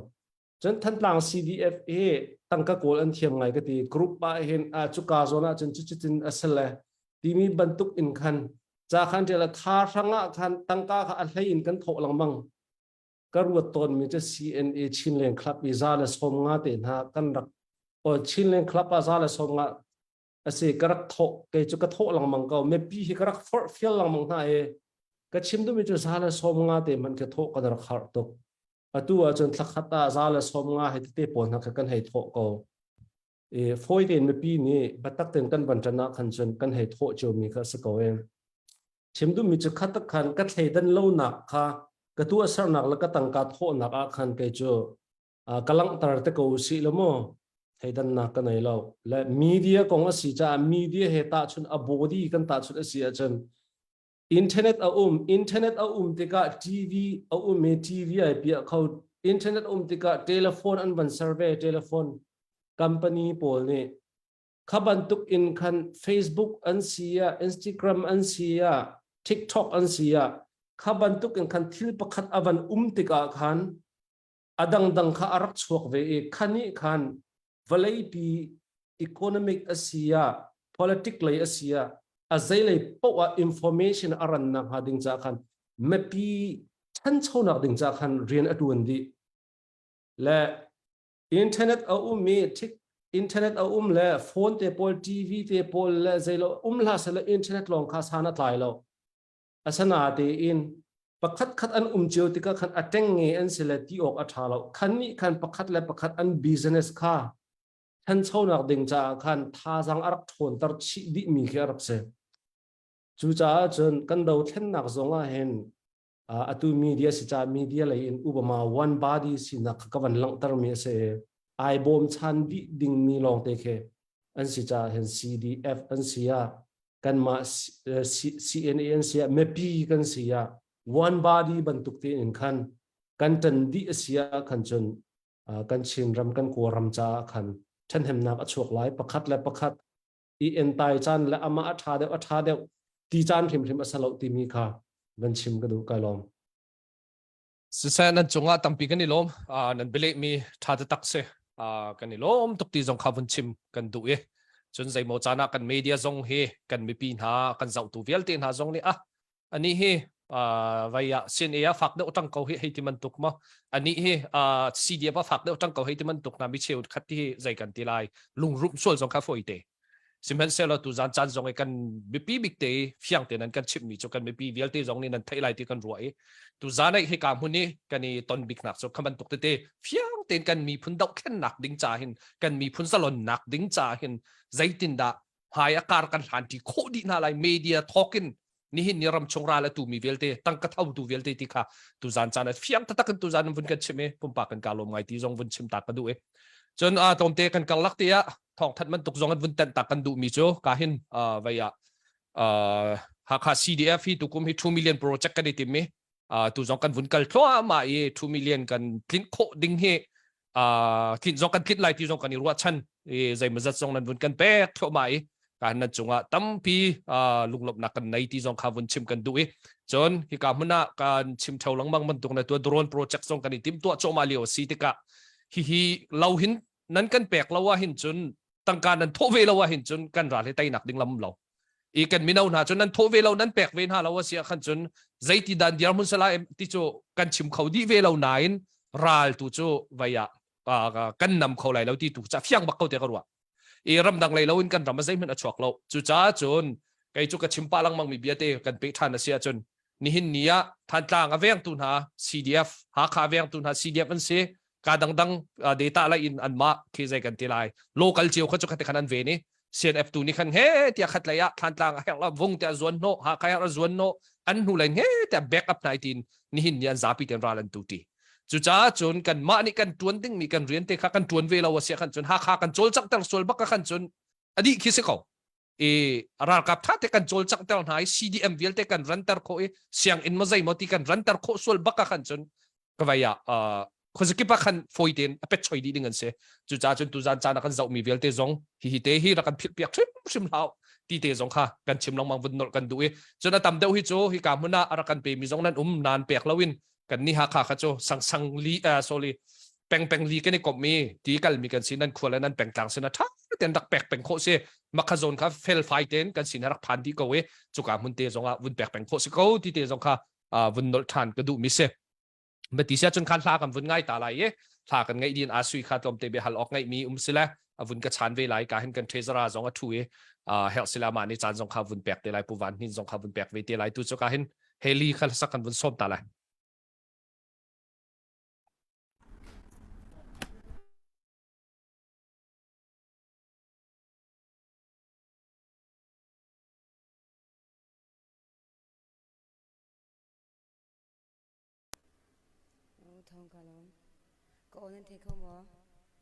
Cun Thantlang CDF hi tangka kawl an thiam ngai ka ti. Group ah hin ah cuka zawn ah cun cucutin a si le timi bantuk in khan ca khan ṭial tha hrang ah khan tangka kha a hlei in kan thawh lengmang. Ka ruat tawnmi cu CNA Chinland Club i za le 50 te hna kan rak Chinland Club ah za le 50 a si ka rak thawh kei cu ka thawh lengmang ko mipi hi ka rak forh fial lengmang hna i ka chim duhmi cu za le 50 te hmanh ka thawh kan rak harh tuk atu ahcun thlakhat ah za le 50 hei tete pawl hna kha kan hei thawh ko i fawi tein mipi nih biatak tein kan van ṭan ah khan cun kan hei thawh ciomi kha a si ko e chim duhmi cu kha tak khan ka thleidan lonak kha ka tuahsernak le ka tangka thawhnak ah khan kei cu ka langhter te ko usih lo mu theidannak ka nei lo le media kong a si caah media he tahchun a body kan tahchun a si ahcun internet a um internet a um tikah TV a um i TV ai piah kho internet um tikah telephone an van survey telephone company pawl nih kha bantuk in khan Facebook an si ah Instagram an si ah TikTok an si ah kha bantuk in khan thil pakhat a van um tikah khan a dangdang kha a rak chuak ve i khan nih khan vawleipi economic a si ah politic lei a si ah a zeilei paoh ah information a rannak hnga ding caah khan mipi ṭhanchonak ding caah khan rian a ṭuan dih le internet a um i internet a um le phone te pawl TV te pawl le zeilo um hlah seh le internet lawng kha san a tlai lo Asinain pakhatkhat an um cio tikah khan a ṭengnge an si le ti awk a ṭha lo. Khan nih khan pakhat le pakhat an business kha ṭhanchonak ding caah khan thazaang a rak ṭhawnter chih dihmi khi a rak si. Cucaah cun kan dothlennak zong ah hin atu media si caah media lei in Obama one body sinak kha ka van langhtermi a si i ai bawmchan dih dingmi lawngte khi an si caah hin CDF an si ah kanmah CNA an si ah mipi kan si ah one body bantuk tein khan kan ṭan dih a si ah khan cun kan Chinram kan Kawlram caah khan ṭhahnemnak a chuak lai pakhat le pakhat i entai caan le amah a ṭha deuh a ṭha deuh ti caan hrimhrim a si lo timi kha van chim ka duh kai lawm. Siseh nan cungah tampi kan i lawm. Nan bialehmi ṭha taktak si. Kan i lawm tuk ti zong kha vun chim kan duh i cun zeimaw caan ah kan media zong hi kan mipi hna kan zohtu vialte hna zong nih ah anih hi vai ah CNA ah fak deuh ṭang ko hi hei ti bantuk maw anih hi CDF ah fak deuh ṭang ko hei ti bantuk hna mi cheu khat ti hi zei kan ti lai lungrumh sual zong kha fawi te Sihmanhsehlaw tuzan caan zong i kan mipi bik te i fiang tein an kan chimhmi cu kan mipi vialte zong nih nan theih lai ti kan ruah i tuzan ai hika hmun i kan i ton biknak cu kha bantuk tete fiang tein kan miphun dohthlennak ding ca hin kan miphun zalonnak ding ca hin zeitindah hmai a kar kan hlanṭi khawh dih hna lai media thawk in. Nihin ni ram chung ral a tu mi vialte tangka tho tu vialte ti kha tuzan caan ah fiang taktak in tuzan vun kan chim i pumpak kan ka lawm ngai ti zong vun chim ta ka duh i cun a tlawmte kan karlak te ah thawngthat bantuk zong an vun tenh ta kan duh mi cu ka hin vei ah Hakha CDF hi tukum hi 2 million project kan i tim i tu zong kan vun kal thluahmah i 2 million kan tlinh khawh ding hi tlinh zong kan tlinh lai ti zong kan i ruahchan i zeimawzat zong nan vun kan pek thluahmah i kan nan cungah tampi lunglawmhnak kan nei ti zong kha vun chim kan duh i cun hika hmun ah kan chim theo lengmang bantuk na tua drone project zong kan i tim tuah cawhmah lio a si tikah hihi lo hin nan kan pek lo ah hin cun tangka nan thawh ve lo ah hin cun kan ral hi teinak ding lam lo i kan mino hna cu nan thawh ve lo nan pek ve hna lo a si ah khan cun zeiti dan dirhmun sala ti cu kan chim kho dih ve lo nain ral tu cu vai ah kan nam kho lai lo ti tu ca fiang bak ko te ka ruah i ramdang lei lo in kan ram a zeihmanh a chuak lo cucaah cun kei cu ka chim pah lengmang mi bia te kan peh ṭhan a si ahcun nihin ni ah Thantlang a vengtu hna CDF Hakha a vengtu hna CDF an si ka dangdang data lai in anmah khi zei kan ti lai local cio kha cu kha te khan an ven i CNF tu nih khan he tiah khat lei ah Thantlang a herh la vung tiah zuan hnawh Hakha herh a zuan hnawh an hnu lei he tiah back up nai tin nihin ni an zapi ten ral an tu ti cucaah cun kan mah nih kan tuan ding mi kan rian te kha kan tuan ve lo a sia khan cun Hakha kan cawlcangh ter sual bak khan cun adi khi si ko i ralkap tha te kan cawlcangh ter hna i CDM vialte kan ranter khawh i sianginn ma zei maw ti kan ranter khawh sual bak khan cun ka vai ah khuazakip ah khan fawi tein a pet choi dih ding an si cucaah cun tuzan caan ah kan zohmi vialte zong hihi te hi rak kan philh piak hrimhrim hlau ti te zong kha kan chim lengmang vun nolh kan duh i cun a tam deuh hi cu hika hmun ah a rak kan pe mi zong nan um nan pek loin kan ni Hakha kha cu sang sang li uh, sorry peng peng li kan i komh mi ti kal mi kan si nan khua le nan pengtlang sin a tha ten rak pek peng khawh si makha zone kha fel fai ten kan sin rak phan dih ko i cuka hmun te zong ah vun pek peng khawh si ko ti te zong kha vun nolh than ka duh mi si Mati sia cun khan hla kan vun ngai ta lai i hla kan ngaih din asui kha tlawmte bia hal awk ngaih mi um sile a vun ka chan ve lai ka hin kan treasurer zong a thu i herh sila ma ni caan zong kha vun pek te lai pu van hnin zong kha vun pek ve te lai tu cu ka hin heli kha sak kan vun sawm ta lai. Thawng ka lawm. Ka aw nan thei kho maw?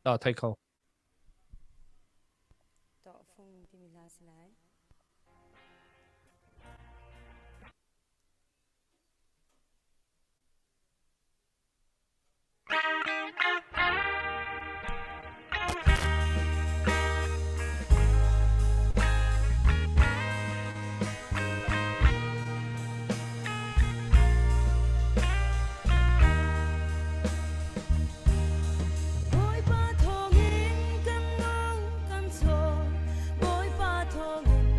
Ah, thei kho. Tawhfung timi hla si lai. Bawipa thawngin kan nung kan chaw Bawipa thawngin.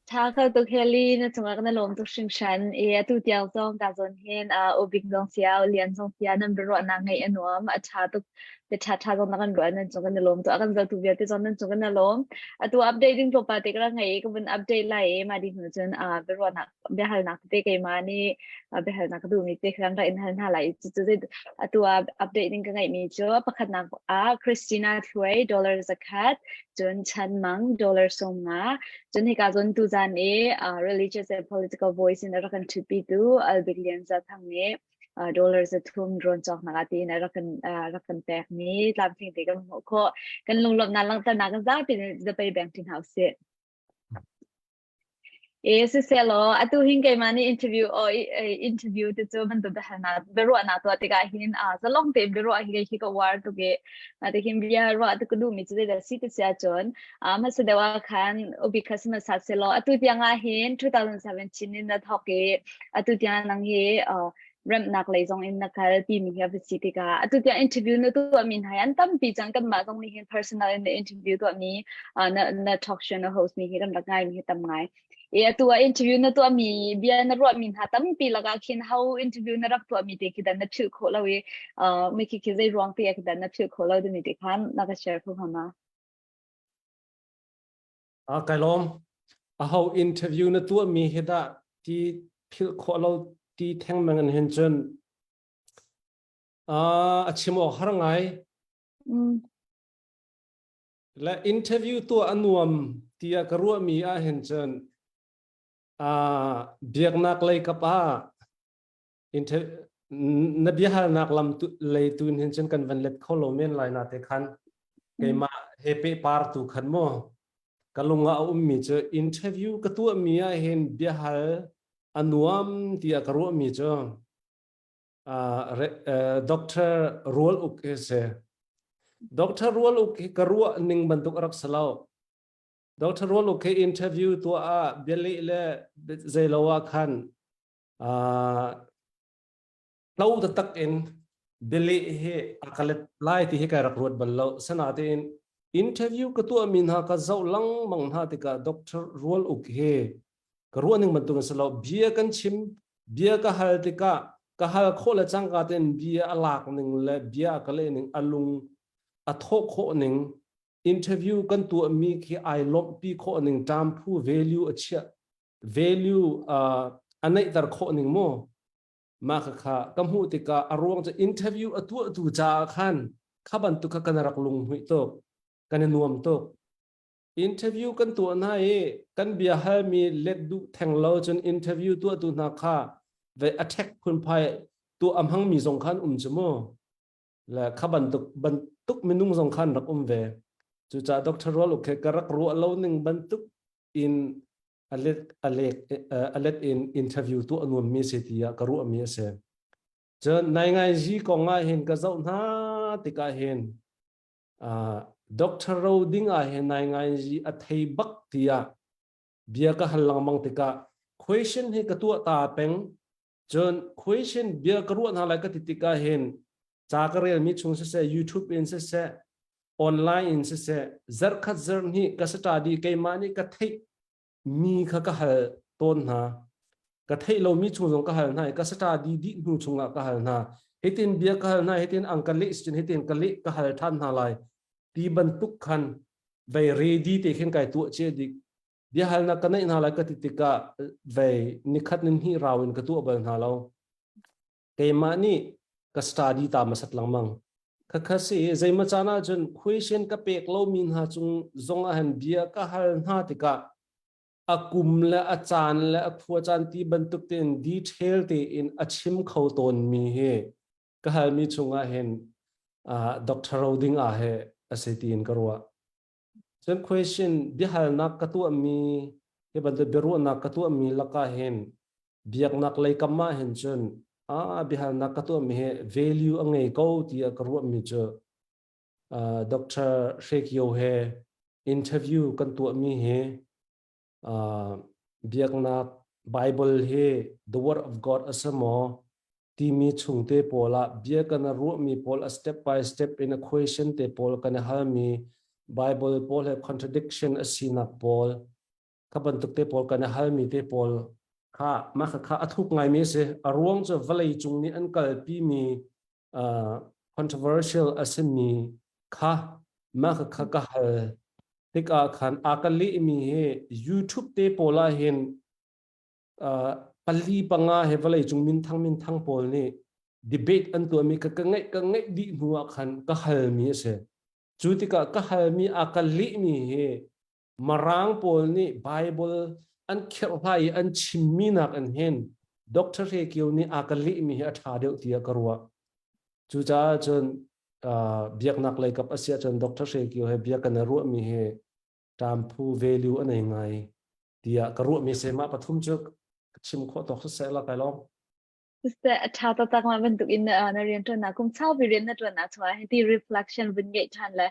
Tha kho tuk Heli na cungah kan lawm tuk hringhran i atu tiang zong ka zawn hin ubik zong sia lian zong sia nan biaruahnak ngaih a nuam a tha tuk te tha tha zong na kan ruah nan cung kan i lawm tuk a kan zohtu vialte zong nan cung kan i lawm atu update ding tlawmpal te ka rak ngei i ka vun update lai i mah dih hnu cun biaruahnak biahalnak tete keimah nih biahalnak ka duhmi te khan rak in hal hna lai cu cu atu ah update ding ka ngeihmi cu pakhatnak ah Christina Thluai dollar zakhat cun Chan Mang dollar 50 cun hika zawn tu zan i religious and political voice in a rak kan ṭhutpi tu Albik Lian Za Thang nih dollar 300 drone cawknak ah tiin a rak kan rak kan pek mi tlamtling te kan hmuh khawh kan lunglawmhnak langhternak kan zapi in zapei bank ṭi hna usih. E siselaw atu hin keimah nih interview o interview te cu bantuk biahalnak biaruahnak tuah tikah hin zalong tein biaruah hi hi ka uar tuk i tihin bia ruah tu ka duhmi cu zeidah si ti si ahcun hmasa deuh ah khan ubi kha sihmanhseh selaw atu tiang ah hin 2017 in na thawk i atu tiang nang hi remnak lei zong in na kal timi hi a va si tikah atu tiang interview na tuahmi hna hi an tampi cang kanmah zong nih hin personal in na interview tuahmi na na talk show na host mi hi kan rak ngai mi hi tam ngai e atu ah interview na tuahmi bia na ruahmi hna tampi lakah khin how interview na rak tuahmi te khi dan na philh khawh lo i mi khi khi zei ruang te khi dan na philh khawh lo timi te khan na ka share kho hama A kai lawm. Aho interview na tuahmi hi dah ti philh khawh lo ti thengmang in hin cun a chim awk har ngai. Le interview tuah a nuam tiah ka ruahmi ah hin cun biaknak lei kap ah na biahalnak lam lei tu hin cun kan van let kho lo men lai na te khan keimah he pehpar tu khan mu ka lung ah a ummi cu interview ka tuahmi ah hin biahal a nuam tiah ka ruahmi cu Dr. Rual Uk hi si. Dr. Rual Uk hi ka ruah ning bantuk a rak si lo. Dr. Rual Uk hi interview tuah ah bialeh le zeilo ah khan tlo taktak in bialeh hi a ka let lai ti hi kai rak ruat bal lo. Sanatein interview ka tuahmi hna ka zoh lengmang hna tikah Dr. Rual Uk hi ka ruah ning bantuk in si lo. Bia kan chim, bia ka hal tikah ka hal khawh le cangka tein bia a lak ning le bia a ka leh ning a lung a thawh khawh ning interview kan tuahmi khi ai lawmhpi khawh ning term phu value a chiah value a neihter khawh ning mu mah kha ka hmuh tikah a ruang cu interview a tuahtu caah khan kha bantuk kha kan rak lunghmuih tuk kan i nuam tuk interview kan tuah hna i kan bia halmi let duh theng lo cun interview tuahtu hna kha ve attack phunphai tuah a hmangmi zong khan um cu mu le kha bantuk bantuk minung zong khan rak um ve cucaah Dr. Rual Uk he ka rak ruah lo ning bantuk in a let a lek a let in interview tuah nuam mi si tiah ka ruah mi a si. Cun nai ngai zi kong ah hin ka zoh hna tikah hin Dr. Ro ding ah hin nai ngai zi a thei bak tiah bia ka hal lengmang tikah question hi ka tuah ta peng cun question bia ka ruah hna lai ka ti tikah hin ca ka relmi chung siseh YouTube in siseh online in siseh zarhkhat zarhhnih ka study keimah nih ka theih mi kha ka hal tawn hna ka theih lomi chung zong ka hal hna i ka study dih hnu chungah ka hal hna hitin bia ka hal hna hitin ang ka leh cun hitin ka leh ka hal than hna lai ti bantuk khan vei ready te khin kai tuah che dik biahalnak ka neih hna lai ka ti tikah vei nikhat nin hnih rau in ka tuah bal hna lo keimah nih ka study ta masat lengmang khakha si zeima caan ah cun question ka pek lomi hna cung zong ah hin bia ka hal hna tikah a kum le a caan le a khua caan ti bantuk tein detail tein a chim kho tawn mi hi ka halmi chungah hin Dr. Roding ah he a si tiin ka ruah cun question biahalnak ka tuahmi hi bantuk biaruahnak ka tuahmi lakah hin biaknak lei kam ah hin cun a biahalnak ka tuahmi hi value a ngei ko tiah ka ruahmi cu Dr. Hrekio he interview kan tuahmi hi biaknak Bible hi the word of God a si maw timi chungte pawl ah bia kan ruahmi pawl a step by step in a question te pawl kan i halmi Bible pawl he contradiction a sinak pawl. Kha bantuk te pawl kan i halmi te pawl kha mah kha a thuk ngaimi a si. A ruang cu vawlei cung nih an kalpi mi uh, controversial a simi kha mah kha ka hal tikah khan a ka lehmi hi YouTube te pawl ah hin uh, pali panga he vawlei cung minthang minthang pawl nih debate an tuahmi ka ka ngaih ka ngaih dih hnu ah khan ka halmi a si. Cu tikah ka halmi a ka lehmi hi Marang pawl nih Bible an kherhhlai i an chimmi nak in hin Dr. Hre Kio nih a ka lehmi hi a ṭha deuh tiah ka ruah. Cucaah cun uh, biaknak lei kap a si ahcun Dr. Hre Kio he bia kan i ruahmi hi ṭamphu value a nei ngai tiah ka ruahmi si. Mah pathum cu ka chim khawh tawk siseh la kai lawm. Siseh a ṭha taktak mah bantuk in na rian ṭuannak kum saupi rian na ṭuannak chungah hin ti reflection vun ngeih ṭhan le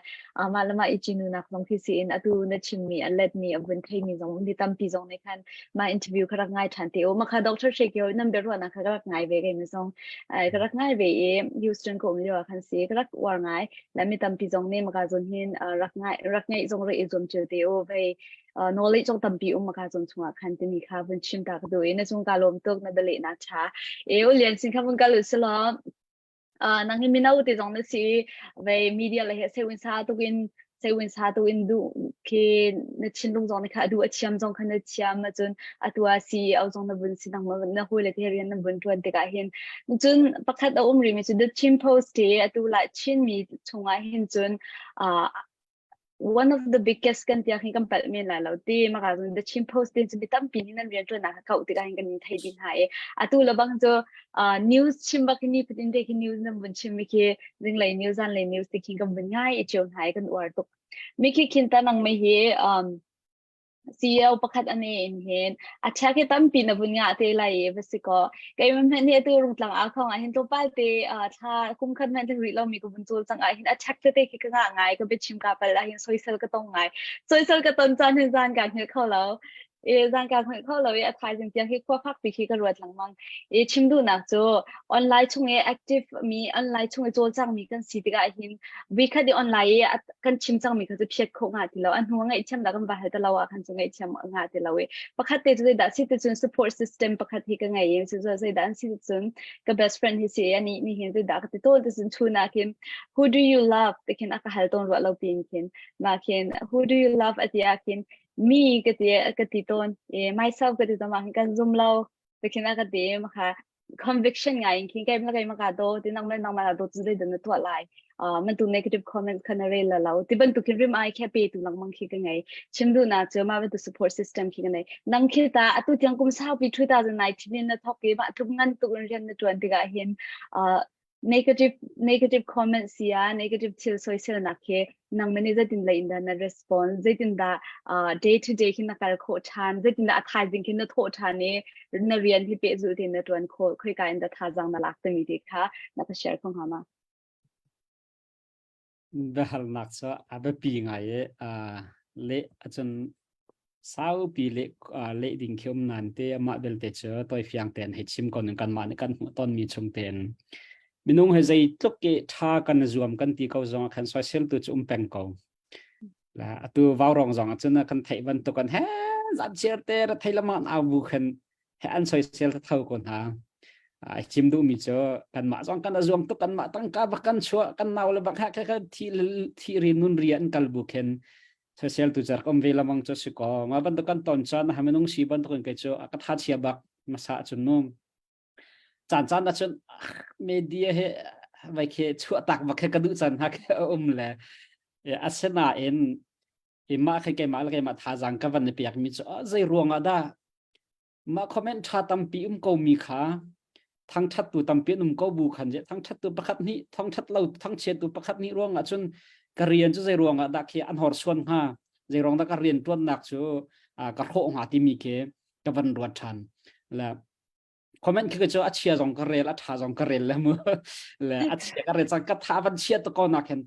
mah le mah i cinunak zong khi si in atu na chimmi a letmi a vun theimi zong mi tampi zong nih khan mah interview kha rak ngai ṭhan te u. Mah kha Dr. Shekyo nan biaruahnak kha ka rak ngai ve kei mi zong ka rak ngai ve i Houston ka um lio ah khan si ka rak uar ngai le mi tampi zong nih maka zawn hin rak ngai rak ngeih zong rak i zuam cio te u vei knowledge zong tampi um maka zawn chungah khan timi kha vun chim ta ka duh i na cung ka lawm tuk na bialehnak ṭha e u lian sin kha vun kal u silaw nang hi mino te zong na si vei media le he sewin sa tukin sewin sa tuin du khi na thinlung zong kha du a thiam zong kha na thiam cun atua CEO zong na vun si nang na hoi le te rian na vun tuan tikah hin cun pakhat a um rimi cu The Chin Post te atu la Chin mi chungah hin cun one of the biggest kan tiang hi kan palh men lai lo ti maka cun the Chin Post tin cu mi tampi nih nan rian ṭuannak kha kauh tikah hin kan in thei dih hna i atu le bang cu news chim bak ni fatin te khi news nan vun chim mi khi zinglei news zanlei news ti khin kan vun ngai i cio hna i kan uar tuk mi khi khin ta nang mai hi um CEO pakhat ane in hin a ṭhek hi tampi na vun ngah te lai i va si kaw keimah hmanh nih atu rungtlang ah khong ah hin tlawmpal te thla kum khat hmanh rih lomi ka vun cawl cang ah hin a ṭhek tete khi ka ngah ngai ka biachim ka pal ah hin soisel ka tong ngai soisel ka ton caan hin zan ka hngilh kho lo i zan ka hngilh kho lo i a thaizing tiang hi khua fakpi khi ka ruat lengmang i chim duhnak cu online chung i active mi online chung i cawlcang mi kan si tikah hin vikhat i online i kan chim cangmi kha cu phiat khawh nga ti lo a hnu ngaihthiam dah kan va hal te lo ah khan cu ngaihthiam nga ti lo i pakhat te cu zeidah si ti cun support system pakhat hi ka ngei i cu zeidah an si ti cun ka best friend hi si ani ni hin zeidah ka ti tawn ti cun chun ah khin who do you love ti khin a ka hal tawn ruah lo pin khin ma khin who do you love ati ah khin me ka ti ka ti tawn e myself ka ti tawn ma khin kan zum lo ti khin a ka ti ma kha conviction ngai in khin kai kai ma ka do ti nang nang ma do chu dei na tuah lai man tu negative comments kha na rel la lo ti bantuk khin rim ai khe pe tu lang mang khi ka ngai chim du na chu ma tu support system khi ka nei nang khi ta atu tiang kum sau pi 2019 in na thok ke ma tluk ngan tuk in rian na tuan tikah hin negative negative comment sia negative thil soisel nak khi nang mani zeitin lei in dah na response zeitin dah uh, day to day khi na kal khawh ṭhan zeitin dah a thaizing khi na thawh ṭhan i na rian hi pehzulh tein na ṭuan khawh khoika in dah thazaang na lak timi ti kha na ka share kho hnga ma Biahalnak cu a biapi ngai i leh ahcun saupi leh leh ding khi um nain te amah belte cu tawifiang tein hei chim ko ning kanmah nih kan hmuh tonmi chung tein minung he zeitluk i ṭha kan i zuam kan ti ko zong ah khan soiseltu cu um peng ko. La atu vaurawng zong ahcun kan theih bantuk an he zanchiar te ra thei lamah au bu khan he an soisel tho ko hna ai chim duhmi cu kanmah zong kan zuam tuk kanmah tangka bak kan chuah kan nau le bak ha kha kha thi thi ri nun ri an kal bu khen soisel tu char kom ve lamang chu si ko ma bantuk kan ton chan ha minung si bantuk in kai chu ka tha chia bak masa chun nu caan caan ah cun media he vai khe chuah tak bak he ka duh chan ha ke um le asinain imah khe keimah le keimah thazaang ka van i pek mi cu zei ruang ah dah mah comment ṭha tampi um ko mi kha thangṭhattu tampi an um ko bu khan je thangṭhattu pakhat nih thangṭhat lo thangchiattu pakhat nih ruang ah cun ka rian cu zei ruang ah dah khi an horsuan hnga zei ruang dah ka rian ṭuannak cu ka hrawh hnga timi khi ka van ruat ṭhan le comment khi cu a chia zong ka rel a ṭha zong ka rel le mu le a chia ka rel cang ka tha van chia to ko nak hin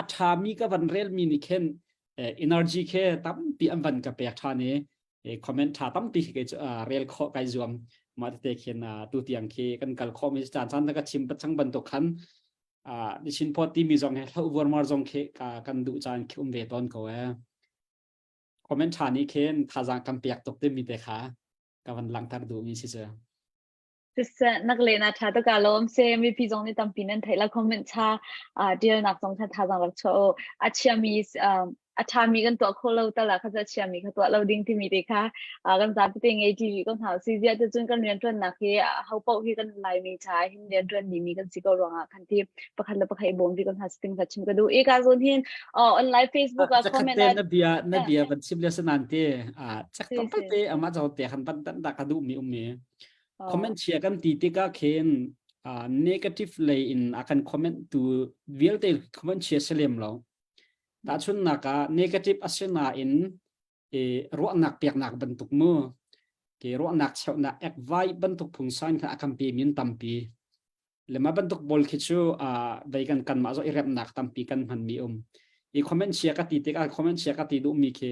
a ṭha mi ka van rel mi nih khin energy khe tampi an van ka pek ṭhan i comment ṭha tampi khi kei cu rel khawh kai zuam mah tete khin tu tiang khi kan kal khawh mi caan caan ka chim pachang bantuk khan ni chin phawt ti mi zong he hlo vuarmar zong khi kan duh caan khi um ve tawn ko e. Comment ṭha nih khin thazaang kan pek tuk timi te kha ka van langhter duhmi si cu. Siseh nak le na ṭha tuk lawm se mipi zong nih tampi nan theih la comment ṭha deal nak zong kha thazang rak chuah u a chiami a ṭhami kan tuah kho lo tal ah kha a chiami kha tuah lo ding timi te kha kan zapi te ngei TV ko hna si zia te cun kan rianṭuan nak hi ho paoh hi kan Laimi cha hin rianṭuan dimi kan si ko ruangah khan ti pakhat le pakhat i bawm vi ko hna si ting kha chim ka duh i ka zawn hin online Facebook ah comment na bia na bia van chim le sanan te a chak tlawmpal te ama zo te khan ban dan da ka duh mi um mi comment chia kan ti tikah khin negative lei in a kan comment tu vialte comment chia selem lo tahchunnak ah negative asinain e ruahnak peknak bantuk mu ke ruahnak cheuhnak advice bantuk phungsan kha a kan pe min tampi le mah bantuk bol khi cu vei kan kanmah zo i remnak tampi kan hman mi um i comment chia ka ti tikah comment chia ka ti duh mi khi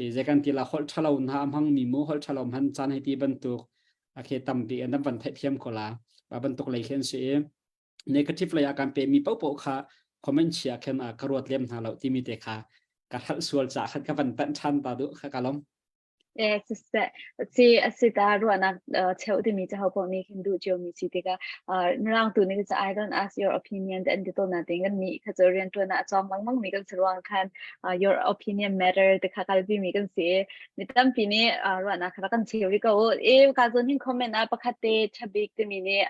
e zei kan ti la holh thalo na hmang mi mu holh thalo hman chan hei ti bantuk a khi tampi an van theih thiam ko la ba bantuk lei khin si i negative lei ah kan pe mi popo kha comment chia khen a ka ruat lem hna lo timi te kha ka hal sual cha khat ka van tan than ta du kha ka lom Eh, siseh, si a si ta ruahnak cheuh timi cu hopaoh nih khin duh ciomi si tikah mirang tu nih cu I don't ask your opinion an ti tawn natin kan nih kha cu rianṭuan ah a cawng lengmang mi kan si ruang khan your opinion matter ti kha kalpi mi kan si i mi tampi nih ruahnak kha kan cheu rih ko. I ka zawn hin comment ah pakhat te ṭhabik timi nih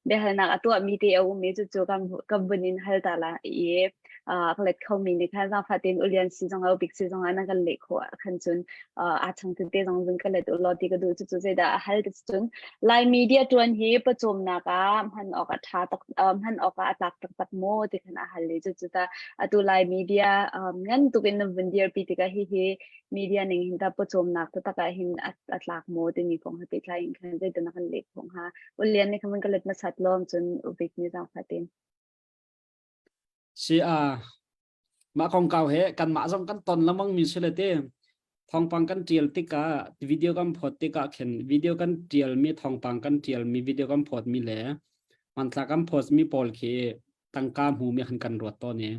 biahalnak a tuahmi te a um i cucu kan kan vun in hal ta la i a let khomi nih khan zaangfah tein ulian si zong ah bik si zong ah nan kan leh khawh khan cun aa chang te zong zun ka let u law ti ka duh cucu zeidah a hal ti cun Lai media tuan hi pawcawmnak ah hman awk a tha tak hman awk ah a tlak taktak maw ti khan a hal i cucu ta atu Lai media ngan tukin nan vun dirpi tikah hihi media ning hin ta pawcawmnak taktak ah hin a tlak maw timi kong he pehtlai in khan zeidah na kan leh khawh hnga Ulian nih khan ka let hmasat lawm cun ubik ni zaangfah tein. Si a mah kongkau he kanmah zong kan ton lamang mi si le te thawngpang kan tial tikah video kan phot tikah khin video kan tial mi thawngpang kan tial mi video kan phot mi le hmanthlak kan post mi pawl khi tangka hmu mi khan kan ruat tawn i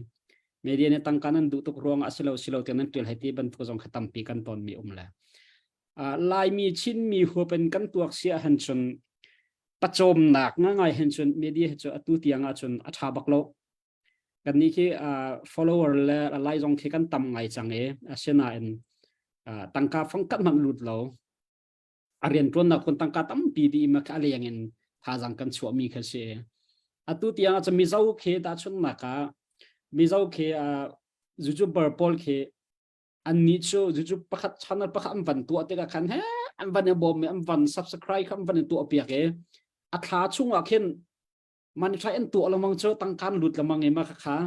media nih tangka nan duh tuk ruang ah silo silo tiang nan tial hei ti bantuk zong kha tampi kan ton mi um le Laimi Chinmi huap in kan tuak sia han cun pachawmnak ngai hen cun media hi cu atu tiang ah cun a tha bak lo kan nih khi follower le lai zong khi kan tam ngai cang e asinain tangka fang kat man lut lo a rian tuannak kun tangka tampi di ma kha leng in thazang kan chuah mi kha si atu tiang ah Mizo khi ta chun nak ah Mizo khi YouTuber pawl khi annih cu cucu pakhat channel pakhat an van tuah tikah khan he an van i bawm i an van subscribe kha an van i tuah piak i a thla chungah khin monetize an tuah lengmang cu tangka an lut lengmang i ma kha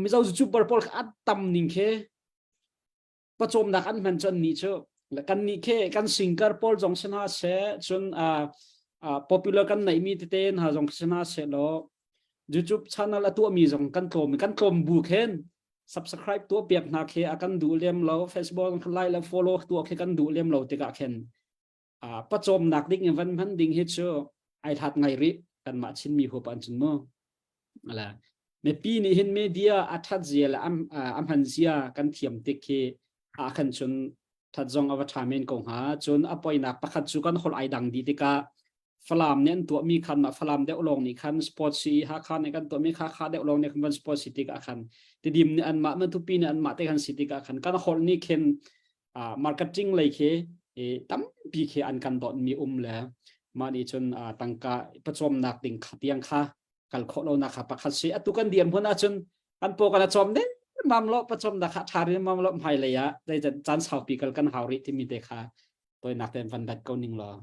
Mizo YouTuber pawl kha a tam ning khi pawcawmnak an hman cu annih cu kan nih khi kan singer pawl zong si hna seh cun popular kan neihmi tete hna zong si hna seh law YouTube channel a tuahmi zong kan tlawm kan tlawm bu khin subscribe tuah piak hna khi a kan duh lem lo Facebook like le follow tuah khi kan duh lem lo tikah khin a pawcawmnak ding in van hman ding hi cu ai hlat ngai rih kanmah Chinmi huap an cun mu ala mipi nih hin media a that zia le am hman zia kan thiam tik khi a khan cun that zong a va tha men ko hnga cun a poinak pakhat cu kan holh ai dang dih tikah Falam nih an tuahmi khan mah Falam deuh lawng nih khan sport si Hakha nih kan tuahmi kha kha deuh lawng nih khan van sport si tikah khan Tidim nih anmah Matupi nih anmah te khan si tikah khan kan holh nih khin marketing lei khi tampi khi an kan dawt mi um le mah nih cun tangka pawcawmnak ding kha tiang kha kal khawh lonak kha pakhat si atu kan dir hmun ahcun kan paw kan a cawm ding mam lo pawcawmnak kha tha rin mam lo hmai lei ah caan saupi kal kan hau rih timi te kha toinak ten van dat ko ning law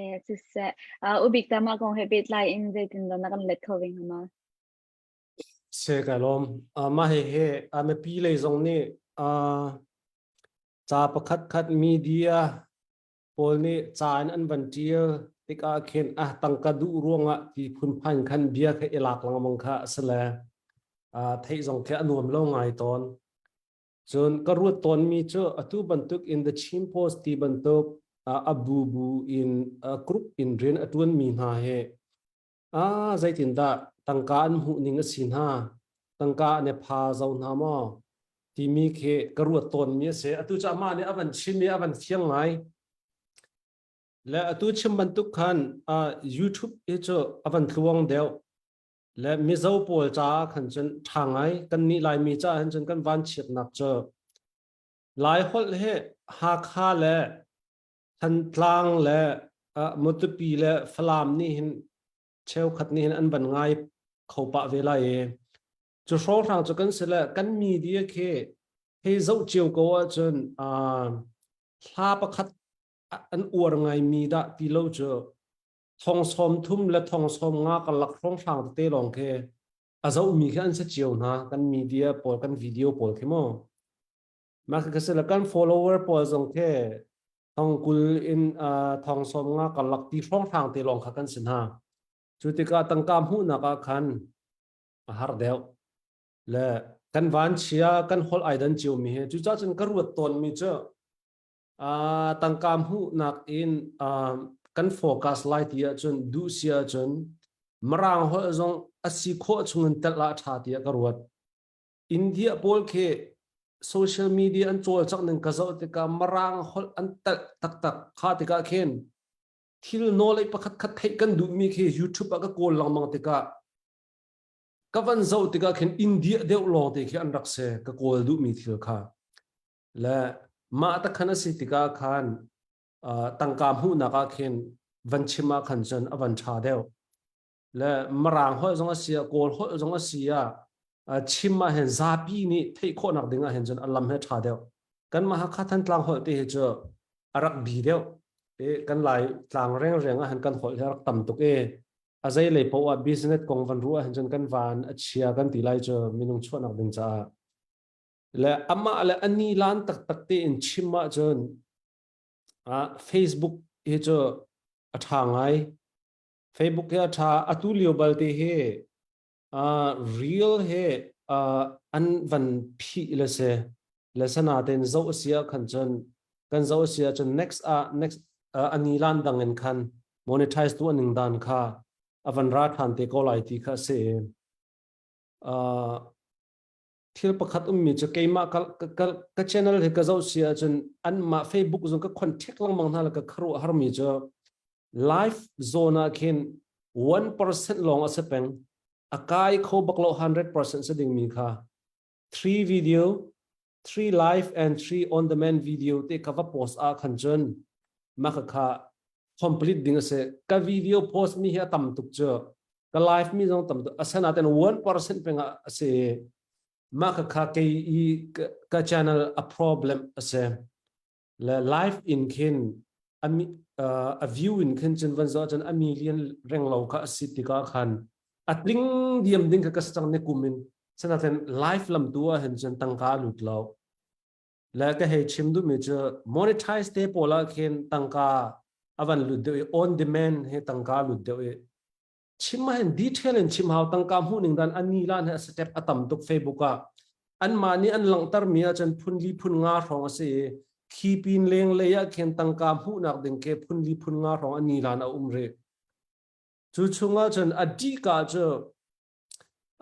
Eh, siseh. Ubik ta mah kong he pehtlai in zeitindah na kan let kho ve hnga ma? Se ka lawm. Mah he he mipi lei zong nih ca pakhat khat media pawl nih ca in an van ṭial tikah khin ah tangka duh ruangah ti phunphan khan bia kha i lak lengmang kha a si le theih zong khi a nuam lo ngai tawn. Cun ka ruat tawnmi cu atu bantuk in The Chin Post ti bantuk a bubu in group in rian a ṭuanmi hna hi ah zeitindah tangka an hmuh ning a si hna? Tangka an i pha zo hna maw? Timi khi ka ruat tawnmi a si. Atu cu amah nih a van chim i a van fiang ngai. Le atu chim bantuk khan uh, YouTube hi cu a van tluang deuh. Le Mizo pawl caah khan cun ṭha ngai. Kan nih Laimi caah hin cun kan van chiatnak cu Lai holh hi Hakha le Thantlang le uh, Matupi le Falam nih hin cheukhat nih hin an van ngai kho pah ve lai i cu hrawnghrang cu kan si le kan media khi hei zoh cio ko ahcun uh, hla pakhat an uar ngaimi dah ti lo cu thong sawm thum le thong sawm nga karlak hrawnghrang tete lawng khi a zohmi khi an si cio hna kan media pawl kan video pawl khi mu mah khi si le kan follower pawl zong khi thong kul in thong sawm nga karlak ti hrawnghrang te lawng kha kan si hna cu tikah tangka hmuhnak ah khan a har deuh le kan van chia kan holh ai dan cio mi he cucaah cun ka ruat tawn mi cu tangka hmuhnak in kan focus lai ti ahcun duh si ahcun Mirang holh zong a si khawh chungin telh ah ṭha tiah ka ruat. India pawl khi social media an cawlcangh ning ka zoh tikah Mirang holh an telh taktak kha tikah khin thil knowledge pakhat khat theih kan duhmi khi YouTube ah ka kawl lengmang tikah ka van zoh tikah khin India deuh lawng te khi an rak si ka kawl duhmi thil kha. Le mah ta khan a si tikah khan tangka hmuhnak ah khin van chim ah khan cun a van ṭha deuh. Le Mirang holh zong a si ah Kawl holh zong a si ah chim ah hin zapi nih theih khawhnak ding ah hin cun a lam he ṭha deuh. Kanmah Hakha Thantlang holh te hi cu a rak bi deuh. I kan Lai tlang rengreng ah hin kan holh hi a rak tam tuk i a zei lei paoh ah business kong van ruah hin cun kan van a chia kan ti lai cu minung chuahnak ding caah le amah le a nilan taktak tein chim ahcun Facebook hi cu a ṭha ngai. Facebook hi a ṭha. Atu lio balte hi real he an van phih le si. Le sana tein zoh a si ah khan cun kan zoh a si ahcun next ah next a nilan dang in khan monetize tu aning dan kha a van ra ṭhan te ko lai ti kha a si. Thil pakhat ummi cu keimah ka, ka, ka channel hi ka zoh si ahcun anmah Facebook zong ka contact lengmang hna le ka kharuah harmi cu live zone ah khin 1% lawng a si peng a kai kho bak lo 100% si dingmi kha 3 video 3 live and 3 on demand video te ka va post ah khan cun mah kha kha complete ding a si ka video post mi hi a tam tuk cu ka live mi zong tam tuk asanaten 1% peng ah a si mah kha kha kei i ka channel a problem a si le live in khin a view in khin cun van zoh cun a million reng lo kha a si tikah khan a tling diam ding kha ka si cang ne kum in sanaten live lam tu ah hin cun tangka lut lo Le ka hei chim duhmi cu monetize te pawl ah khin tangka a van lut deuh i on demand he tangka lut deuh i chim ah hin detail in chim hau tangka hmuh ning dan ani lan he a step a tam tuk Facebook ah anmah nih an langhter mi ahcun phun li phun nga hrawng a si i khi pin leng lei ah khin tangka hmuhnak ding ke phun li phun nga hrawng ani lan a um rih cu chungah cun a dika cu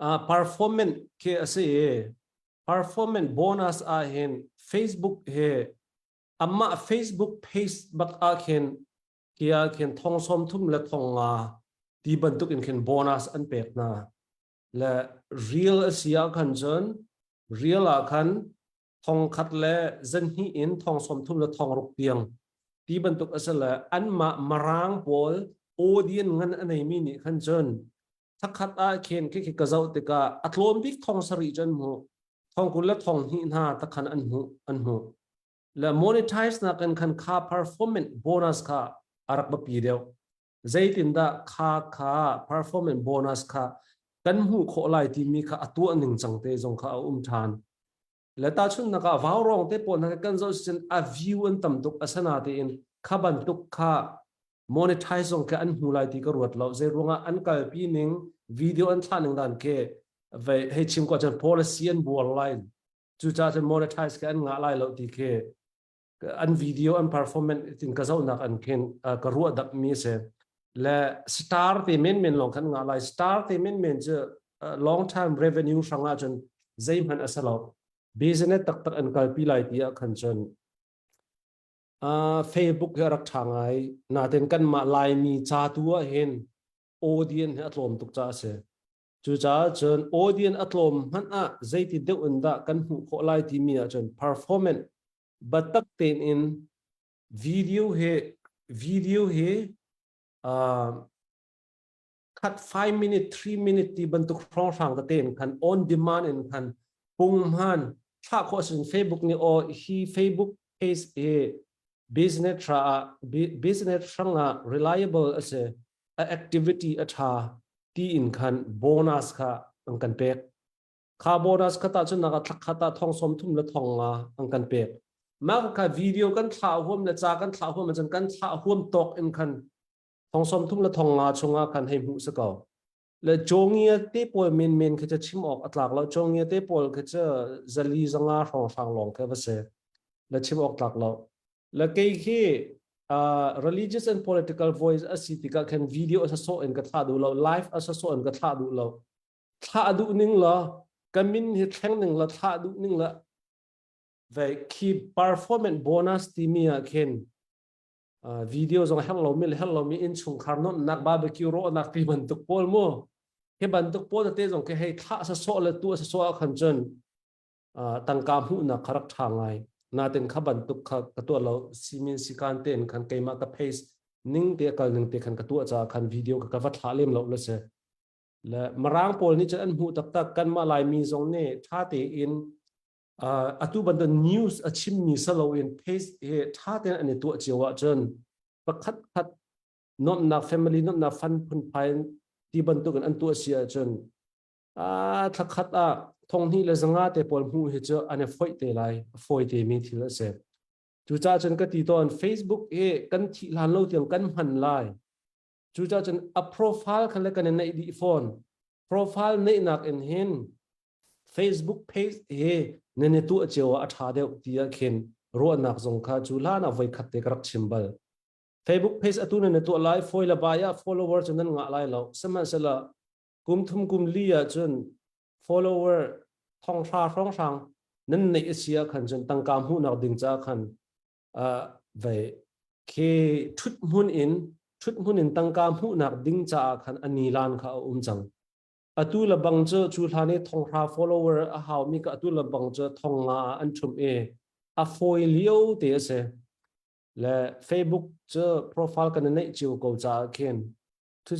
uh, performance khi a si i performance bonus ah hin Facebook he amah Facebook page bak ah khin kia khin thong som thum le thong nga ti bantuk in khin bonus an pek hna le real a si ah khan cun real ah khan thong khat le zan hnih in thong som thum le thong ruk tiang ti bantuk a si le anmah marang pawl audience ngan a neimi nih khan cun thakhat ah khin khi khi ka zoh tikah a tlawm bik thong sarih cu an hmuh thong 20 le thong hnih hna takhan an hmuh an hmuh le monetize nak in khan kha performance bonus kha a rak biapi deuh zeitindah kha kha performance bonus kha kan hmuh khawh lai timi kha a tuah ning cang te zong kha a um ṭhan le tahchunhnak ah vaurawng te pawl hna kan zoh sin a view an tam tuk asana tein kha bantuk kha monetize zong ke an hmu lai ti ka ruat lo zei ruangah an kalpi ning video an thlah ning dan ke vei hei chim ko cun policy an buar lai cucaah cun monetize ke an ngah lai lo ti khi an video an performance tin ka zohnak an khin ka ruah dak mi si le star te men men long khan ngah lai star te men men cu long time revenue hrangah cun zeihmanh a si lo. Business taktak an kalpi lai ti ah khan cun uh, Facebook hi a rak ṭha ngai. Natin kanmah Laimi ca tu ah hin audience hi a tlawm tuk caah a si. Cucaah cun audience a tlawm hmanh ah zeiti deuh in dah kan hmuh khawh lai timi ahcun performance biatak tein in video hi video hi uh, khat 5 minute 3 minute ti bantuk hrawnghrang tete in khan on demand in khan punghman thlah khawh sin Facebook nih o hi Facebook page hi business ra business hrangah reliable ase a activity a tha ti in khan bonus kha an kan pek kha bonus kha ta chun naka thlak khata thong som thum le thong nga an kan pek ma kha video kan thla huam le cha kan thla huam chan kan thla huam tok in khan thong som thum le thong nga chungah khan hei hmuh si ko le chawngia te pawl men men kha cha chim awk atlak lo chawngia te pawl kha cha zali zanga hrawng hrang long kha va se le chim awk tlak lo le kei khi uh, religious and political voice a si tikah khan video a so in ka thla duh lo live a so in ka thla duh lo thla duh ning la ka min hi thleng ning la thla duh ning la ve khi performance bonus timi ah khin video zong herh lomi le herh lomi innchungkhar nuamhnak barbecue rawhnak ti bantuk pawl mu hi bantuk pawl te zong khi hei thlah sa sawh le tu sa sawh ah khan cun tangka hmuhnak kha rak ṭha ngai natin kha bantuk kha ka tuah lo simin sikan tein khan keimah ka face ning te kal ning te khan ka tuah caah khan video ka ka va thlah lem lo le se le marang pawl nih cun an hmuh taktak kanmah laimi zong nih ṭha tein atu bantuk news a chimmi saloin page hi ṭha tein an i tuah cio ahcun pakhat khat nuamhnak family nuamhnak fun phunphai ti bantuk in an tuah si ahcun a thlakhat ah thonghnih le zanga te pawl hmuh hi cu an i foih te lai a fawi te mi thil a si cucaah cun ka ti tawn Facebook hi kan thih hlan lo tiang kan hman lai cucaah cun a profile kha le kan i neih dih fawn profile neihnak in hin Facebook page hi nan i tuah cio ah a ṭha deuh ti ah khin ruahnak zong kha cu hlan ah voikhat te ka rak chim bal. Facebook page atu nan i tuah lai foi le bai ah follower cu nan ngah lai lo. Sihmanhsehlaw kum thum kum li ah cun follower thong hra hrawnghrang nan neih a si ah khan cun tangka hmuhnak ding caah khan uh, vei khi ṭhut hmun in ṭhut hmun in tangka hmuhnak ding caah khan a nilan kha a um cang. Atu le bang cu cu hlan i thonghra follower a haumi ka atu le bang cu thong nga ah an ṭhumh i a fawi lio te a si. Le Facebook cu profile kan i neih cio ko caah khin thu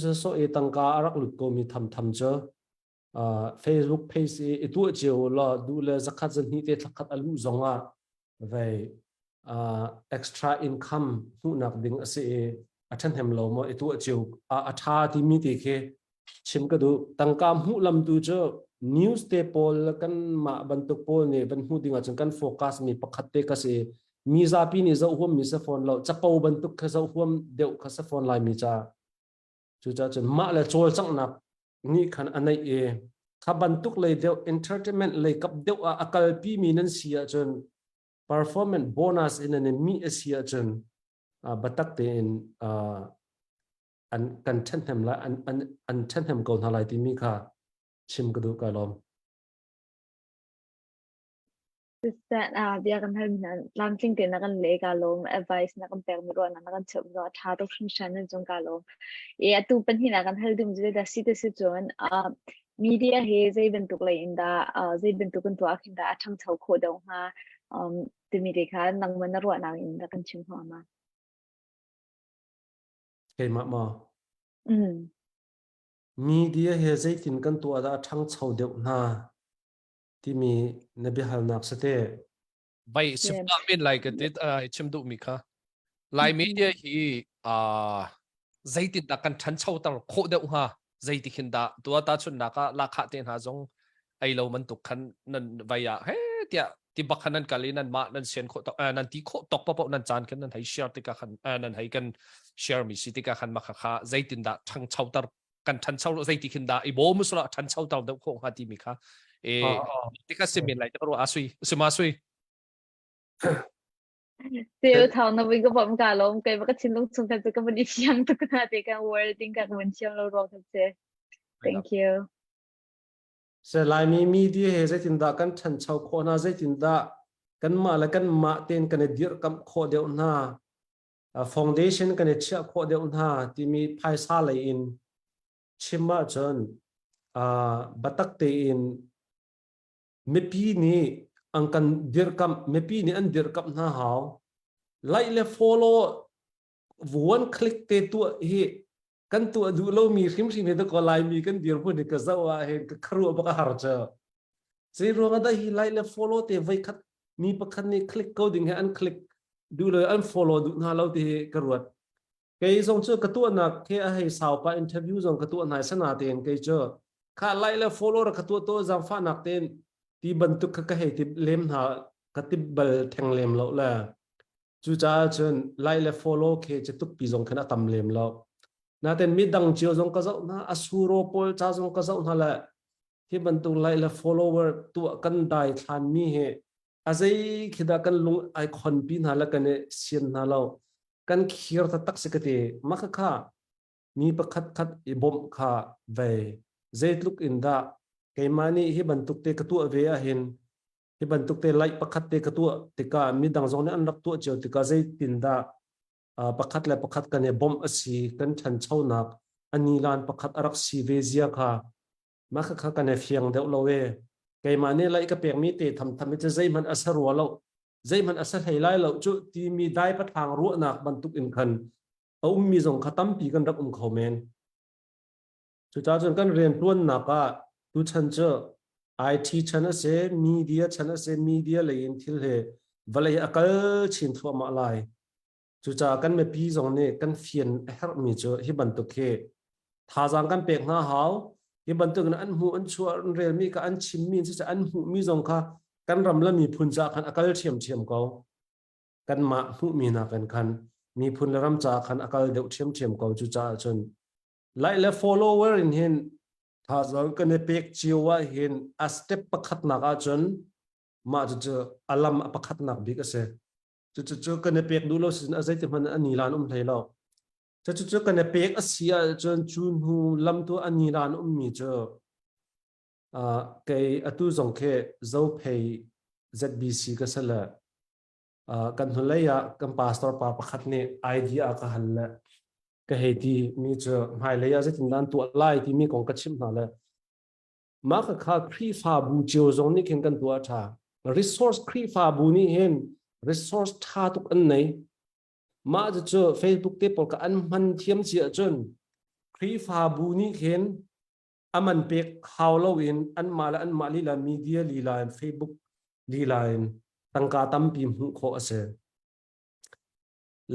i tangka a rak lut komi thamtham cu uh, Facebook page i i tuah cio law duh le zakhat zahnih te thlakhat a luh zong ah vei uh, extra income hmuhnak ding a si i a ṭhahnem lo maw i tuah cio a ṭha timi te khi chim ka duh tangka hmuh lam tu cu news te pawl kan mah bantuk pawl nih van hmuh ding ahcun kan focus mi pakhat te ka si mi zapi nih zoh huam mi sa fawn lo capo bantuk kha zoh huam deuh kha sa fawn lai mi ca cucaah cun mah le cawlcanghnak nih khan a neih i kha bantuk lei deuh entertainment lei kap deuh ah a kalpi mi nan si ahcun performance bonus in an mi a si ahcun batak tein an kan ṭhahnem lai an an an ṭhahnem ko hna lai timi kha chim ka duh ka lawm. Siseh bia kan hal mi hna tlamtling tein na kan leh ka lawm advice na kan pek mi ruahnak na kan cheuh mi a ṭha tuk hringhran nan cung ka lawm. E atu pahnih na kan hal dum cu da si te si cun media he zei bantuk lei in dah zei bantuk kan tuah khin dah a ṭhangcho khawh deuh hnga timi te kha nangmah na ruahnak in rak kan chim hnga ma? Keimah maw? Mm. Media he zeitin kan tuah dah a ṭhangcho deuh hna timi na biahalnak si te. Vai chim men lai ka tit chim duh mi kha. Lai media hi zeitin dah kan ṭhanchoter khawh deuh hnga zeiti khin dah tua ta chunnak ah lakha te hna zong ei lo bantuk khan nan vai ah he tiah ti bak khan nan kal i nan mah nan sian khawh tok nan ti khawh tok paoh nan caan khan nan hei share tikah khan nan hei kan share mi si tikah khan maka kha zeitin dah ṭhangchoter kan ṭhancho zeiti khin dah i bawm usula ṭhanchoter deuh khawh hnga timi kha e tika simin lai te ro asui sima sui Teo thau na vui ka bom ka lom kai ba ka thinlung chung khan chu ka van i fiang tuk na te kan wording ka van thiam lo ruang khan se. Thank you. Se Laimi media he zeitindah kan ṭhancho khawh hna, zeitindah kanmah le kanmah tein kan i dirhkamh khawh deuh hna, foundation kan i chiah khawh deuh hna timi phaisa lei in chim ahcun biatak tein mipi nih an kan dirhkamh, mipi nih an dirhkamh hna hau. Like le follow one click te tuah hi kan tuah duh lomi hrimhrim hi dakaw Laimi kan dirhmun hi ka zoh ah hin ka kharuah bak a har cu. Zei ruang ah dah hi like le follow te voikhat mi pakhat nih click ko ding hi an click duh lo an follow duh hna lo ti hi ka ruat. Kei zong cu ka tuahnak he a hei sau pa interview zong ka tuah hna sana tein kei cu kha like le follow ra ka tuah to zaangfahnak tein ti bantuk kha ka hei ti lem hna ka ti bal theng lem lo le Cucaah cun like le follow khi cu tukpi zong khin a tam lem lo. Natin midang cio zong ka zoh hna, a suro pawl ca zong ka zoh hna le hi bantuk like le follower tuah kan dai thlan mi hi a zei khi dah kan lung ai khon pi hna le kan i sian hna lo. Kan khir taktak si ka ti. Mah khakha mi pakhat khat i bawmh kha vei zeitluk in dah keimah nih hi bantuk te ka tuah ve ahhin hi bantuk te like pakhat te ka tuah tikah midang zong nih an rak tuah cio tikah zeitindah pakhat le pakhat kan i bawmh a si kan ṭhanchonak a nilan pakhat a rak si ve zia kha mah kha kan i fiang deuh lo e keimah nih like ka pekmi te tham tham hi cu zeihmanh a sa rua lo zeihmanh a sa hlei lai lo cu timi dai pathlang ruahnak bantuk in khan a ummi zong kha tampi kan rak um kho men Cucaah cun kan rianṭuannak ah tuchan cu IT chan a si, media chan a si, media lei in thil hi vawlei a kal chin thluahmah lai. Cucaah kan mipi zong nih kan fian a herhmi cu hi bantuk hi thazaang kan pek hna hau. Hi bantuk in an hmuh, an chuah, an relmi kha an chimmi siseh an hmuhmi zong kha kan ram le miphun caah khan a kal ṭhiamṭhiam ko. Kanmah hmuhmi nakin khan miphun le ram caah khan a kal deuh ṭhiamṭhiam ko. Cucaah cun Like le follower in hin thazaang kan i pek cio ah hin a step pakhatnak ahcun mah cucu a lam a pakhatnak bik a si. Cucu kan i pek duh lo sin a zeiti hmanh a nilan um hlei lo. Cucu kan i pek a si ahcun cu hnu lam tu a nilan ummi cu kei atu zong khi Zophei ZBC ka si le kan hnulei ah kan pastor pa pakhat nih idea a ka hal le ka hei ti mi cu hmailei ah zeitindah an tuah lai timi kong ka chimh hna le mah kha kha Khrihfabu cio zong nih khin kan tuah ṭha resource Khrihfabu nih hin resource ṭha tuk an nei mah cu Facebook te pawl kha an hman thiam si ahcun Khrihfabu nih khin aman pek hau loin anmah le anmah lila media lila in Facebook lila in tangka tampi hmuh khawh a si.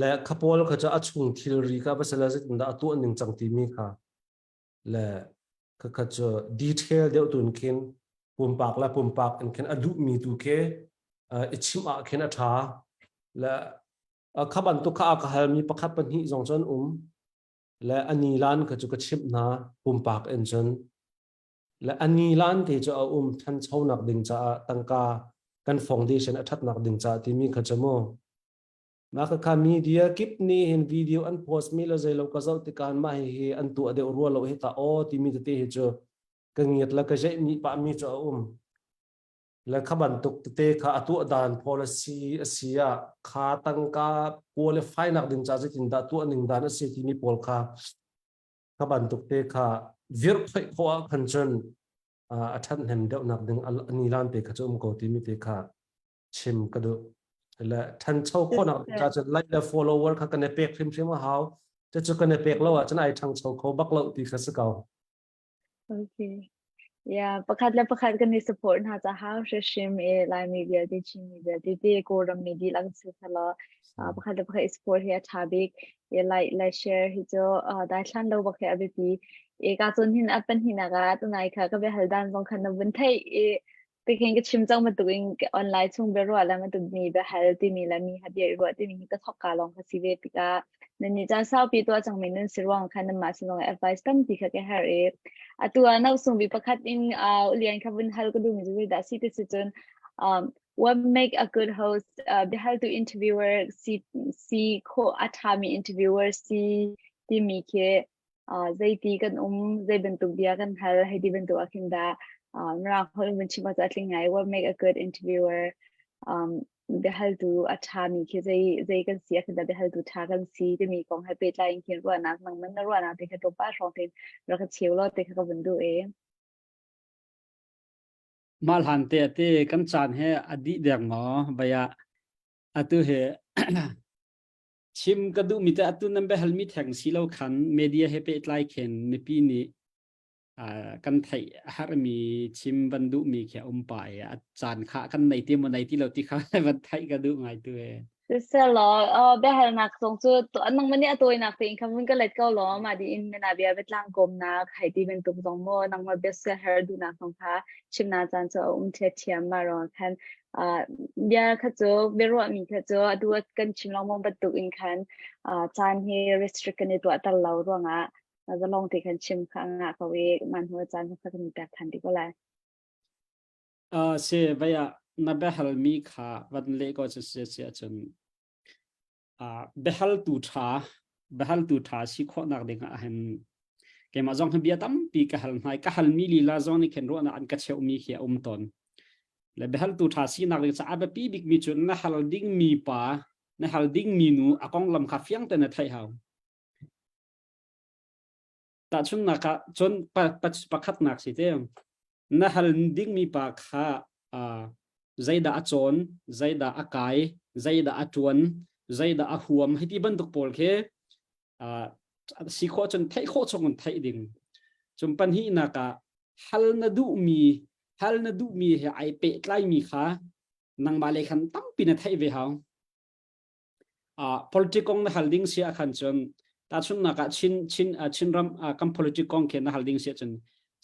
Le kha pawl kha cu a chung thilri kha va sila zeitindah a tuah ning cang timi kha le kha kha cu detail deuh tun khin pumpak le pumpak in khin a duhmi tu khi i chimh ah khin a ṭha le kha bantuk kha a ka halmi pakhat pahnih zong cun um le a nilan kha cu ka chimh hna pumpak in cun le a nilan te cu a um ṭhanchonak ding caah tangka kan foundation a ṭhatnak ding caah timi kha cu mu Mah khakha media kip nih hin video an post mi le zeilo ka zoh tikah mah hihi an tuah deuh rua lo hi ta aw timi tete hi cu ka ngiat le ka zeih mi pah mi cu a um. Le kha bantuk tete kha a tuah dan policy a si ah kha tangka qualify nak ding ca zeitin dah tuah ning dan a si timi pawl kha kha bantuk te kha virh khoih khawh ah khan cun a ṭhathnem deuh nak ding ani lan te kha cu um ko timi te kha chim ka duh le ṭhancho khawhnak ca cun like le follower kha kan i pek hrimhrim a hau cucu kan i pek lo ahcun ai ṭhangcho kho bak lo ti kha si ko Okay. Yeah, pakhat le pakhat kan i support hna ca hau hrim i Laimi vialte Chinmi vialte te Kawlram mi dihlak si selaw pakhat le pakhat i support hi a ṭha bik. I like le share hi cu daithlan lo bak hi a biapi. I ka cun hin a pahnihnak ah tunai kha ka biahal dan zong khan na vun theih i Tikhin ka chim cang bantukin online chung biaruah le bantuk mi biahal timi le mi ha bia i ruah timi hi ka thawk ka lawng ka si ve tikah nan nih caan saupi tuah cangmi nan si ruang khan nanmah sin zong advice tampi kha ka herh i atu ah no sung bi pakhat in ulian kha vun hal ka duhmi cu zeidah si ti si cun um, what make a good host biahal tu interviewer si si kho a ṭhami interviewer si timi khi zeiti kan um, zei bantuk bia kan hal, hei ti bantuk ah khin dah. Mirang holh in vun chim ah a tling ngai. What make a good interviewer? Um, biahaltu a ṭhami khi zei zei kan si a khin dah biahaltu ṭha kan si timi kong he pehtlai in khin ruahnak nangman na ruahnak te kha tlawmpal hrawng tein rak ka cheu law te kha ka vun duh e. Mah hlan te te kan caan he a dih deng maw vaya atu he chim ka duh mi te atu nan biahal mi theng si lo khan media he pehtlai khin mipi nih kan theih harmi chim van duhmi khi a um pa i a caan kha kan nei ti maw nei ti lo ti kha van theih ka duh ngai tu e. Siselaw, biahalnak zong cu nangmah nih a tawinak tein khan vun ka let ko law mah di in na bia biatlang kawmnak hei ti bantuk zong maw nangmah bia siaherh duhnak zong kha chimnak caan cu a um ṭhiamṭhiam mah ruangah khan bia kha cu biaruahmi kha cu atu kan chim lengmang bantuk in khan caan hi restrict kan i tuahter lo ruangah zalong te khan chim kha ngah ko i man hnu caan kha kan pek than ti ko lai. Uh, se vaya na behal mi kha van le ko chu se se chun uh, behal tu tha behal tu tha si kho nak ding ah hen keimah zong bia tampi ka hal hnai ka hal mi lila zong ni khen ro na an ka cheu mi khi a um ton le behal tu tha si nak ding cha a biapi bik mi chu na hal ding mi pa na hal ding mi nu a kong lam kha fiang te na thai hau Tahchunhnak ah cun pakhatnak si te na hal dingmi pa kha zeidah a cawn, zeidah a kai, zeidah a ṭuan, zeidah a huam hei ti bantuk pawl khi si khawh cun theih khawh chung in theih ding. Cun pahnihnak ah hal na duhmi hal na duhmi he ai pehtlaimi kha nangmah lei khan tampi na theih ve hau. Politic kong na hal ding si ah khan cun tahchunhnak ah Chin Chin Chinram kan politic kong khi na hal ding si ahcun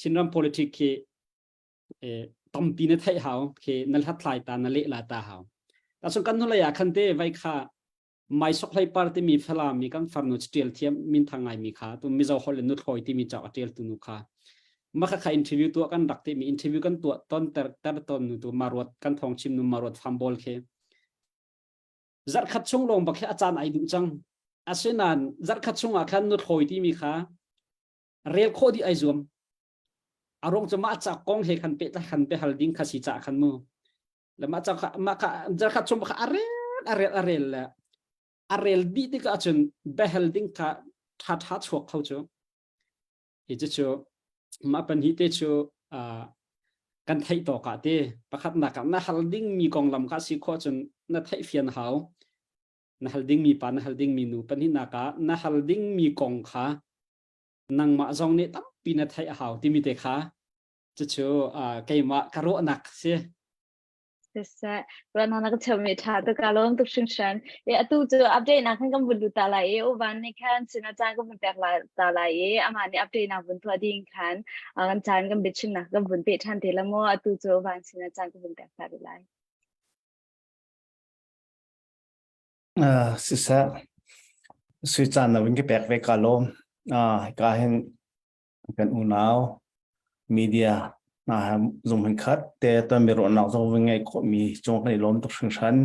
Chinram politic khi tampi na theih hau khi na hlathlai ta na leh la ta hau. Tahchun kan hnulei ah khan te vai kha Mai Sok Hlei Par timi Falam mi kan farnu tial thiam minthang ngai mi kha tu Mizo holh in nuthlawi timi cauk a tial tu nu kha maka kha interview tuah kan rak ti mi interview kan tuah ton ter ter ton nu tu maruat kan thong chim nu maruat fambol khi Zarhkhat chung lawng bak hi a caan ai duh cang. Asinain zarhkhat chung ah khan nuthlawi timi kha rel khawh dih ai zuam. A ruang cu mah ca kong he khan pehtlai khan biahal ding kha si caah khan mu. Le mah ca kha mah kha zarhkhat chung kha a rel a rel a rel le a rel dih tikah cun biahal ding kha ṭha ṭha chuak kho cu. Hi cucu mah pan hi te cu kan theih tawk ah te pakhatnak ah na hal dingmi konglam kha si khawh cun na theih fian hau. Na hal dingmi pa na hal dingmi nu pahnihnak ah na hal dingmi kong kha nangmah zong nih tampi na theih a hau timi te kha cucu keimah ka ruahnak si. Siseh, ruahnak na ka cheuhmi ṭha tuk ka lawm tuk hringhran. E atu cu update nak khan kan vun lut ta lai i uvan nih khan sin a caan kan vun pek la ta lai i amah nih update nak vun tuah ding khan kan caan kan biachimnak kan vun peh ṭhan te la maw atu cu uvan sin a caan kan vun pek ta rih lai. Uh, siseh, sui caan na vun ka pek ve ka lawm. Uh, ka hin kan unau media hna he zung hmunkhat te tonbiaruahnak zong vun ngeih khawhmi cung kan i lawm tuk hringhran.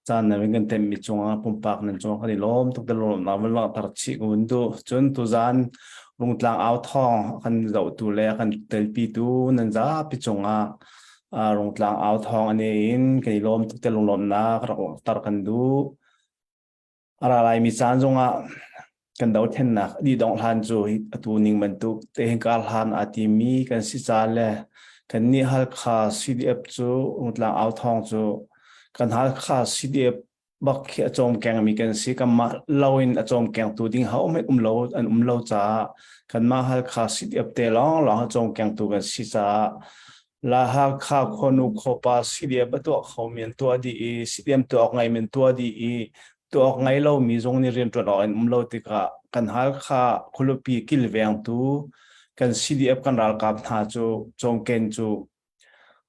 Caan na vun kan temmi cungah pumpak nan cungah kan i lawm tuk te lawmnak vun langhter chih ka vun duh. Cun tuzaan Rungtlang au thawng a kan zohtu le a kan telpitu nan zapi cungah Rungtlang au thawng a ne in kan i lawm tuk te lunglawmhnak rak langhter kan duh. A ra laimi caan zongah kan dothlennak dih dongh hlan cu atu ning bantuk te hin kar hlan aa timi kan si ca le kannih Halkha CDF cu Rungtlang au thawng cu kan Halkha CDF bak khi a cawmkengmi kan si. Kanmah lo in a cawmkengtu ding hohmanh um lo an um lo caah kanmah Halkha CDF te lawnglawng a cawmkengtu kan si caah La Hakha khuanu khuapa CDF a tuah khomi an tuah dih i CDM tuah awk ngeimi an tuah dih i tuah awk ngei lomi zong nih rianṭuan awk an um lo tikah kan Halkha khualipi kilvengtu kan CDF kan ralkap hna cu cawmken cu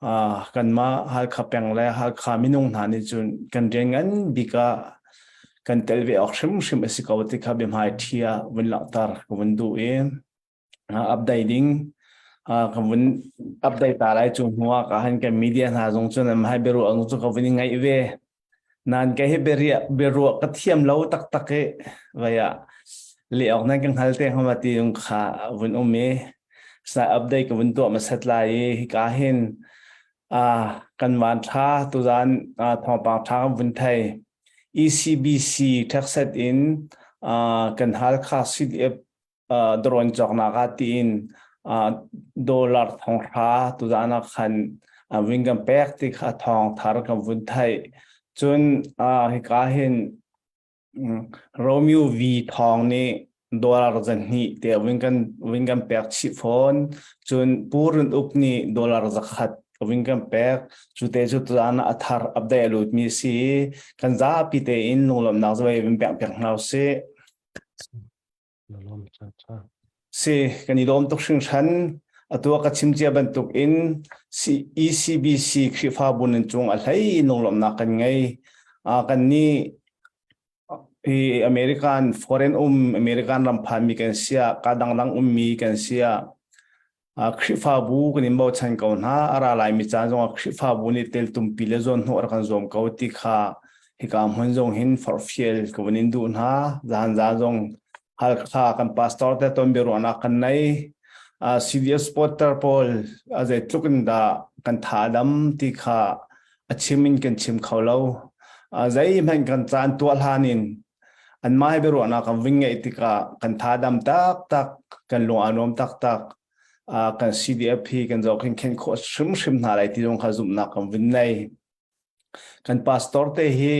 uh, kanmah Halkha peng le Halkha minung hna nih cun kan rian ngan bik ah kan tel ve awk hrimhrim a si ko ti kha biahmai ṭhi ah vun langhter ka vun duh i update ding ka vun update ta lai cu hnu ah ka han kan media hna zong cun an hai biaruah zong cu ka vun i ngaih ve nan ke hi biaria biaruah ka thiam lo taktak i vaya le awk nan kan hngal te hama ti yung kha vun um i. Sa update ka vun tuah hmasat lai i hika hin kan van tha tuzan thawngpang tha kan vun thei. ECBC Texas in kan Halkha CDF drone cawknak ah tiin dollar thonghra tuzan ah khan wing kan pek ti kha thawng thar kan vun theih. Cun hika hin Romeo V Thawng nih dollar zahnih te wing kan wing kan pek chih fawn. Cun Pu Run Uk nih dollar zakhat wing kan pek. Cu te cu tuzan ah a thar update a lut mi si. Kan zapi tein lunglawmhnak zawei vin pek piak hna usih. Si, kan i lawm tuk hringhran. Atu ah ka chim cia bantuk in ECBC Khrihfabu nan cung a hlei in lunglawmhnak kan ngei. Kan nih hi American foreign um American ram phanmi kan sia, ka dangdang ummi kan sia. Khrihfabu kan in bochan ko hna. A ra laimi caan zongah Khrihfabu nih teltumpi le zawnhnawh rak kan zuam ko ti kha hika hmun zong hin forhfial ka vun in duh hna. Zahan zaan zong Halkha kan pastor te ton biaruahnak kan nei. CDF supporter pawl a zeitluk in dah kan tha a dam ti kha a chim in kan chim kho lo. Zeihmanh kan caan tuah hlan in anmah he biaruahnak kan vun ngeih tikah kan tha dam taktak kan lung aa nuam taktak kan CDF hi kan zohkhenh khenh khawh hrimhrim hna lai ti zong kha zumhnak kan vun nei kan pastor te hi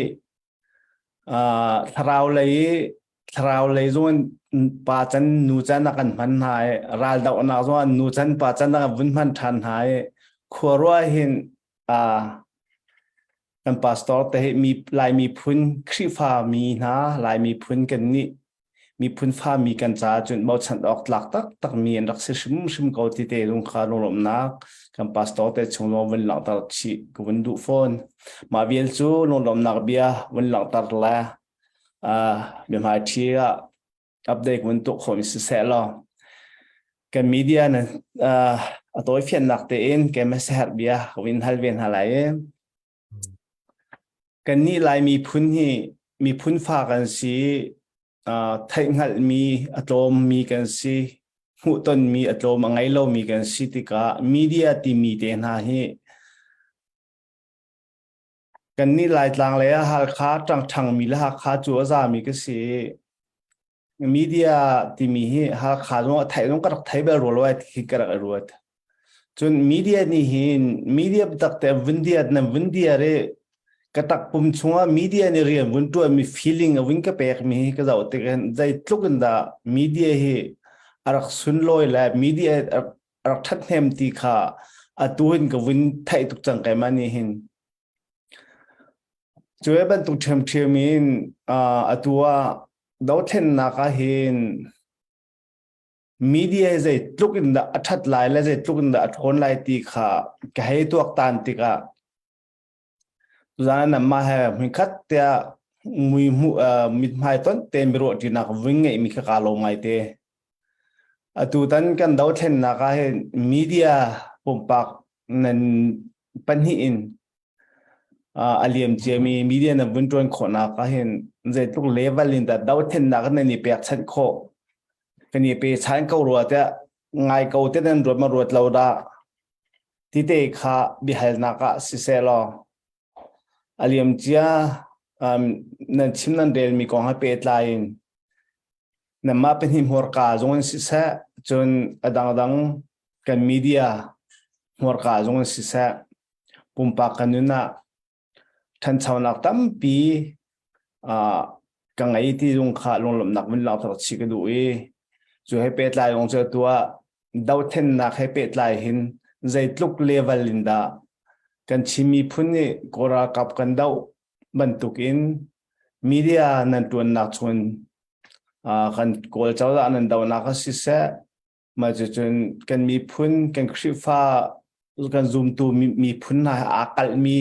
thlarau lei thlarau lei zong pa can nu can a kan hman hna i ral dohnak zong nu can pa can a kan vun hman ṭhan hna i khua ruah hin Kan pastor te hi mi Lai miphun Khrihfa mi hna Lai miphun kan nih miphun fa mi kan caah cun bochan awk tlak taktak mi an rak si hrimhrim ko ti te lung kha lunglawmhnak kan pastor te chung lawng vun langhter chih ka vun duh fawn. Mah vial cu lunglawmhnak bia vun langhter le uh, biahmai ṭhi ah update vun tuah khawh mi siseh law kan media na uh, a tawi fiannak tein keimah siaherh bia ka vin hal ve hna lai i kan nih Lai miphun hi miphun fa kan si uh, theihhngalhmi a tlawmmi kan si hmuhtonmi a tlawm a ngei lomi kan si tikah media timi te hna hi Kannih Laitlang lei ah Halkha ṭangṭhangmi le Hakha cu a zami ka si. Media timi hi Halkha zong a theih zong ka rak thei bal rua lo ai ti khi ka rak i ruat. Cun media nih hin media biatak te vun diat nan vun diar i ka takpum chungah media nih rian vun ṭuanmi feeling a vun ka pekmi hi ka zoh tik hin zeitluk in dah media hi a rak sunlawi le media a rak ṭhathnem ti kha atu hin ka vun theih tuk cang keimah nih hin. Cu bantuk ṭhiamṭhiam in atu ah dothlennak ah hin media hi zeitluk in dah a ṭhat lai le zeitluk in dah a ṭhawn lai ti kha ka hei tuaktan tikah Tuzaan anmah he hmunkhat tiah mui hmuh mithmai tonh tein biaruah ṭinak ving ngeihmi kha kaa lawm ngaite. Atutan kan dothlennak ah hin media pumpak nan pahnih in a liam ciami media nan vun ṭuan khawhnak ah hin zeitluk level in dah dothlennak nan i pekchanh khawh kan i pechan ko rua tiah ngai ko te nan ruat ma ruat lo dah Tite kha biahalnak ah siseh law a liamcia um, nan chim nan relmi kong he pehtlai in nanmah pahnih hmurka zong in siseh cun a dangdang kan media hmurka zong in siseh pumpak kan nun ah ṭhanchonak tampi uh, ka ngei ti zung kha lunglawmhnak vun langhter chih ka duh i cu he pehtlai zong cu atu ah dothlennak he pehtlai hin zeitluk level in dah kan Chin miphun nih Kawl ralkap kan doh bantukin media nan ṭuannak chun uh, kan Kawl cozah nan dohnak ah siseh Mah cucun kan miphun, kan Khrihfa, kan zumtu miphun hna he aa kalhmi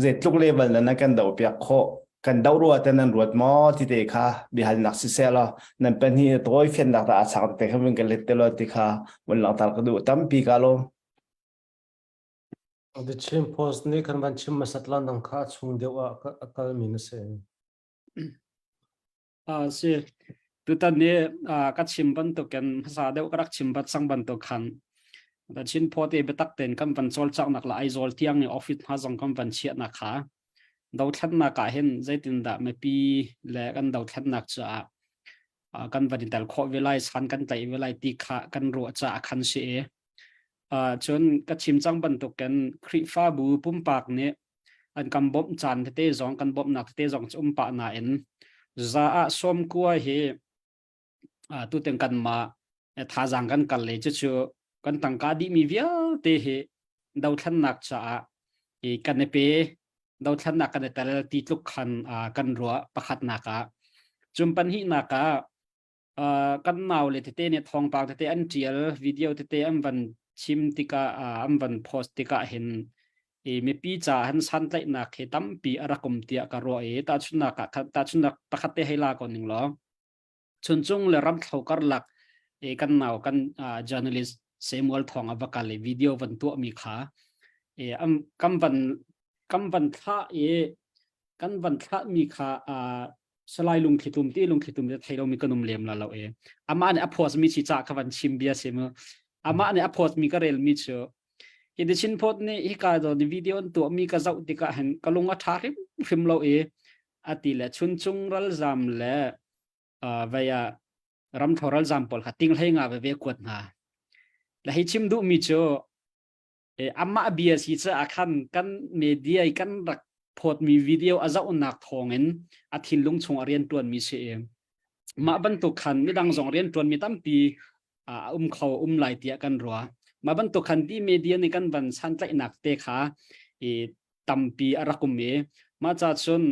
zeitluk level na nan kan dohpiak khawh kan doh rua te nan ruat maw ti te kha biahalnak siseh law nan pahnih tawi fiannak dah aa chak te kha vun kan let te law ti kha vun langhter ka duh tampi ka lo. The Chin Post nih kan van chim hmasat lan dang kha a chung deuh ah a kalmi na si. A si. Tutan ni ka chim bantukin hmasa deuh ka rak chim bat sang bantuk khan. The Chin Post i biatak tein kan van cawlcanghnak le Aizawl tiang i office hna zong kan van chiahnak kha dothlennak ah hin zeitindah mipi le kan dothlennak caah kan van i tel khawh ve lai san kan tlaih ve lai ti kha kan ruah caah khan si i cun ka chim cang bantukin Khrihfabu pumpak nih an kan bawmh caan tete zong kan bawmhnak tete zong cu um pah nain za ah sawmkua hi tuten kanmah thazaang kan kal le cucu kan tangka dihmi vialte hi dothlennak caah i kan i pe dothlennak kan i tel ti tluk khan kan ruah pakhatnak ah cun pahnihnak ah kan nau le tete nih thawngpang tete an ṭial video tete an van chim tikah an van post tikah hin i mipi ca han santlaihnak hi tampi a rak um tiah ka ruah i tahchunhnak ah tahchunhnak pakhat te hei la ko ning law Chuncung le Ramthlo karlak i kan nau kan journalist Samuel Thawng a va kal i video van tuahmi kha i kan van kan van thlah i kan van thlahmi kha Salai Lungthlitum ti Lungthlitum te thei lomi kan um lem la lo e amah nih a post mi chi ca kha van chim bia si mu amah nih a post mi ka rel mi cu hi The Chin Post nih hika zawn video an tuah mi ka zoh tikah hin ka lung a tha hrim hrim lo i ati le chuncung ralzam le vei ah ramthlo ralzam pawl kha ting hlei nga veve kuat hna le hi chim duh mi cu amah bia si caah khan kan media i kan rak phawtmi video a zohnak thawngin a thinlung chung a rian tuan mi si i mah bantuk khan midang zong rian tuan mi tampi a um kho um lai tiah kan ruah mah bantuk khan ti media nih kan van santlaihnak te kha i tampi a rak um i mah ca cun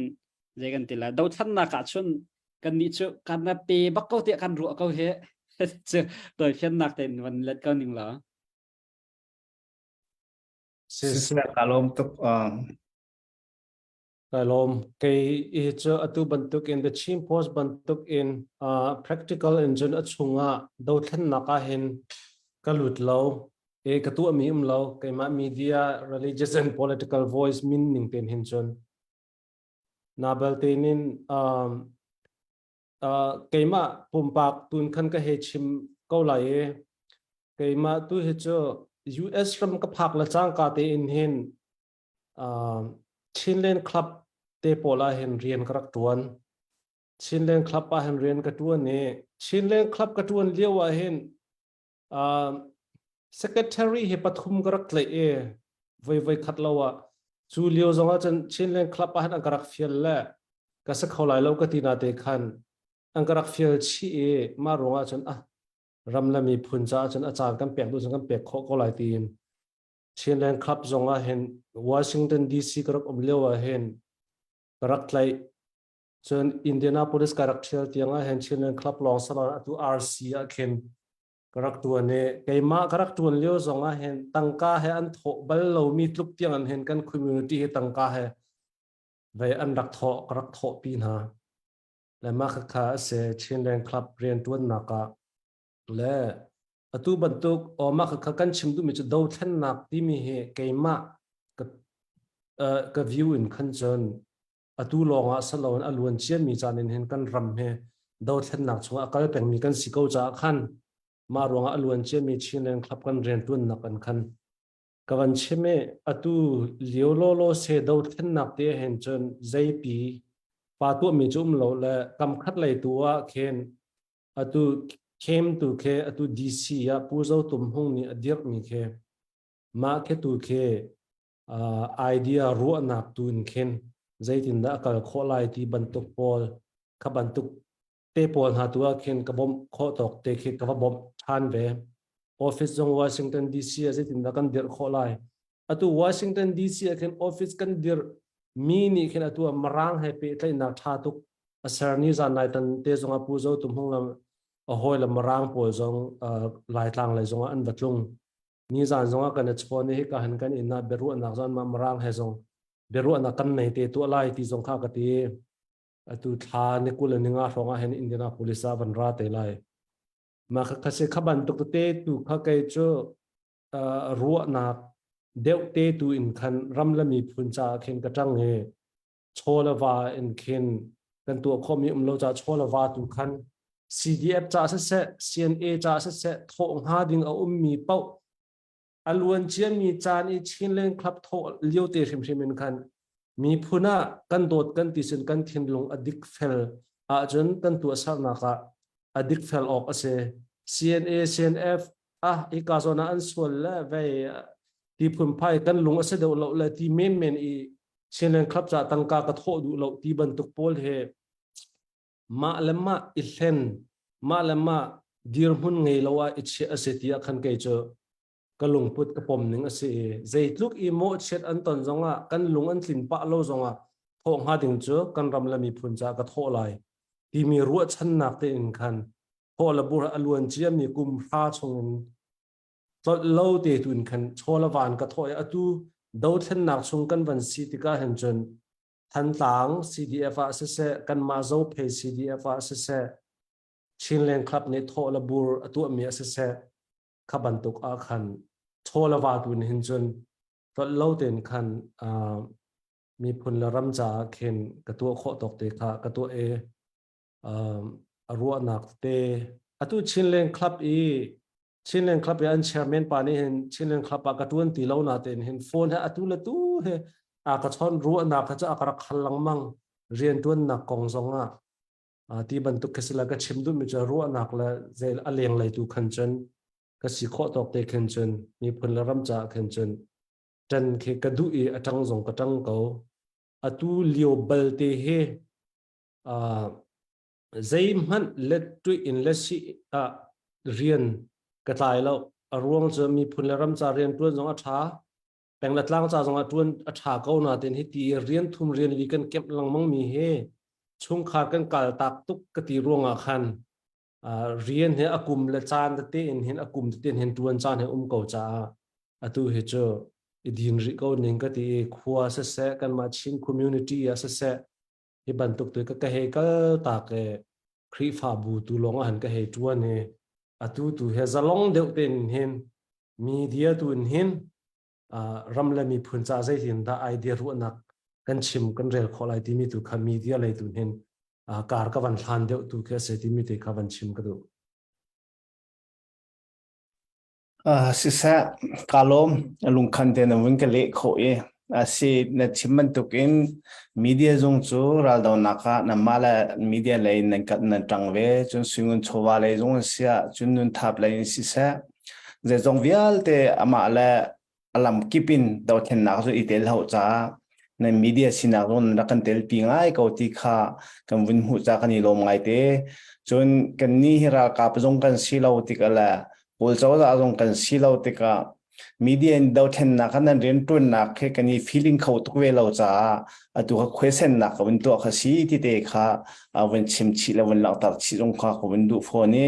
zei kan ti lai dothlannak ah cun kan nih cu kan pe bak ko tiah kan ruah ko he cu tawifiannak tein van let ko ning la Siseh ka lawm tuk. Ka lawm. Kei i cu atu bantuk in The Chin Post bantuk in uh, practical in cun a chungah dothlennak ah hin ka lut lo. E ka tuahmi um lo. Keimah media, religious and political voice min ning ten hin cun. Na belte nin um, uh, keimah pumpak tun khan ka he chim ko lai i keimah tu hi cu US ram ka phak la cangka tein hin uh, Chinland Club te pawl ah hin rian ka rak tuan. Chinland Club ah hin rian ka tuan i Chinland Club ka tuan lio ah hin uh, secretary hi pathum ka rak tlaih i voi voi khat lo ah cu lio zong ah cun Chinland Club ah hin an ka rak fial le ka sa kho lai lo ka ti na te khan an ka rak fial chih i mah ruang ah cun ah ram le miphun caah cun a caan kan pek duh cun kan pek khawh ko lai tiin Chinland Club zong ah hin Washington DC ka rak um lio ah hin ka rak tlaih cun Indianapolis ka rak thial tiang ah hin Chinland Club lawng salon atu RC ah khin ka rak tuan i keimah ka rak tuan lio zong ah hin tangka he an thawh bal lomi tluk tiang an hin kan community hi tangka he vei an rak thawh ka rak thawh pi hna le mah khakha a si Chinland Club riantuannak ah le atu bantuk o mah khakha kan chim duhmi cu dothlennak timi hi keimah ka ka view in khan cun atu lawng ah saloin a luan ciami caan in hin kan ram hi dothlennak chungah a kal pengmi kan si ko caah khan mah ruangah a luan ciami Chinland Club kan riantuannak an khan ka van chim i atu lio lawlaw se dothlennak te hin cun zeipi pa tuahmi cu um lo le kam khat lei tu ah khin atu came tu khe atu DC ah Pu Zo Tum Hung nih a dirhmi khe mah khe tu khe uh, idea ruahnak tu in khin zeitindah a kal khawh lai ti bantuk pawl kha bantuk te pawl hna tu ah khin ka bawmh khawh tawk te khi ka va bawmh ṭhan ve. Office zong Washington DC ah zeitindah kan dirh khawh lai. Atu Washington DC ah khin office kan dirh mi nih khin atu ah Marang he pehtlaihnak ṭha tuk a ser ni zan lai tan te zong ah Pu Zo Tum Hung le a hawi le Marang pawl zong uh, Laitlang lei zong ah an va tlung. Ni zan zong ah kan i chawn i hika han kan inn ah biaruahnak zon mah Marang he zong biaruahnak kan nei te tuah lai ti zong kha ka ti. Atu thla ni kul le ninga hrawng ah hin Indianapolis ah van ra te lai. Mah kha se kha bantuk te tu kha kei cu ruahnak deuh te tu in khan ram le miphun caah khin ka ṭang i chaw le va in khin kan tuah khawhmi um lo caah chaw le va tu khan CDF ca siseh CNA ca siseh thawh hnga ding a ummi paoh. A luan ciami caan i Chinland Club thawh lio te hrimhrim in khan miphun ah kan dawt kan ti sin kan thinlung a dik fel ahcun kan tuahsernak ah a dik fel awk a si. CNA, CNF ah hika zawn ah an sual le vei ti phunphai kan lung a si deuh lo le ti menmen i Chinland Club ca tangka ka thawh duh lo ti bantuk pawl he mah le mah i hlen mah le mah dirhmun ngei lo ah i chiah a si tiah khan kei cu ka lungput ka pom ning a si i zeitluk i mawhchiat an ton zongah kan lung an tlin pah lo zongah thawh hnga ding cu kan ram le miphun caah ka thawh lai timi ruahchannak tein khan thawh le bur a luan ciami kum hra chungin tlolh lo te tu in khan chaw le van ka thawh i atu dothlennak chung kan van si tikah hin cun Thantlang CDF ah siseh kanmah Zophei CDF ah siseh Chinland Club nih thawh le bur a tuahmi ah siseh kha bantuk ah khan chaw le va tu nih hin cun tlolh lo tein khan miphun le ram caah khin ka tuah khawh tawk te kha ka tuah i a ruahnak te atu Chinland Club i Chinland Club i an chairman pa nih hin Chinland Club ah ka tuan ti lo na tein hin phone he atu le tu he a ka chon ruahnak kha cu a ka rak khal lengmang riantuannak kong zong ah ti bantuk khi sila ka chim duhmi cu ruahnak le zei a lenglei tu khan cun ka si khawh tawk te khin cun miphun le ram caah khin cun ṭan khi ka duh i a ṭang zong ka ṭang ko atu lio balte hi zeihmanh let tuih in le si ah rian ka tlai lo a ruang cu miphun le ram ca rian ṭuan zong a ṭha peng le tlang ca zong ah ṭuan a ṭha ko nain hi ti rian thum rian li kan kemh lengmang mi hi chungkhar kan kal tak tuk ka ti ruangah khan rian hi a kum le caan tete in hin a kum tete in hin ṭuan caan hi um ko caah atu hi cu i din rih ko ning ka ti i khua siseh kanmah Chin community ah siseh hi bantuk tu ka ka hei kal tak e Khrihfabu tu lawng ah han ka hei ṭuan i atu tu he zalong deuh tein hin media tu in hin ram le miphun ca zeitin dah idea ruahnak kan chim kan rel khawh lai timi tu kha media lei tu hin kar ka van hlan deuh tu khi a si timi te kha van chim ka duh. Siseh, kaa lawm. Lungkhan te na vun ka leh khawh i asi na chim bantukin media zung cu raldonak ah nanmah le media lei nan kat nan ṭang ve cun suingun chawva lei zung an siah cun nunthap lei in siseh zeizong vialte amah le a lam kip in dothlennak cu i tel hau caah nan media sinak zong nan rak kan telpi ngai ko ti kha kan vun hmuh ca kan i lawm ngai te cun kan nih hi ralkap zong kan si lo tikah le kawl cozah zong kan si lo tikah media in dothlennak kan nan rianṭuannak he kan i feeling kho tuk ve lo caah atu kha khuaisennak ka vun tuah kha si ti te kha vun chim chih le vun langhter chih zong kha ka vun duh fawn i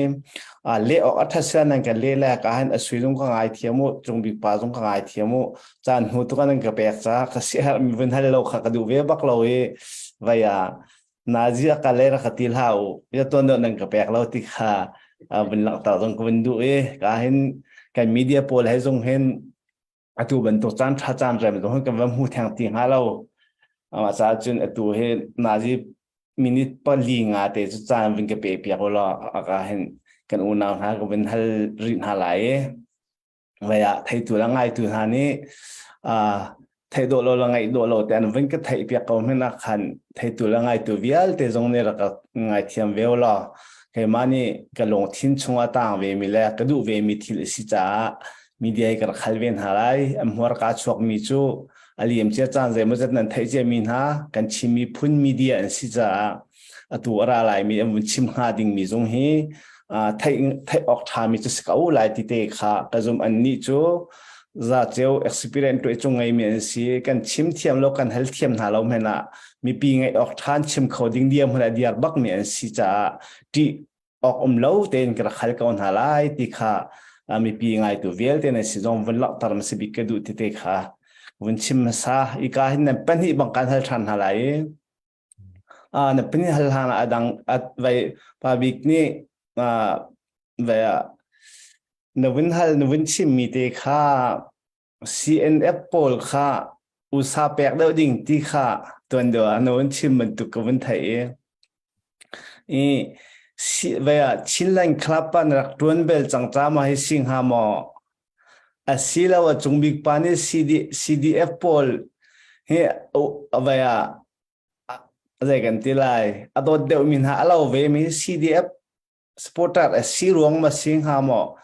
leh awk a ṭhat sila nan kan leh le ka han a sui zong ka ngai thiam u cung bik pa zong ka ngai thiam u caan hnu tuk nan ka pek ca ka si herh mi vun hal lo kha ka duh ve bak lo i vai a nazi a ka le ra ka ti hlah u ya tuan deuh nan ka pek lo ti kha vun langhter zong ka vun duh i ka hin kan media pawl he zong hin atu bantuk caan ṭha caan rem zong kan va hmu theng ti hnga lo amah caah cun atu hi nazi minute pali nga te cu caan vun ka pe piak u law aka hin kan unau hna ka vun hal rih hna lai i vei ah theitu le ngaitu hna nih theih dawh lo le ngaih dawh lo te an vun ka theih piak ko hmanh ah khan theitu le ngaitu vialte zong nih rak ka ngaithiam ve u law keimah nih ka lungthin chungah tang ve mi le ka duh ve mi thil a si caah media hi ka rak hal ve hna lai an hmuarka chuakmi cu a liam cia caan zeimawzat nan theih ciami hna kan Chin miphun media an si caah atu a ra laimi an vun chim hnga dingmi zong hi theih theih awk ṭhami cu si ko lai ti te kha ka zum an nih cu za ceu experience tuah cung ngeimi an si kan chim thiam lo kan hal thiam hna lo hmanh ah mipi ngaih awk ṭhan chim kho ding diam hmun a diar bakmi an si caah ṭih awk um lo tein ka rak hal ko hna lai ti kha mipi ngaitu vialte nan si zong vun langhter na si bik ka duh ti te kha vun chim hmasa ika hin nan pahnih bang kan hal ṭhan hna lai i na pahnih hal hlan ah adang vai pa bik nih vai na vun hal na vun chim mi te kha CNF pawl kha usa pek deuh ding ti kha tuan deuh ah na vun chim bantuk ka vun theih i i si vai ah Chinland Club ah na rak tuan bel cang ca ma hi si hnga maw? Asilo a cungbik pa nih CD, CDF pawl hi vai ah zei kan ti lai a dawt deuh mi hna a lo ve mi CDF supporter a si ruang ma si hnga maw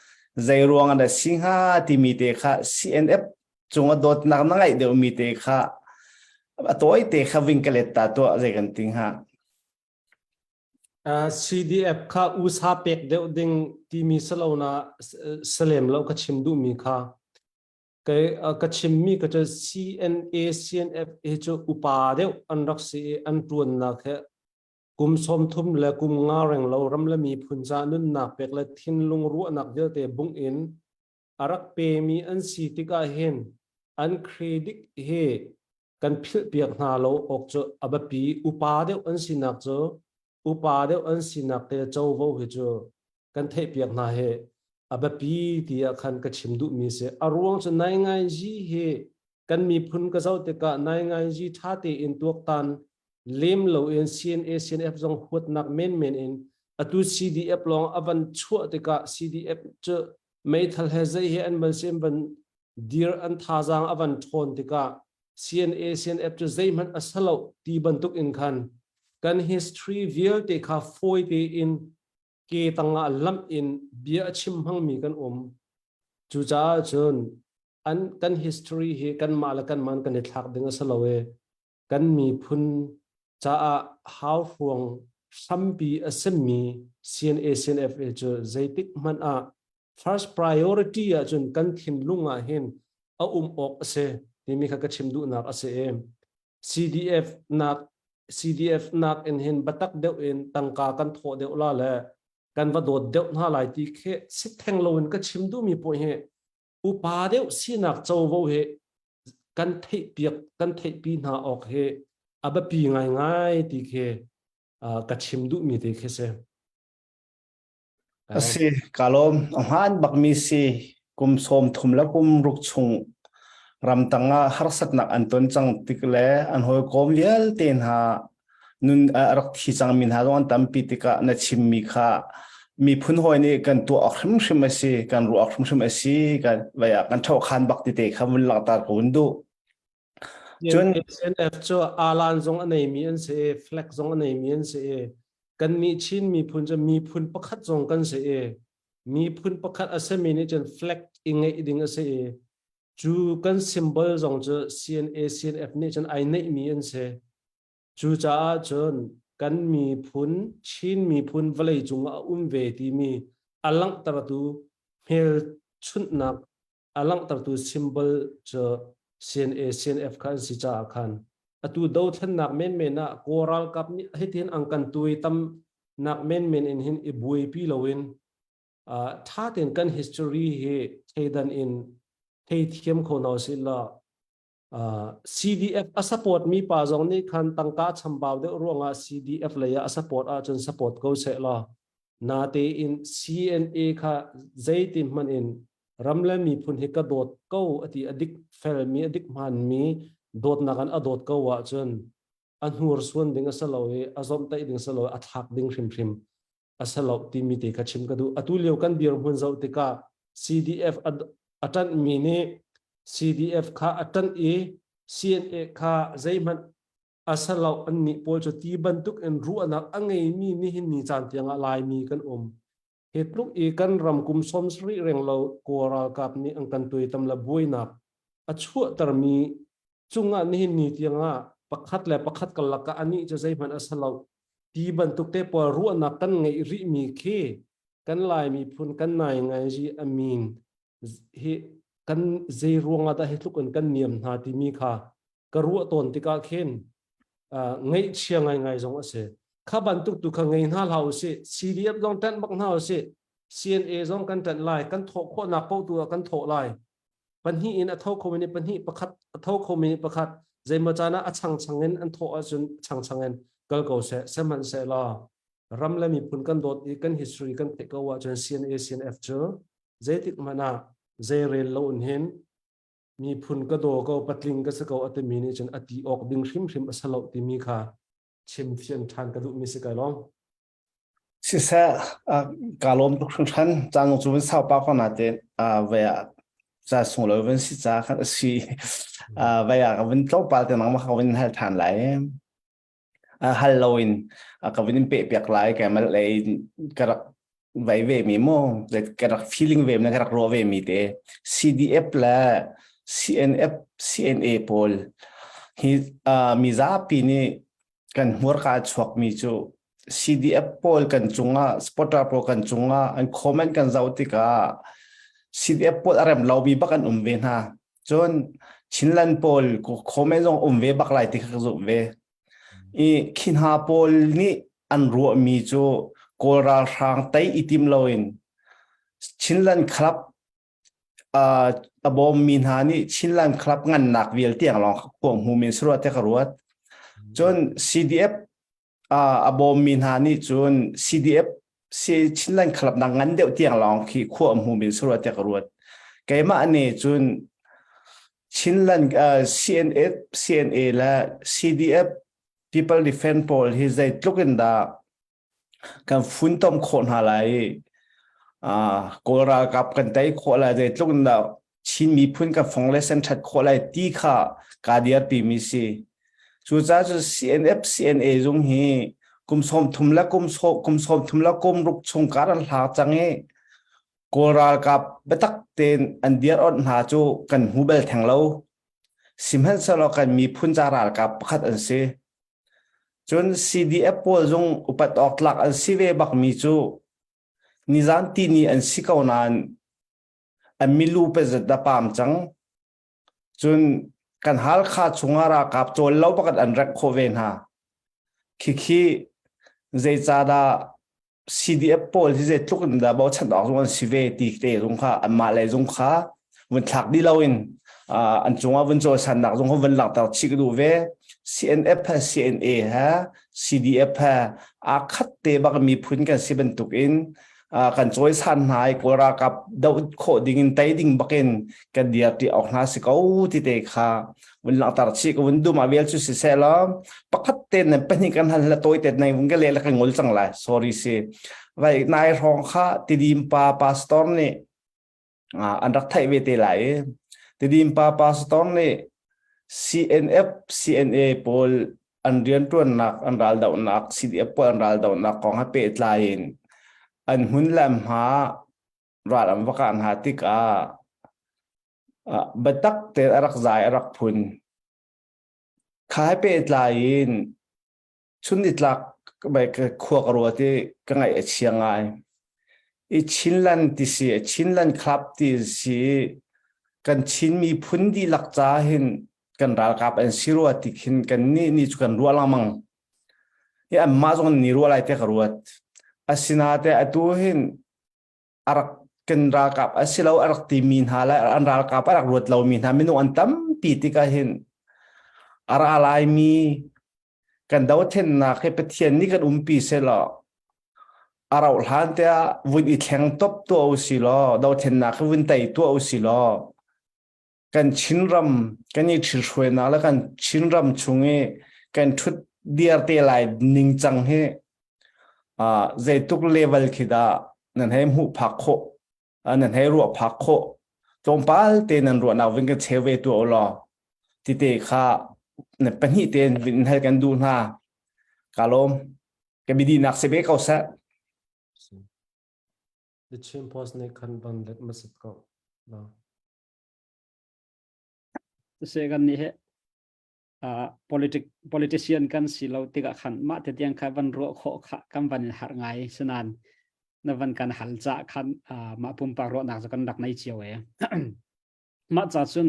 zei ruang ah dah si hnga timi te kha CNF cung a dawtnak na ngaih deuh mi te kha a tawi te kha ving ka let ta tuah zei kan ti hnga. CDF kha usa pek deuh ding timi salona salem lo ka chim duh mi kha kai ka chim mi ka cu CNA CNF hi cu upa deuh an rak si i an tuannak he kum 30 le kum nga reng lo ram le miphun ca nunnak pek le thinlung ruahnak vialte bung in a rak pemi an si tikah hin an credit hi kan philhpiak hna lo awk cu a biapi. Upa deuh an sinak cu upa deuh an sinak te covo hi cu kan theihpiak hna hi a biapi tiah khan ka chim duhmi si. A ruang cu naingainzi hi kan miphun ka zoh tikah naingainzi ṭha tein tuaktan lem loin CNA CNF zong huatnak menmen in atu CDF lawng a van chuah tikah CDF cu meithal he zei he an van si an van dir an thazaang a van ṭhawn tikah CNA CNF cu zeihmanh a si lo ti bantuk in khan kan history vialte kha fawi tein ke tangah lamh in bia a chim hmangmi kan um. Cucaah cun an kan history hi kanmah le kanmah kan i thlak ding a si lo i kan miphun caah hauhruang hrampi a simi CNA CNFA cu zeitik hmanh ah first priority ahcun kan thinlung ah hin a um awk a si timi kha ka chim duhnak a si i CDF nak CDF nak in hin batak deuh in tangka kan thawh deuh la le kan va dawt deuh hna lai ti khi si theng loin ka chim duhmi poh hi upa deuh sinak covo hi kan theihpiak kan theihpi hna awk hi a biapi ngaingai ti khi ka chim duhmi te khi si. A si, ka lawm. A hmaan bakmi si. Kum 30 le kum ruk chung ramtang ah harsatnak an ton cang tik le an hawikom vialte hna nun a rak thi cangmi hna zong an tampi tikah na chimmi kha miphun hawi nih kan tuah awk hrimhrim a si, kan ruah awk hrimhrim a si, kan vai ah kan ṭhohkhan bak tete kha vun langhter ko vun duh. Cun SNF cu alan zong a neimi an si i flag zong a neimi an si i kannih Chin miphun cu miphun pakhat zong kan si i miphun pakhat a simi nih cun flag i ngeih ding a si i cu kan symbol zong cu CNA CNF nih cun ai neihmi an si. Cucaah cun kan miphun Chin miphun vawlei cung ah a um ve timi a langhtertu hmelchunhnak a langhtertu symbol cu CNA CNF kha an si caah khan atu dothlennak menmen ah Kawl ralkap nih hitin ang kan tui tam nak menmen in hin i buaipi loin tha tein kan history hi theidan in thei thiam kho hna usih law CDF a support mi pa zong nih khan tangka chambau deuh ruangah CDF lei ah a support ahcun support ko seh law natein CNA kha zeitin hmanh in ram le miphun hi ka dawt ko ati a dik felmi a dik hmanmi dawtnak an a dawt ko ahcun a hnursuan ding a si lo i a zomhtaih ding a si lo i a thlak ding hrimhrim a si lo timi te kha chim ka duh. Atu lio kan dirhmun zoh tikah CDF a ṭanhmi nih CDF kha a ṭanh i CNA kha zeihmanh a si lo an nih pawl cu ti bantuk in ruahnak a ngeimi nihin ni caan tiangah Laimi kan um. Hi tluk i kan ram kum 70 reng lo Kawl ralkap nih an kan tuaitam le buainak a chuahtermi cungah nihin ni tiangah pakhat le pakhat karlak ah anih cu zeihmanh a si lo ti bantuk te pawl ruahnak kan ngeih rihmi khi kan Lai miphun kan nai ngai zi a min hi kan zei ruangah dah hi tluk in kan niam hna timi kha ka ruah tawn tikah khin ngaihchia ngaingai zong a si. Kha bantuk tu kha ngei hna hlah usih. CDF zong ṭanh bak hna usih. CNA zong kan ṭanh lai. Kan thawh khawhnak paoh tu ah kan thawh lai. Pahnih in a tho khomi nih pahnih pakhat a tho khomi nih pakhat zeimaw caan ah a changchang in an thawh ahcun changchang in kal ko seh. Sihmanhsehlaw ram le miphun kan dawt i kan history kan theih ko ahcun CNA CNF cu zeitik hmanh ah zei rel lo in hin miphun ka daw ko patling ka si ko a timi nih cun a ti awk ding hrimhrim a si lo timi kha chim fian ṭhan ka duhmi si kai lawm. Siseh, ka lawm tuk hringhran. Caan cu vun sau pa ko na te ve ah. Ca sunglawi van si ca khan a si. Vai ah ka vun tlawmpal te nangmah ka vun hal than lai. Hal loin ka vun in peh piak lai keimah lei ka rak vai ve mi mu ka rak feeling ve na ka rak ruah ve mi te CDF le CNF CNA pawl hi mizapi nih kan hmurka chuak mi cu CDF pawl kan cungah supporter pawl kan cungah an comment kan zoh tikah CDF pawl a rem lo mi bak an um ve hna Cun Chinland pawl comment zong um ve bak lai ti kha ka zumh ve. I khi hna pawl nih an ruahmi cu Kawl ralhrang tei i tim loin Chinland Club uh, a bawmmi hna nih Chinland Club ngannak vial tiang lawng khuang hmu men si rua te ka ruat. Cun CDF a bawmmi hna nih cun CDF si Chinland Club nak ngan deuh tiang lawng khi khua hmu min surua tiah ka ruat. Keimah nih cun Chinland uh, CNF CNA le CDF People Defense pawl hi zeitluk in dah kan funtom khawh hna lai i uh, Kawl ralkap kan tei khawh lai zeitluk in dah Chin miphun kan fong le sen ṭhat khawh lai ti kha kaa dirpi mi si. Cucaah cu CNF CNA zung hi kum 30 le kum kum 30 le kum ruk chung kar an hla cang i Kawl ralkap biatak tein an dir awnh hna cu kan hmu bal theng lo. Sihmanhsehlaw kan miphun ca ralkap pakhat an si. Cun CDF pawl zung upat awk tlak an si ve bakmi cu nizan tini an si ko nain an milu pezat da pam cang. Cun kan Halkha chungah ralkap cawl lo pakhat an rek khawh ve hna. Khikhi zeicahdah CDF pawl hi zeitluk in dah bochan awk zong an si ve ti te zong kha anmah lei zong kha vun thlak dih loin an cungah vun cawisannak zong kha vun langhter chih ka duh ve. CNF he CNA he CDF he aa khat te bak miphun kan si bantukin kan cawisan hna i Kawl ralkap doh khawh ding in tei ding bakin kan dir ti awk hna si ko ti te kha vun langhter chih ka vun dum ah vel cu si seh law pakhat te nan pahnih kan hal la tawi te nei vun ka le la kan ngol cang lai sorry si vai nai hrawng kha tidim pa pastor nih an rak theih ve te lai i Tidim pa pastor nih CNF CNA pawl an rianṭuannak an raldohnak CDF pawl an raldohnak kong he pehtlai in an hmun le hma ral an va kah hna tikah biatak tein a rak zai a rak phun. Kha he pehtlai in chun nitlak khua ka ruat i ka ngaih a chia ngai. I Chinland ti si, Chinland Club ti si kan Chin miphun dihlak ca hin kan ralkap an si rua ti khin kan nih ni cu kan ruah lengmang. I anmah zong ni ruah lai te ka ruat. Asinate atu hin a rak kan ralkap a si lo a rak timi hna le an ralkap a rak ruat lomi hna minung an tampi tikah hin a ra laimi kan dothlennak hi Pathian nih kan umpi selaw a rauh hlan tiah vun i thleng top tuah u si law dothlennak hi vun tei tuah u si law kan Chinram kan i ṭhithruainak le kan Chinram chung i kan ṭhut dir te lai ningcang hi uh, zeituk level khi dah nan hei hmuh phak khawh nan hei ruah phak khawh tlawmpal te nan ruahnak vin kan cheu ve tu law ti te kha na pahnih te vin hal kan duh hna ka lawm ka bidi nak se be ko seh The Chin Post nih khan ban let masat ko la. Se kan nih he politic politician kan si lo tikah khan mah te tiang kha van ruah khawh kha kan van in har ngai sinan na van kan hal ca khan mah pumpak ruahnak cu kan rak nei cio e mah ca cun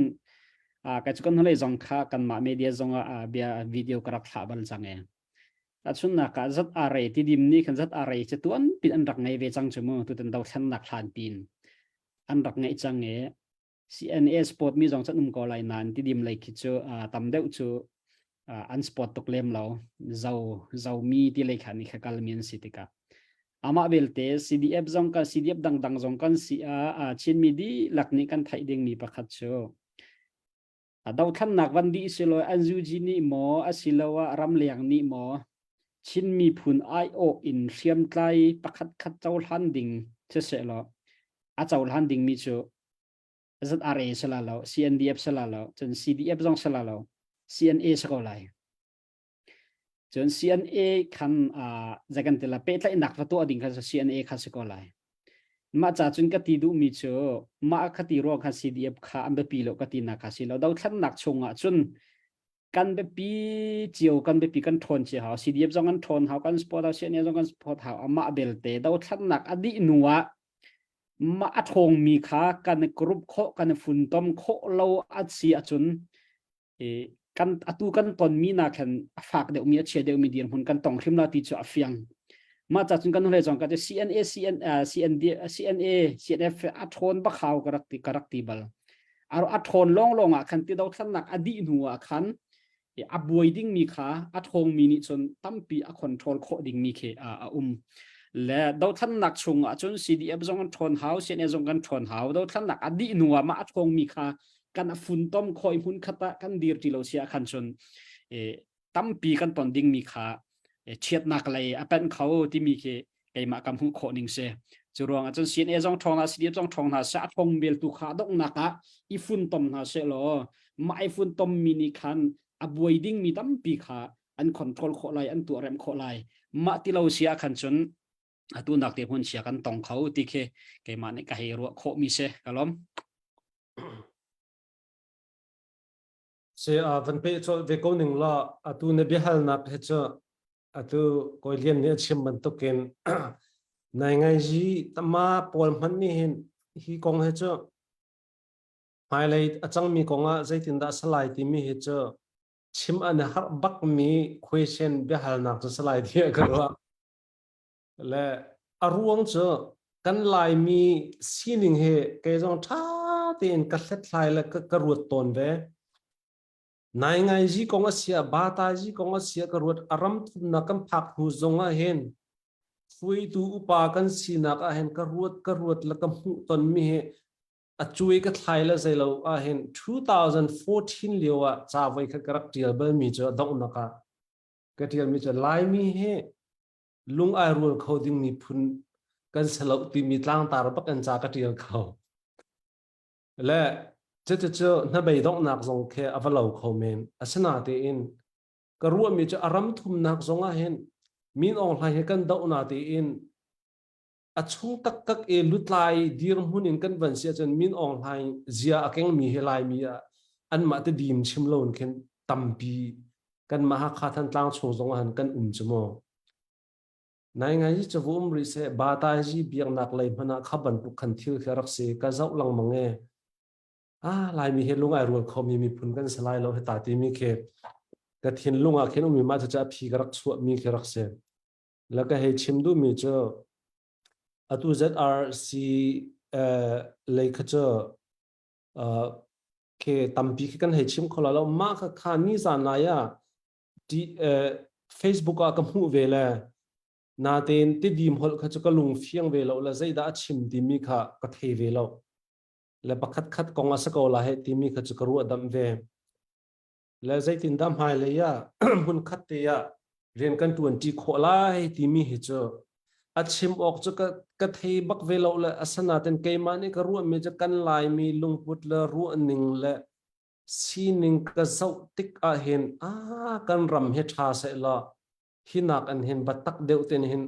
kai cu kan hnulei zong kha kanmah media zong ah bia video ka rak thlah bal cang e Tahchunhnak ah zat arei tidim nih khan zat arei cu tuan pin an rak ngei ve cang cu mu tutan dothlennak hlan pin an rak ngeih cang i CNA sport mi zong can um ko lai nain tidim lei khi cu tam deuh cu an sport tuk lem lo zo zo mi ti lei khan i kha kal mi an si tikah amah belte CDF zong kan CDF dangdang zong kan si ah Chinmi dihlak nih kan theih ding mi pakhat cu dothlannak van dih silaw NUG nih maw asiloah ramleng nih maw Chin miphun aiawh in hriamtlai pakhat khat cohlan ding sisehlaw a cohlan dingmi cu. ZRA si la lo CNDF si la lo cun CDF zong si la lo CNA si ko lai cun CNA khan zekan tila pehtlaihnak va tuah ding kha CNA kha si ko lai mah ca cun ka ti duhmi cu mah kha ti ruang khan CDF kha an biapi lo ka ti nak kha si lo dothlannak chungah cun kan biapi cio kan biapi kan ṭhawn cio hau CDF zong kan ṭhawn hau kan support hau CNA zong kan support hau amah belte dothlannak a dih hnu ah mah a ṭhawngmi kha kan group khawh kan funtom khawh lo a si ahcun kan atu kan tonmi na khan a fak deuhmi a chia deuhmi dirhmun kan tong hrim la ti cu a fiang mah ca cun kan hlei zong ka cu CNA CN CND CNA CNF a ṭhawn bak hau ka rak ti ka rak ti bal a ṭhawn lawnglawng ah khan ti dothlannak a dih hnu ah khan a buai dingmi kha a ṭhawngmi nih cun tampi a control khawh dingmi khi a um le dothlannak chung ah cun CDF zong an ṭhawn hau CNA zong kan ṭhawn hau dothlannak a dih hnu ah mah a ṭhawngmi kha kan a funtom khawh i hmun khat ah kan dir ti lo si ah khan cun tampi kan ton dingmi kha chiatnak lei a panh kho timi khi keimah ka hmuh khawh ning si cu ruang ah cun CNA zong ṭhawng hna CDF zong ṭhawng hna seh a ṭhawng bel tu kha donghnak ah i funtom hna seh law mah i funtom mi nih khan a buai ding mi tampi kha an control khawh lai an tuah rem khawh lai mah ti lo si ah khan cun atu nak te hmun chia kan tong kho ti khi keimah nih ka hei ruah khawh mi si ka lawm Se a van pe chol ve ko ning la atu na biahalnak he chu atu koi lian nih a chim bantukin nai ngai ji tama pawl hman ni hin hi kong he chu hmailei a cangmi kong ah zeitindah salai timi hi cu chim an har bakmi question biahalnak cu salai tiah ka ruah le a ruang cu kan Laimi sining hi kei zong ṭha tein ka hlethlai le ka ruat tawn ve. Nai ngai zi kong a sia, bata zi kong a sia ka ruat a ram thumnak kan phak hnu zong ah hin hruaitu upa kan sinak ah hin ka ruat ka ruat le ka hmuh tonmi hi a cuai ka thlai le zeilo ah hin 2014 lio ah ca voi khat ka rak ṭial balmi cu a donghnak ah ka ṭialmi cu Laimi hi lung ai rual kho ding miphun kan si lo timi tlangtar bak in ca ka ṭial kho. Le cucu hnabei donghnak zong khi a va lo kho men. Asinain ka ruahmi cu a ram thumnak zong ah hin Min Aung Hlaing he kan doh na tiin a chung taktak i lutlai dirhmun in kan van si ahcun Min Aung Hlaing zia a kengmi hi Laimi ah anmah te dim chim lo in khin tampi kanmah Hakha Thantlang chung zong ah kan um cu mu. Nai ngai hi cavu um rih seh Bataji biaknak lei hmanh ah kha bantuk khan thil khi rak si ka zoh lengmang e. Ah Laimi hi lung ai rual khomi miphun kan si lai lo hi ta timi khi ka thinlung ah khin ummi mah cu a phi ka rak chuahmi khi rak si. La ka hei chim duhmi cu atu ZRC lei kha cu ke tampi khi kan hei chim kho lo mah kha kha ni zan lai ah Facebook ah ka hmuh ve le natein tidim holh kha cu ka lung fiang ve lo le zeidah a chim timi kha ka thei ve lo le pakhat khat kong a si ko la he timi kha cu ka ruah damh ve le zeitindah hmailei ah hmun khat te ah rian kan ṭuanṭi khawh lai timi hi cu a chim awk cu ka, ka thei bak ve lo le asanaten keimah nih ka ruahmi cu kan Laimi lungput le ruahning le sining ka zoh tik ah hin a kan ram hi ṭha seh law hi nak an hin batak deuh ten hin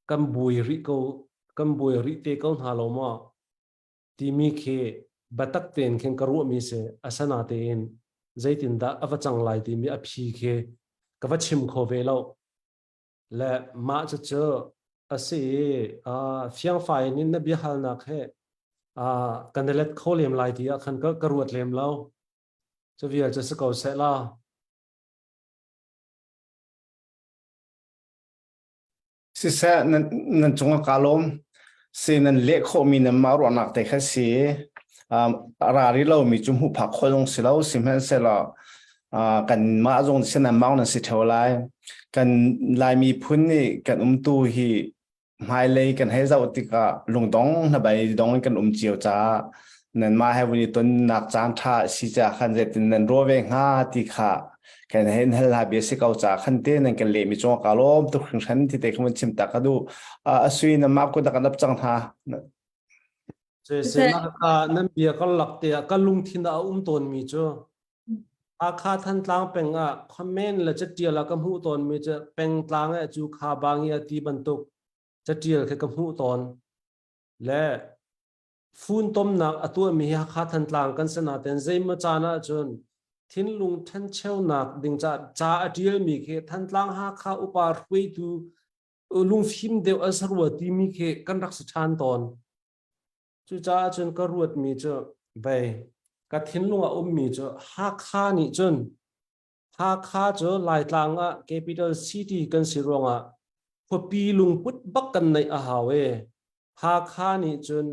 kan buai rih ko kan buai rih te ko hna lo maw timi khi biatak tein khin ka ruahmi si asana tein zeitindah a va cang lai timi a phi khi ka va chim kho ve lo le mah cucu a si i fiangfai in na biahalnak he kan i let kho lem lai ti ah khan ka, ka ruat lem lo cu vial cu si ko seh la Siseh nan, nan cungah kaa lawm. Si nan leh khawhmi nanmah ruahnak te kha si. Um, a ra rih lomi cu hmuh phak khawh zong si lo. Sihmanhsehlaw uh, kanmah zong si nan mau nan si theo lai. Kan Laimi phun nih kan umtu hi hmailei kan hei zoh tikah lungdong hnabai dong in kan um cio caah nanmah he vun i tonnak caan ṭha a si caah khan zeitin nan ruah ve hnga ti kha kan hen hal ha bia si ko ca khan te nan kan leh mi cung ka lawm tuk hringhran ti te khan chim ta ka du a sui na ma ku da kan ap cang hna. Siseh ka nan bia karlak te ah ka lungthin ah a um tawnmi cu Hakha Thantlang peng ah comment le catial ah ka hmuh tawnmi cu pengtlang eh cu kha bangi a ti bantuk catial khi ka hmuh tawn. Le funtomnak a tuahmi hi Hakha Thantlang kan si nain zeimaw caan ahcun thinlung ṭhencheunak ding ca ca a ṭialmi khi Thantlang Hakha upa hruaitu lungfim deuh an si rua timi khi kan rak si ṭhan tawn. Cucaah cun ka ruatmi cu vei ka thinlung a ummi cu Hakha nih cun Hakha cu Laitlang ah capital city kan si ruangah khuapi lungput bak kan neih a hau i Hakha nih cun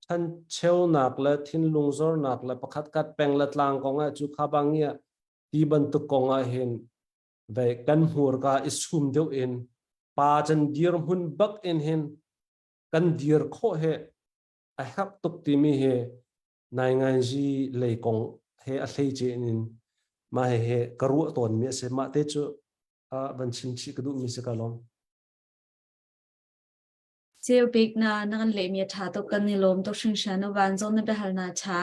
ṭhancheunak le thinlung zornak le pakhatkhat peng le tlang kong ah cu kha bang i ti bantuk kong ah hin vei kan hmurka i sum deuh in pa can dirhmun bak in hin kan dir khawh he a herh tuk timi hi nainganzi lei kong he a hleice in mah he he ka ruah tawnmi a si. Mah te cu van chim chih ka duhmi si ka lawm. Ceu pek na na kan lehmi a ṭha tuk kan i lawm tuk hringhran u van zong na biahalnak ṭha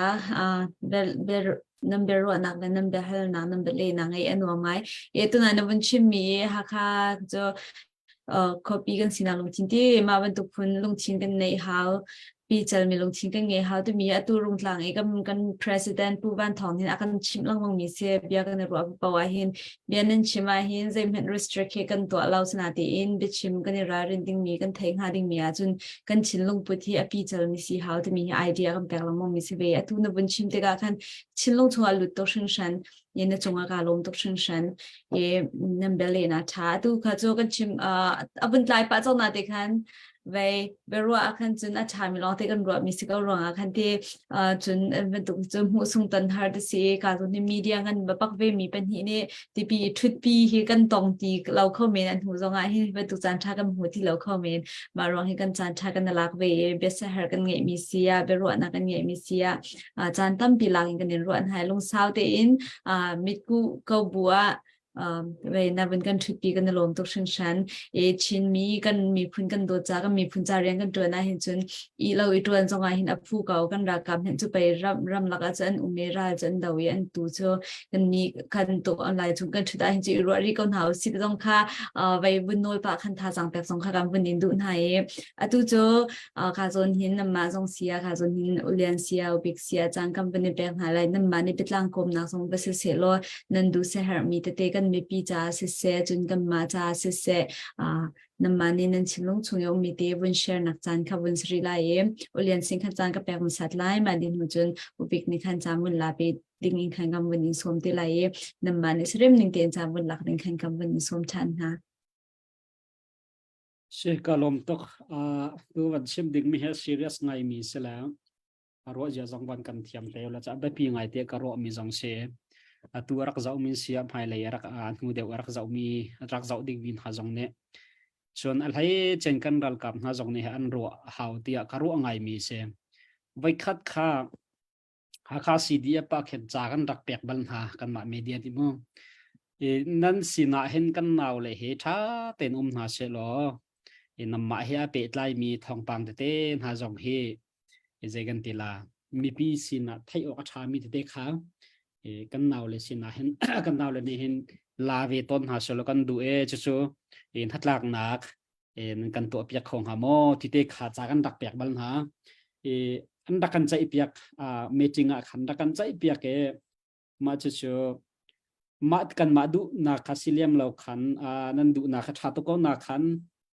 ber nan biaruahnak le nan biahalnak nan bialehnak ngeih a nuam ngai. E tunai na vun chimmi Hakha cu khuapi kan sinak lungthin ti mah bantuk phun lungthin kan neih hau pi calmi lungthin kan ngei hau timi atu rungtlang i kan kan president Pu Van Thawng hin a kan chimh lengmang mi si bia kan i ruah paoh ah hin bia nan chim ah hin zeihmanh restrict hi kan tuah lo sana tiin biachim kan i ralrin dingmi kan thei hnga dingmi ahcun kan thinlung put hi a pi calmi si hau timi hi idea kan pek lengmang mi si ve atu na vun chim tikah khan thinlung chungah lut tuk hringhran i na cungah kaa lawm tuk hringhran i nan bia lehnak ṭha atu kha cu kan chim a vun tlai pah cang na te khan vei biaruah ah khan cun a ṭhami lawng te kan ruahmi si ko ruangah khan ti cun bantuk cu hmuh sung ton har te si ka zon hi media ngan ba pak ve mi pahnih nih tipi ṭhutpi hi kan tong ti lo kho men an hnu zongah hi bantuk caan ṭha kan hmu ti lo kho men mah ruang hi kan caan ṭha kan lak ve i biasahar kan ngeihmi si ah biaruahnak kan ngeihmi si ah caan tampi lak in kan in ruah hna lungsau tein mitku ko bu ah vei na vun kan ṭhutpi kan i lawm tuk hringhran e Chinmi kan miphun kan dawt ca kan miphun ca rian kan ṭuan ah hin cun i lo i ṭuan zong ah hin a phu ko kan ralkap hin cu pei ram ram lak ah cun an um i ral cu an do i an tu cu kan mi kan tu online chung kan ṭhut ah hin cu i ruah rih ko hna usih zong kha vei vun nawl pah khan thazaang pek zong kha kan vun in duh hna i atu cu Ka zawn hin nanmah zong sia, ka zawn hin ulian sia, ubik sia cang kan van i pek hna lai. Nanmah nih biatlang kawmnak zong va siseh law nan duh siaherhmi tete kan mipi caah siseh, cun kanmah caah siseh, nanmah nih nan thinlung chung i ummi te vun share nak caan kha vun si rih lai i ulian sin khan caan ka pek hmasat lai. Mah din hnu cun ubik nih khan caan vun la pe ding in khan kan vun in sawm te lai i nanmah nih sarem ning tein caan vun lak ding khan kan vun in sawm ṭhan hna. Si ka lawm tuk. Tu van chim ding mi hi serious ngai mi si le a ruah zia zong van kan thiam te la cha biapi ngai te ka ruah mi zong si. Atu rak zoh mi si hmailei rak hnu deuh rak zoh mi rak zoh ding mi hna zong nih cun a hlei chen kan ralkap hna zong nih an ruah hau tiah ka ruah ngai mi si. Voikhat kha Hakha CDF ah khin ca kan rak pek bal hna kanmah media ti mu. I nan sinah hin kan nau le hi ṭha tein um hna seh law i nanmah he a pehtlai mi thawngpang tete hna zong hi i zei kan ti la mipi sinah theih awk a ṭha mi tete kha i kan nau le sinah hin kan nau le nih hin la ve tawn hna seh law kan duh e cucu i hnatlaknak nan kan tuah piak kho hnga maw ti te kha ca kan rak pek bal hna i an rak kan ceih piak meeting ah khan rak kan ceih piak e mah cu cu mah kan mah duh na kha si liam lo khan nan duh na kha tha to ko na khan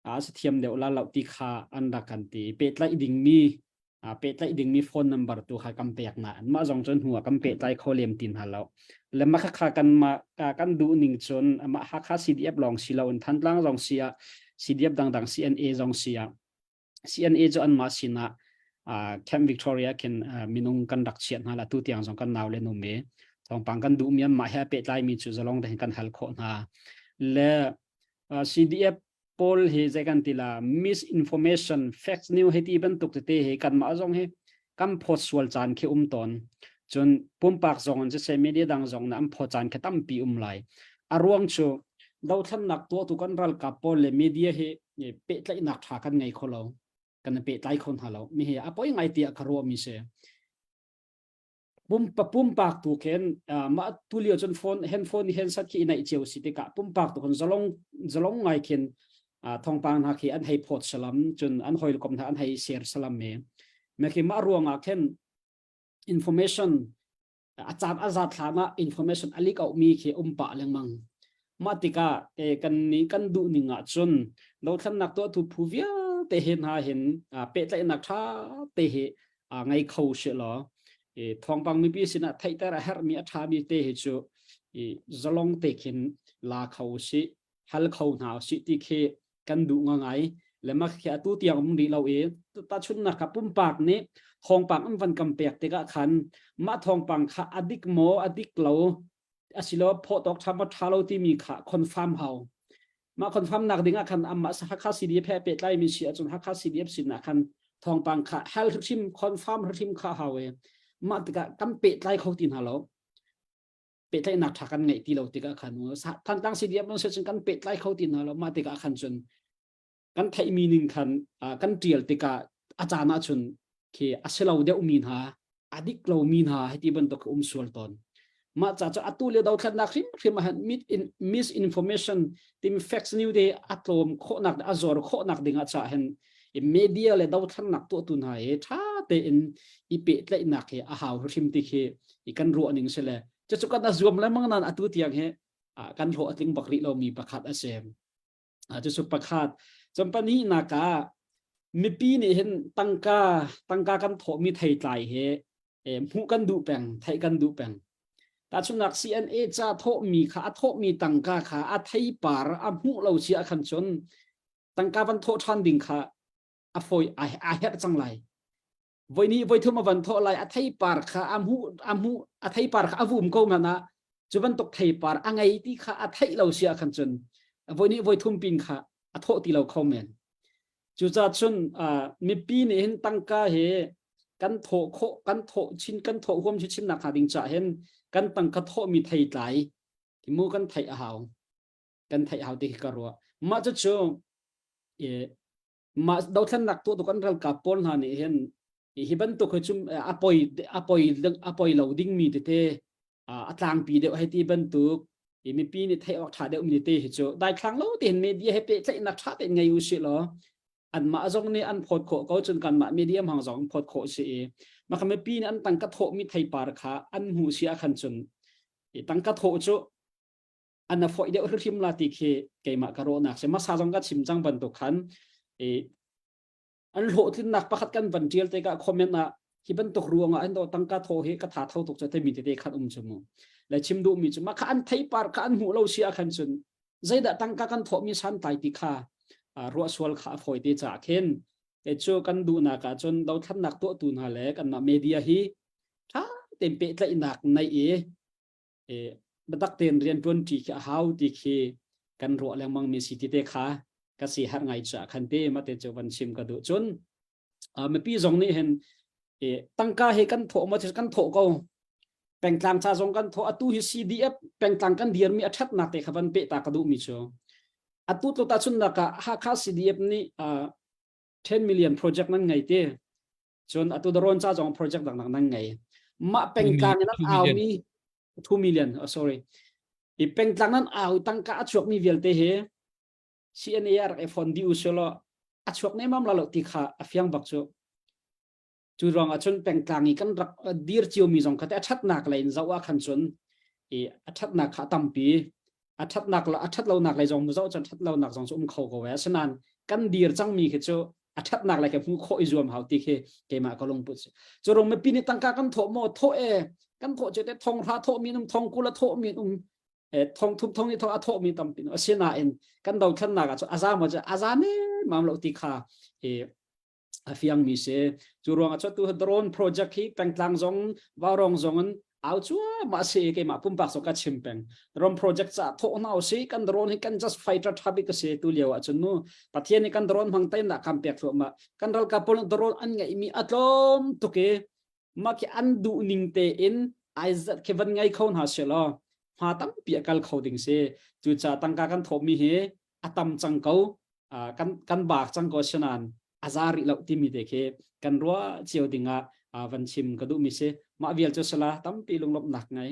a si thiam deuh la lo ti kha an rak kan ti pehtlaih ding mi pehtlaih dingmi phone number tu kha kan pek na mah zong cun hnu ah kan pehtlai kho lem tin hna lo le mah kha kan mah kan duh ning cun mah Hakha CDF lawng si lo in Thantlang zong si ah CDF dangdang CNA zong si ah CNA cu anmah sinah Camp Victoria khin minung kan rak chiah hna la tu tiang zong kan nau le nu me thawngpang kan duh mi mah he pehtlai mi cu zalong te kan hal khawh hna le CDF pawl hi zei kan ti la misinformation facts new hei ti bantuk tete hi kanmah zong hi kan phawt sual caan khi um tawn cun pumpak zong in siseh media dang zong na an phawt caan khi tampi um lai a ruang cu dothlannak tuahtu kan ralkap pawl le media hi pehtlaihnak tha kan ngei kho lo. Kan i pehtlai kho hna lo. Mi hi a poi ngai tiah ka ruah mi si. Pumpa pumpak tu khin mah tu lio cun phone handphone handset khi i neih cio si tikah pumpak tu khin zalong zalong ngai khin thawngpang hna khi an hei phawt salam cun an hawikom hna an hei share salam me. Me khi mah ruangah khin information a caan a zat hlan ah information a leak out mi khi um pah lengmang. Mah tikah eh, kan nih kan duh ning ah cun dothlennak tuahtu phu vialte he hna hin pehtlaihnak ṭha te hi ngei kho she law thawngpang mipi sinah theihter a herhmi a ṭhami te hi cu zalong te khin la kho si hal kho hna usih ti khi kan duh ngai le mah khi atu tiang um rih lo i tahchunhnak kha pumpak nih thawngpang an van kam pek tikah khan mah thawngpang kha a dik maw a dik lo asilo phawh tawk ṭha maw ṭha lo timi kha confirm hau mah confirm nak ding ah khan amah Hakha CDF he pehtlai mi si ahcun Hakha CDF sin ah khan thawngpang kha hal hrim confirm hrim kha hau e mah tikah kan pehtlai kho ti hna lo pehtlaihnak ṭha kan ngeih ti lo tikah khan Thantlang CDF non cun kan pehtlai kho ti hna lo mah tikah khan cun kan theihmi ning khan kan ṭial tikah a caan ahcun khi a si lo deuhmi hna a dik lomi hna hiti bantuk um sual tawn mah ca cu atu le dothlatnak hrimhrim ah misinformation timi facts news te a tlawm khawhnak a zor khawhnak ding ah cha hen media le dothlatnak tuahtu hna he ṭha tein i pehtlaihnak hi a hau hrim ti khi i kan ruah ning si le cucu kan a zuam lengmang nan atu tiang hi kan hlawh a tling bak rih lomi pakhat a si. Cucu pakhat. Cun pahnihnak ah mipi nih hin tangka tangka kan thawhmi theitlai hi hmuh kan duh peng, theih kan duh peng. Tahchunhnak CNA ca thawhmi kha a thawhmi tangka kha a theipar a hmuh lo si ahkhan cun tangka van thawh ṭhan ding kha a fawi a herh cang lai. Voi nih voi thum a van thawh lai a theipar kha a hmuh a hmuh a theipar kha a vum ko hmanh ah cu bantuk theipar a ngei ti kha a theih lo si ahkhan cun voi nih voi thum pin kha a thawh ti lo kho men. Cucaah cun mipi nih hin tangka hi kan thawh khawh kan thawh chin kan thawh huam chin nak hnga ding caah hin kan tangka thawhmi theitlai mu kan theih a hau. Kan theih hau ti hi ka ruah. Mah cucu mah dothlennak tuah tu kan ralkap pawl hna nih hin hi bantuk hi cu a poi a poi a poi lo dingmi tete a tlangpi deuh hei ti bantuk i mipi nih theih awk ṭha deuh mi te hi cu daithlang lo tein media he pehtlaihnak ṭha tein ngei u sih law anmah zong nih an phawt khawh ko cun kanmah media hmang zong an phawt khawh si i maka mipi nih an tangka thawhmi theipar kha an hmuh si ah khan cun i tangka thawh cu an a fawih deuh hrimhrim la ti khi keimah ka ruahnak si masa zong ka chim cang bantuk khan i an hlawhtlinnak pakhat kan van tial tikah comment ah hi bantuk ruangah an do tangka tho hi ka tha tho tuk cu te mi tete khan um chu mu le chim duh mi cu ma kha an thei par kha an hmuh lo si ah khan cun zeidah tangka kan thawh mi san tai ti kha ruah sual kha a fawi te cha khin te chu kan duhnak ah cun dothlannak tuah tu hna le kan mah media hi tha ten pehtlaihnak nei i biatak tein rianṭuan ṭi khi a hau ti khi kan ruah lengmang mi si ti te kha ka si har ngai ca khan te mate cu van chim ka duh cun mipi zong nih hin tangka hi kan thawh ma kan thawh ko pengtlang ca zong kan thawh atu hi CDF pengtlang kan dir mi a thatnak te kha van pe ta ka duh mi cu atu to ta chun nak ah Hakha CDF nih 10 million project nan ngei te Cun atu daron ca zong project dangdang nan ngei. Mah pengtlang in an au mi 2 million oh sorry. I pengtlang nan au tangka a chuak mi vialte hi CNA rak i fon di u silo a chuak ne mam la lo ti kha a fiang bak cu. Cu ruang ah cun pengtlang i kan rak dir cio mi zong kha te a thatnak lei in zoh ah khan cun i a thatnak kha a tampi a thatnak a that lonak lei zong mu zoh cun that lonak zong cu um kho ko ve asinain kan dir cangmi khi cu a thatnak lei khi hmuh khawh i zuam hau ti khi keimah ka lungput si cu rung mipi nih tangka kan thawh maw thawh e kan thawh cu te thong hra thawh mi um thong kul a thawh mi um thong thum thong ni thong a thawh mi tampi asinain kan dothlennak ah cu aza maw cu aza ne mam lo ti kha e a fiang mi si cu ruang ah tu drone project hi pengtlang zong vaurong zong in au cuahmah si keimah pumpak zong ka chim peng drone project ca thawh hna si kan drone hi kan just fighter tha bik si tu lio ah cun mu pathian nih kan drone hmang tain dah kam pek thluahmah kan ralkap pawl drone an ngeih mi a tlawm tuk i mah khi an duh ning tein ai zat khi van ngei kho hna se law hma tampi a kal kho ding si cucaah tangka kan thawh mi hi a tam cang ko kan kan bak cang ko sinan. a za rih lo timi te khi kan ruah cio dingah van chim ka duhmi si mah vial cu sala tampi lunglawmhnak ngai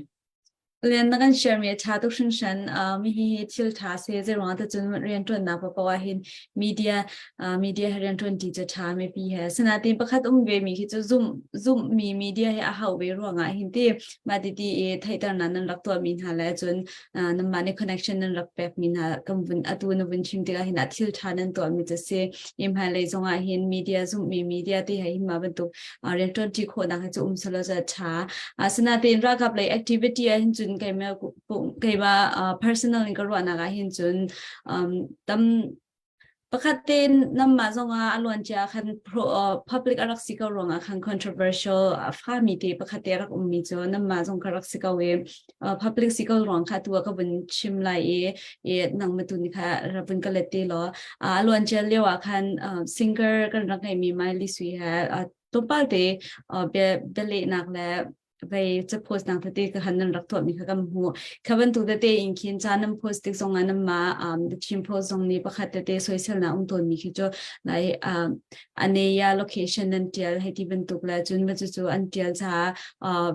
Lian na kan share mi a ṭha tuk hringhran. Uh, mi hi hi thil ṭha si zeiruang ah cun rianṭuannak paoh ah hin media uh, media he rianṭuan ṭi cu ṭha mipi he sinain pakhat um ve mi khi cu zumh zumh mi media he a hau ve ruangah hin ti mah ti ti i theihternak nan rak tuah mi hna le cun uh, nanmah nih connection nan rak pek mi hna kan vun atu na vun chim tikah hin a thil ṭha nan tuah mi cu si i hmailei zongah hin media zumh mi media te he hin mah bantuk rianṭuan ṭi khawhnak hi cu um selaw cu a ṭha. Asinain ralkap lei activity ah hin cun keimah keimah personal in ka ruahnak ah hin cun tam pakhat tein namah zongah a luancia khan public a rak si ko ruangah khan controversial a fami te pakhat te rak ummi cu namah zong ka rak si ko i public si ko ruang kha tu ah ka vun chim lai i i nangmah tu nih kha ra vun ka let te law a luancia lio ah khan singer kan rak ngeihmi Miley Sui he tlawmpal te bia bialehnak le vei ca post nak tete ka han nan rak tuah mi kha kan hmu kha bantuk tete in khin ca nan post tik zong ah nan ma the Chin post zong nih pakhat tete soisel na um tawn mi khi cu lai aneya location nan tial hei ti bantuk le cun va cu an tial ca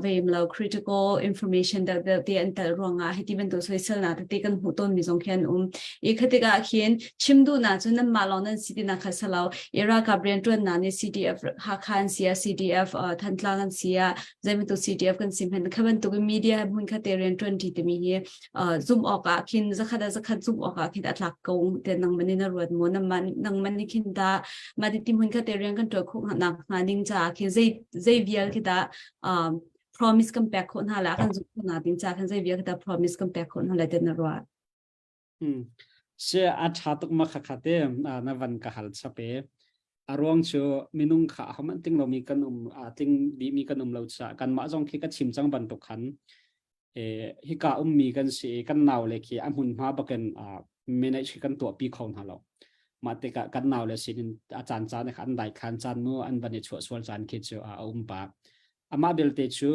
veim lo critical information deuh deuh te an tel ruangah hei ti bantuk soisel na tete kan hmuh tawn mi zong khi an um i khatik ah khin chim duh na cu nan mah lawng nan si ti na kha salo i ralkap riantuan na nih CDF Hakha an si ah CDF Thantlang an si ah zeibantuk CDF kan sim hen kha bantuk media hmun kha te riantuan ti timi hi zum awk ah khin zakhat a zakhat zum awk ah khin a tlak ko te nang man in a ruat mo nang man nang man ni khin da ma ti ti hmun kha te rian kan tuah khawh nak hnga ding cha khin zei zei vial khi da promise kan pek khawh hna la kan zum khawh na ding cha khan zei vial khi da promise kan pek khawh hna la te na ruat Hmm. Se a ṭha tuk ma kha kha te na van ka hal chape a ruang cu minung kha ahohmanh tling lomi kan um a tling dihmi kan um lo caah kanmah zong khi ka chim cang bantuk khan e hika ummi kan si i kan nau le khi a hmunhma bakin manage khi kan tuahpi kho hna lo mah tikah kan nau le sinin a caan caan kha an daikhan caan mu an van i chuah sual caan khi cu a um pa amah belte cu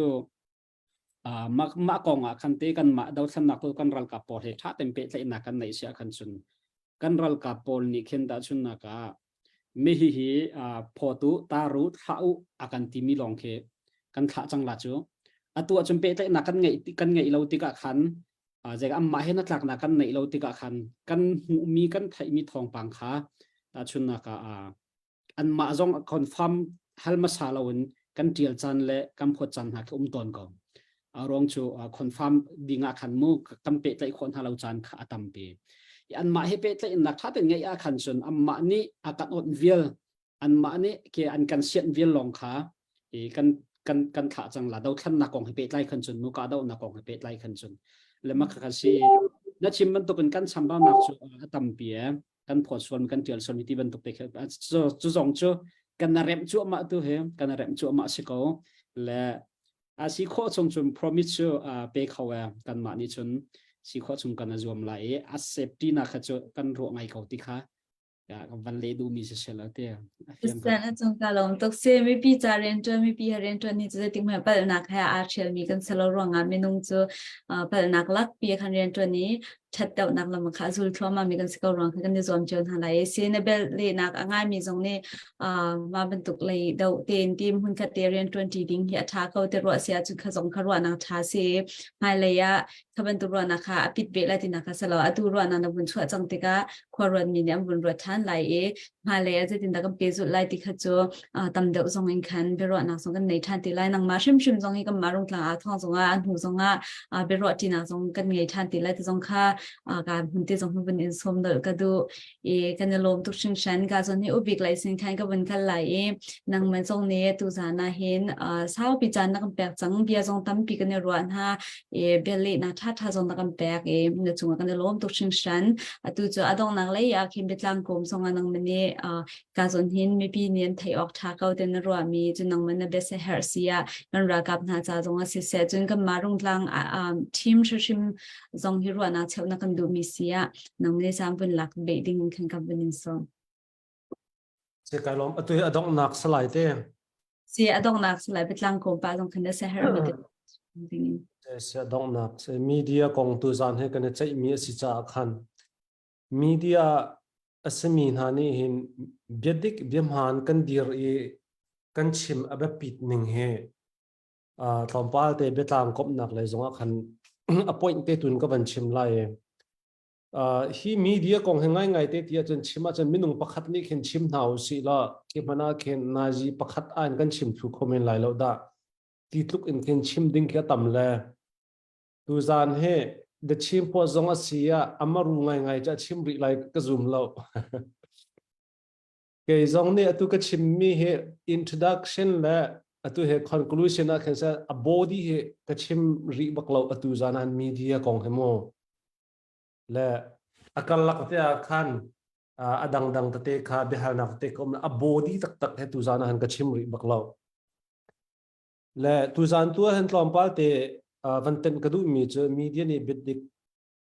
mah mah kong ah khan te kan mah dothlennak tu kan ralkap pawl he ṭha tein pehtlaihnak kan neih sia khan cun kan ralkap pawl nih khin dah chun nak ah mi hi hi phawtu taru thlah u a kan timi lawng khi kan thlah cang la cu atu ahcun pehtlaihnak kan ngeih kan ngeih lo tikah khan zei amah he na tlaknak kan neih lo tikah khan kan hmuhmi kan theihmi thawngpang kha tahchunnak ah anmah zong confirm hal hmasa loin kan ṭial caan le kan phawt caan hna khi um tawn ko. A ruang cu confirm ding ah khan mu kan pehtlaih khawh hna lo caan kha a tampi. Anmah he pehtlaihnak ṭha tein ngeih ah khan cun anmah nih a kan awt vial anmah nih ke an kan sianh vial lawng kha i kan kan kan thlah cang la dothlannak kong he pehtlai khan cun mu kahdohnak kong he pehtlai khan cun le mak kha si na chim bantukin kan chambaunak cu a tampi e kan phawt sual kan tial sual mi ti bantuk te cu zong cu kan remh cuahmah tu he kan remh cuahmah si ko le a si khawh chung cun promise cu pe kho e kanmah nih cun si khawh chung kan zuam lai i a safety na kha cu kan ruah ngai ko ti kha kan van le duhmi si sel te San a cung ka lawm tuk si mipi ca riantuan mipi he riantuan ni cu zeitik hmanh palhnak he aa ṭhialmi kan si lo ruangah minung cu palhnak lakpi khan riantuan i ṭhat deuhnak lam kha zul thluahmah mi kan si ko ruang kha kan i zuam cio hna lai si na bel lehnak a ngaimi zong nih mah bantuk lei do tein tim hun khat te rian ṭuan ṭi ding hi a ṭha ko te ruah si ahcun kha zong kha ruahnak ṭha si hmailei ah kha bantuk ruahnak kha a pit ve lai tinak kha selo atu ruahnak na vun chuah cang tikah khua ruat mi nih an vun ruat ṭhan lai i hmailei ah zeitindah kan pehzulh lai ti kha cu tam deuh zong in khan biaruahnak zong kan nei ṭhan ti lai nangmah hrimhrim zong hi kanmah rungtlang ah thawng zong ah a hnu zong ah biaruah ṭinak zong kan ngei ṭhan ti lai ti zong kha ka hmun te zong vun in sawm nolh ka duh i kan i lawm tuk hringhran ka zon hi ubik lai sin khan ka vun kal lai i nangmah zong nih tu zan ah hin saupi caan na kan pek cang bia zong tampi kan i ruah hna i bialehnak ṭhaṭha zong na kan pek i na cungah kan i lawm tuk hringhran atu cu a donghnak lei ah khin biatlang kawm zong ah nangmah nih ka zawn hin mipi nih an theih awk ṭha ko ten na ruahmi cu nangmah na bia herh si ah kan ralkap hna ca zong ah siseh cun kanmah rungtlang team hrimhrim zong hi ruahnak cheuhnak kan duhmi si ah nangmah nih caan vun lak beh ding in khan kan vun in sawm. Se kai lawm atu hi a donghnak salai te. Si a donghnak salai biatlang kawm pa zong khan na seher mi te ding in. Se a donghnak se media kong tu zan he kan i ceih mi a si caah khan media a simi hna nih hin biadik biahmaan kan dir i kan chim a biapit ning hi tlawmpal te biatlang komhnak lei zongah khan a point te tun ka van chim lai i hi media kong he ngaingai te ti ahcun chim ahcun minung pakhat nih khin chim hna usih law khi hmanh ah khin nazi pakhat an kan chim thlu kho men lai lo dah ti tluk in khin chim ding khi a tam le tuzan he the Chin Post zong a si ah amaru ngaingai ca chim rih lai ka zum lo. Kei zong nih atu ka chimmi hi introduction le atu he conclusion ah khin sa a body hi ka chim rih bak lo atu zan an media kong hi mu. Le a karlak te ah khan a dangdang tete kha biahalnak tete ka um a body taktak he tu zan ah han ka chim rih bak lo. Le tuzan tu ah hin tlawmpal te van tenh ka duhmi cu media nih biadik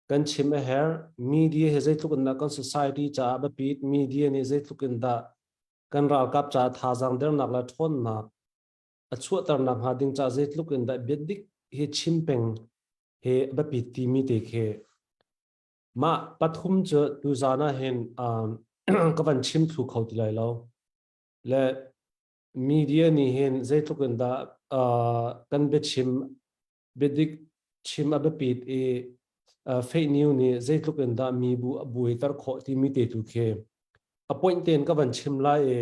kan chim a herh. Media hi zeitluk in dah kan society caah biapit, media nih zeitluk in dah kan ralkap caah thazaang dernak le ṭhawnnak a chuahternak hnga ding caah zeitluk in dah biadik hi chim peng hi a biapit timi te khi mah pathum cu tuzan ah hin ka van chim thlu kho ti lai lo. Le media nih hin zeitluk in dah kan biachim biadik chim a biapit i fake news nih zeitluk in dah mibu a buaiter khawh timi te tu khi a point tein ka van chim lai i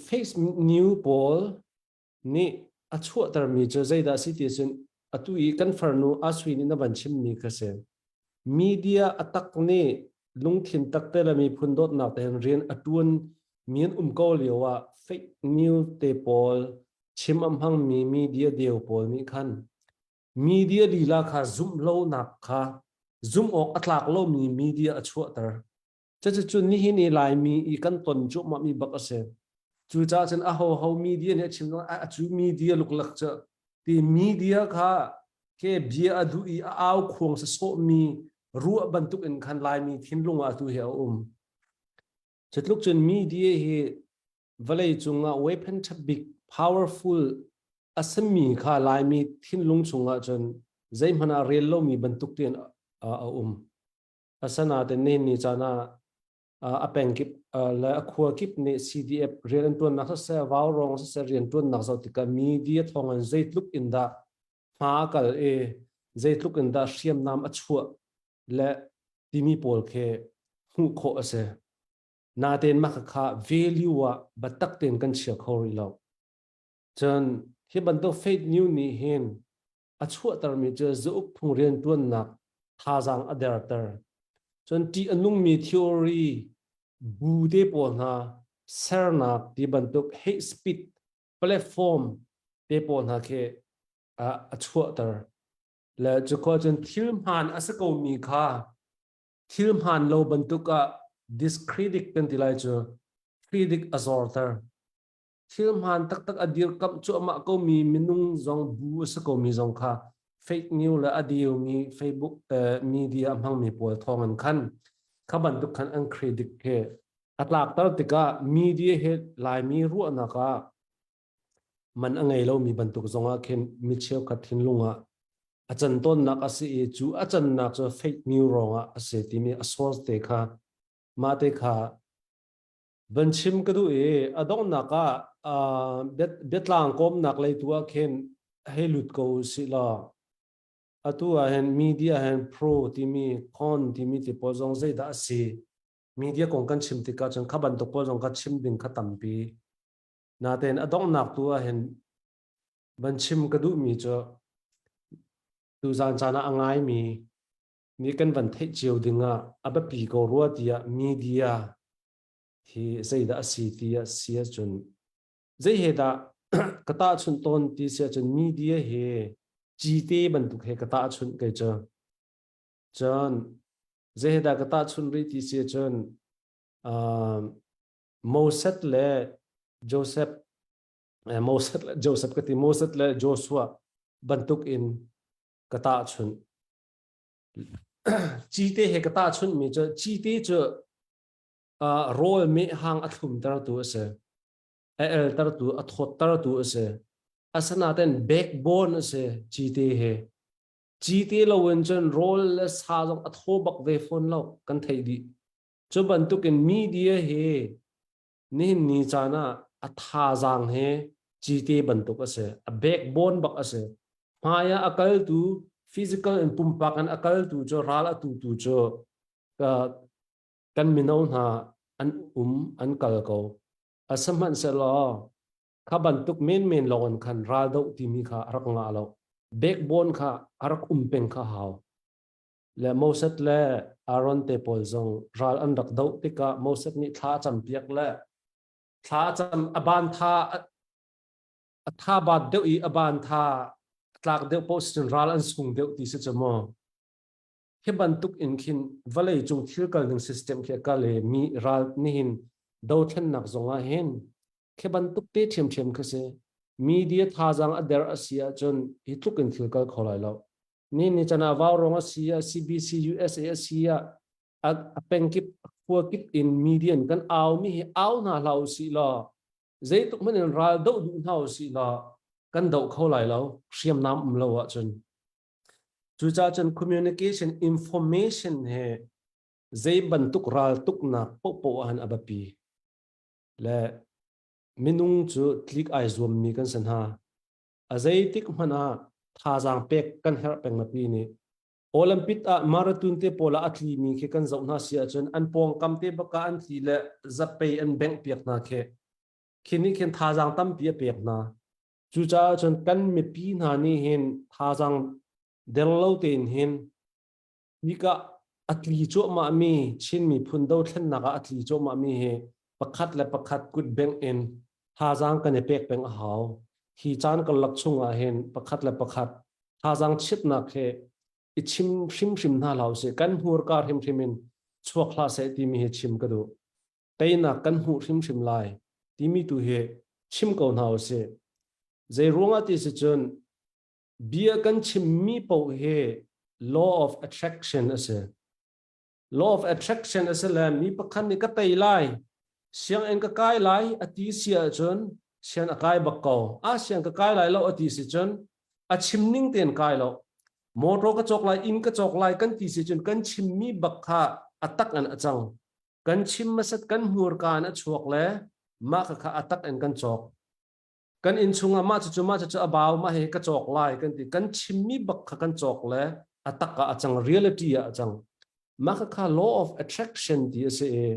fake news pawl nih a chuahtermi cu zeidah si ti cun atu i kan farnu Asui nih na van chimmi kha si. Media a tak nih lungthin tak te le miphun dawtnak te hin rian a tuan mi an um ko lio ah fake news te pawl chim a hmangmi media deu pawl nih khan media lila kha zumh lonak kha zumh awk a tlak lomi media a chuahter. Cuticun nihin i Laimi i kan ton cuahmahmi bak a si. Cucaah cun ahoho media nih a chim a cu media luklak cu ti media kha ke bia a duh i a au khuang sawsawhmi ruah bantuk in khan Laimi thinlung ah atu hi a um. Cutluk cun media hi vawlei cungah weapon ṭha bik powerful a simi kha Laimi thinlung chungah cun zeihmanh ah rel lomi bantuk tein a um. Asinain nihin ni caan ah a pengkip le a khua kip nih CDF rian an ṭuannak siseh, vaurawng siseh rian ṭuannak zoh tikah media thawng in zeitluk in dah hma a kal i zeitluk in dah hriamnam a chuah le timi pawl khi hmuh khawh a si. Natein mah kha value ah biatak tein kan chia kho rih lo. Cun hi bantuk fake news nih hin a chuahtermi cu zauk phung rianṭuannak thazaang a derter. Cun ṭih a nungmi theory bu te pawl hna sernak ti bantuk hate speech platform te pawl hna khi a chuahter. Le cu khua cun thil hmaan a si komi kha thil hmaan lo bantuk ah discredit kan ti lai cu critic a zorter. Thil hmaan taktak a dirkamh cuahmah komi minung zong bu a si komi zong kha fake news le a diomi Facebook media a hmangmi pawl thawngin khan kha bantuk khan an credit khi a tlakter tikah media hi Laimi ruahnak ah man a ngei lomi bantuk zongah khin mi cheukhat thinlung ah a can tawnnak a si i cu a cannak cu fake news ruangah a si timi a source te kha mah te kha Van chim ka duh i a donghnak ah biatlang kawmnak lei tu ah khin hei lut ko usih law atu ah hin media hin pro timi con timi ti pawl zong zeidah a si media kong kan chim tikah cun kha bantuk pawl zong kha chim ding kha tampi natein a donghnak tu ah hin van chim ka duhmi cu tuzan caan ah a ngaimi nih kan van theih cio ding ah a biapi ko rua tiah media hi zeidah a si ti a si ahcun zei he dah ka tahchunh tawn ti si ahcun media he cite bantuk he ka tahchunh kei cu cun zei he dah ka tahchunh rih ti si ahcun uh, Moses le Joseph Moses le Joseph ka ti Moses le Joshua bantuk in ka tahchunh Cite he ka tahchunhmi cu cite cu uh, rawl mehhang a thlumtertu a si. A eltertu, a thawttertu a si. Asinain backbone a si cite he. Cite loin cun rawl le sa zong a thaw bak ve fawn lo kan theih dih. Cu bantukin media hi nihin ni caan ah a thazaang he cite bantuk a si. A backbone bak a si. Hmai ah a kaltu physical in pumpak in a kaltu cu ral a tutu cu kan mino hna an um an kal ko. Asihmanhsehlaw kha bantuk menmen lawng in khan ral doh timi kha a rak ngah lo. Backbone kha a rak um peng kha hau. Le Moses le Aaron te pawl zong ral an rak doh tikah Moses nih thla a campiak le thla a cam a ban tha a tha bat deuh i a ban tha tlak deuh poh sin ral an sung deuh ti si cu maw. Hi bantuk in khin vawlei cung thil kal ning system khi a kal i mi ral nihin dothlennak zong ah hin khi bantuk te ṭhiamṭhiam khi si. Media thazaang a der a si ahcun hi tluk in thil kal kho lai lo. Ni ni chan ah Vaurawng a si ah CBC USA a si ah a pengkip khua kip in media in kan au mi hi au hna hlah usih law zeitluk hmanh in ral doh duh hna usih law kan doh kho lai lo hriamnam um lo ahcun. Cucaah cun communication information he zei bantuk ral tuknak paohpaoh ah hin a biapi. Le minung cu tlik ai zuammi kan si hna. A zeitik hmanh ah thazaang pek kan herh peng na pi nih. Olympic ah marathon te pawl ah a tlimi khi kan zoh hna si ahcun an pawngkam te baka an tli le zapei an bengh piak hna khi. Khi nih khin thazaang tampi a pek hna. Cucaah cun kan mipi hna nih hin thazaang der lo tein hin hika a tli cuahmah mi Chin miphun dothlennak ah a tli cuahmah mi hi pakhat le pakhat kut bengh in thazaang kan i pek peng a hau. Hi caan karlak chung ah hin pakhat le pakhat thazaang chiatnak he i chim hrimhrim hna hlah usih. Kan hmurka hrimhrim in chuak hlah seh timi hi chim ka duh. Teinak kan hmuh hrimhrim lai timi tu hi chim ko hna usih. Zei ruangah ti si cun bia kan chimmi paoh hi law of attraction a si. Law of attraction a si le mi pakhat nih ka tei lai, sianginn ka kai lai a ti si ahcun sian a kai bak ko. A siang ka kai lai lo a ti si cun a chim ning tein kai lo. Motor ka cawk lai, inn ka cawk lai kan ti si cun kan chimmi bak kha a tak in a cang. Kan chim hmasat kan hmurka in a chuak le mah kha a tak in kan cawk. Kan inn chungah mah cucu mah cucu a bau mah hi ka cawk lai kan ti. Kan chimmi bak kha kan cawk le a tak ah a cang reality ah a cang. Mah kha law of attraction ti a si i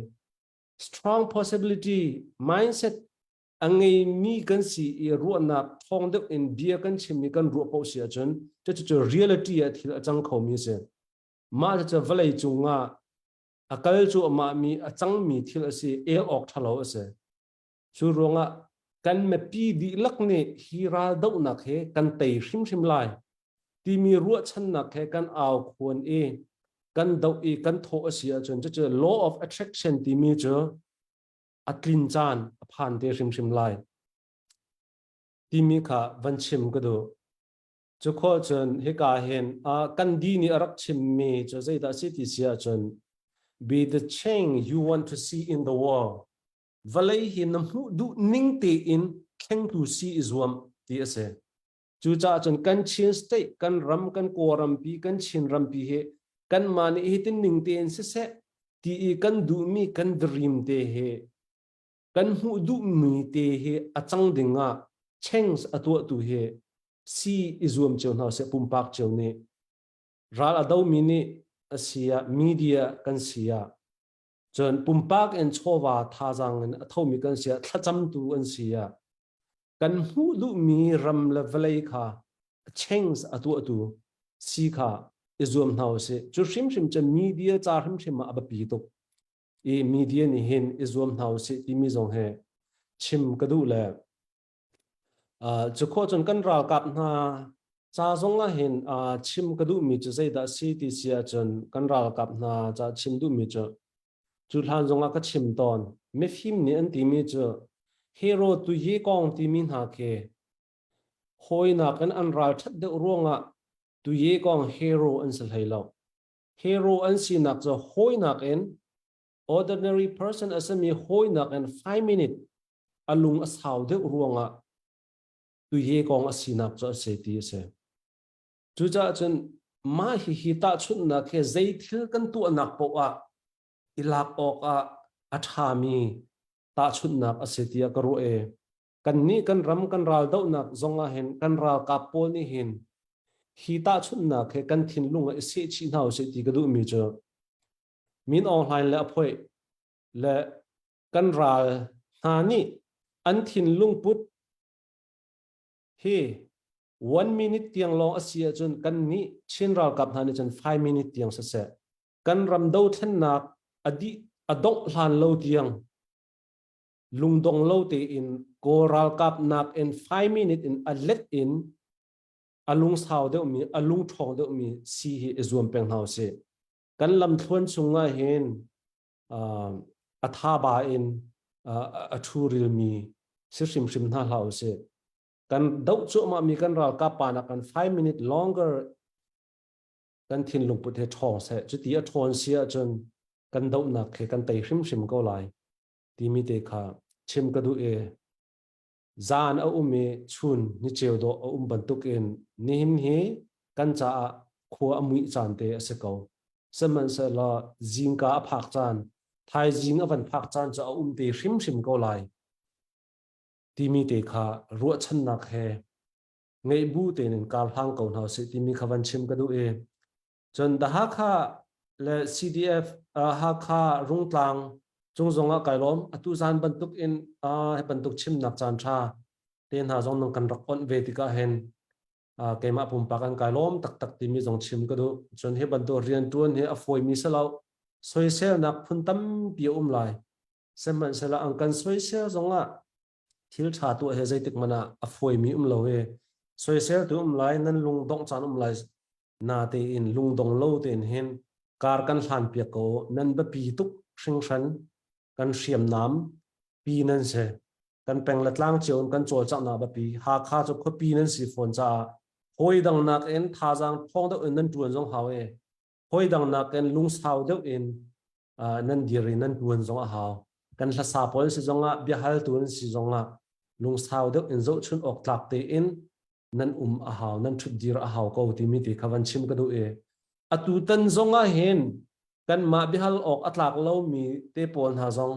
strong possibility mindset a ngeimi kan si i ruahnak thawng deuh in bia kan chimmi kan ruah paoh si ahcun cucu reality ah thil a cang khomi a si. Mah cucu vawlei cung ah a kal cuahmah mi a cangmi thil a si el awk ṭhalo a si. Cu ruangah kan mipi dihlak nih hi ral dohnak hi kan tei hrimhrim lai timi ruahchannak he kan au khuan i kan doh i kan thawh a si ahcun cucu law of attraction timi cu a tlin caan a phan te hrimhrim lai timi kha van chim ka duh. Cu khawh cun hika hin uh, kan di nih a rak chimmi cu zeidah si ti si ahcun be the change you want to see in the world vawlei hi na hmuh duh ning tein thlengtu si i zuam ti a si. Cucaah cun kan Chin state, kan ram, kan Kawlrampi, kan Chin rampi hi kanmah nih hitin ning tein siseh ti i kan duhmi kan dream te hi kan hmuh duhmi te hi a cang ding ah change a tuahtu hi si i zuam cio hna seh pumpak cio nih ral a domi nih a si ah media kan si ah cun pumpak in chawva thazaang in a thomi kan si ah thlacamtu an si ah kan hmuh duhmi ram le vawlei kha change a tuahtu si kha i zuam hna usih cu hrimhrim cu media ca hrimhrim ah a biapi tuk i media nih hin i zuam hna usih timi zong he chim ka duh le cu khawh cun kan ralkap hna ca zong ah hin chim ka duhmi cu zeidah si ti si ahcun kan ralkap hna ca chim duhmi cu cu hlan zong ah ka chim tawn mifim nih an timi cu hero tu ye kong timi hna khi hawinak in an ral ṭhat deuh ruangah tu ye kong hero an si hlei lo hero an sinak cu hawinak in ordinary person a simi hawinak in 5 minute a lung a sau deuh ruangah tuye kong a sinak cu a si ti a si. Cucaah cun mah hihi tahchunhnak he zei thil kan tuahnak paoh ah i lak awk ah a ṭhami tahchunhnak a si tiah ka ruah i kannih kan ram kan ral dohnak zong ah hin kan ralkap pawl nih hin hi tahchunhnak he kan thinlung ah i sehchih hna usih ti ka duhmi cu Min Aung Hlaing le a phoih le kan ral hna nih an thinlung put hi one minute tiang lawng a si ahcun kan nih Chin ralkap hna nih cun 5 minute tiang siseh kan ram dothlennak a dih a dongh hlan lo tiang lungdong lo tein Kawl ralkap nak in 5 minute in a let in a lungsau deuhmi a lungṭhawng deuhmi si hi i zuam peng hna usih. Kan lamthluan chungah hin a thaba in a ṭhu rilmi si hrimhrim hna hlah usih. Kan doh cuahmahmi kan ralkap pa nak kan 5 minute longer kan thinlung put he ṭhawng seh. Cuti a ṭhawn si ahcun kan dohnak he kan tei hrimhrim ko lai timi te kha chim ka duh i zan a um i chun ni ceu dawh a um bantuk in nihin hi kan caah khua a muih caan te a si ko. Sihmanhsehlaw zingka a phak caan, thaizing a van phak caan cu a um te hrimhrim ko lai timi te kha ruahchannak he ngeih bu tein in kar hlang ko hna usih timi kha van chim ka duh i cun the Hakha le CDF uh, Hakha Rungtlang cung zong ah kai lawm atu zan bantuk in uh, hi bantuk chimnak caan tha te hna zong nang kan rak onh ve tikah hin uh, keimah pumpak an kai lawm taktak timi zong chim ka duh cun hi bantuk rian tuan hi a fawimi si lo soiselnak phun tampi a um lai sihmanhsehlaw ang kan soisel zongah thil ṭha tuah he zeitik hmanh ah a fawimi um lo i soisel tu um lai nan lung dongh caan um lai na tein lungdong lo tein hin kar kan hlan piak ko nan biapi tuk hringhran kan hriamnam pi nan si kan peng le tlang cio in kan cawlcanghnak biapi Hakha cu khuapi nan si fawn caah hawi dang nakin thazaang thawng deuh in nan ṭuan zong hau e hawi dang nakin lungsau deuh in nan dir i nan tuan zong a hau. Kan hlasa pawl si zongah biahaltu nan si zongah lungsau deuh in zohchun awk tlak tein nan um a hau, nan ṭhutdir a hau ko timi ti kha van chim ka duh i atu tan zongah hin kanmah biahal awk a tlak lomi te pawl hna zong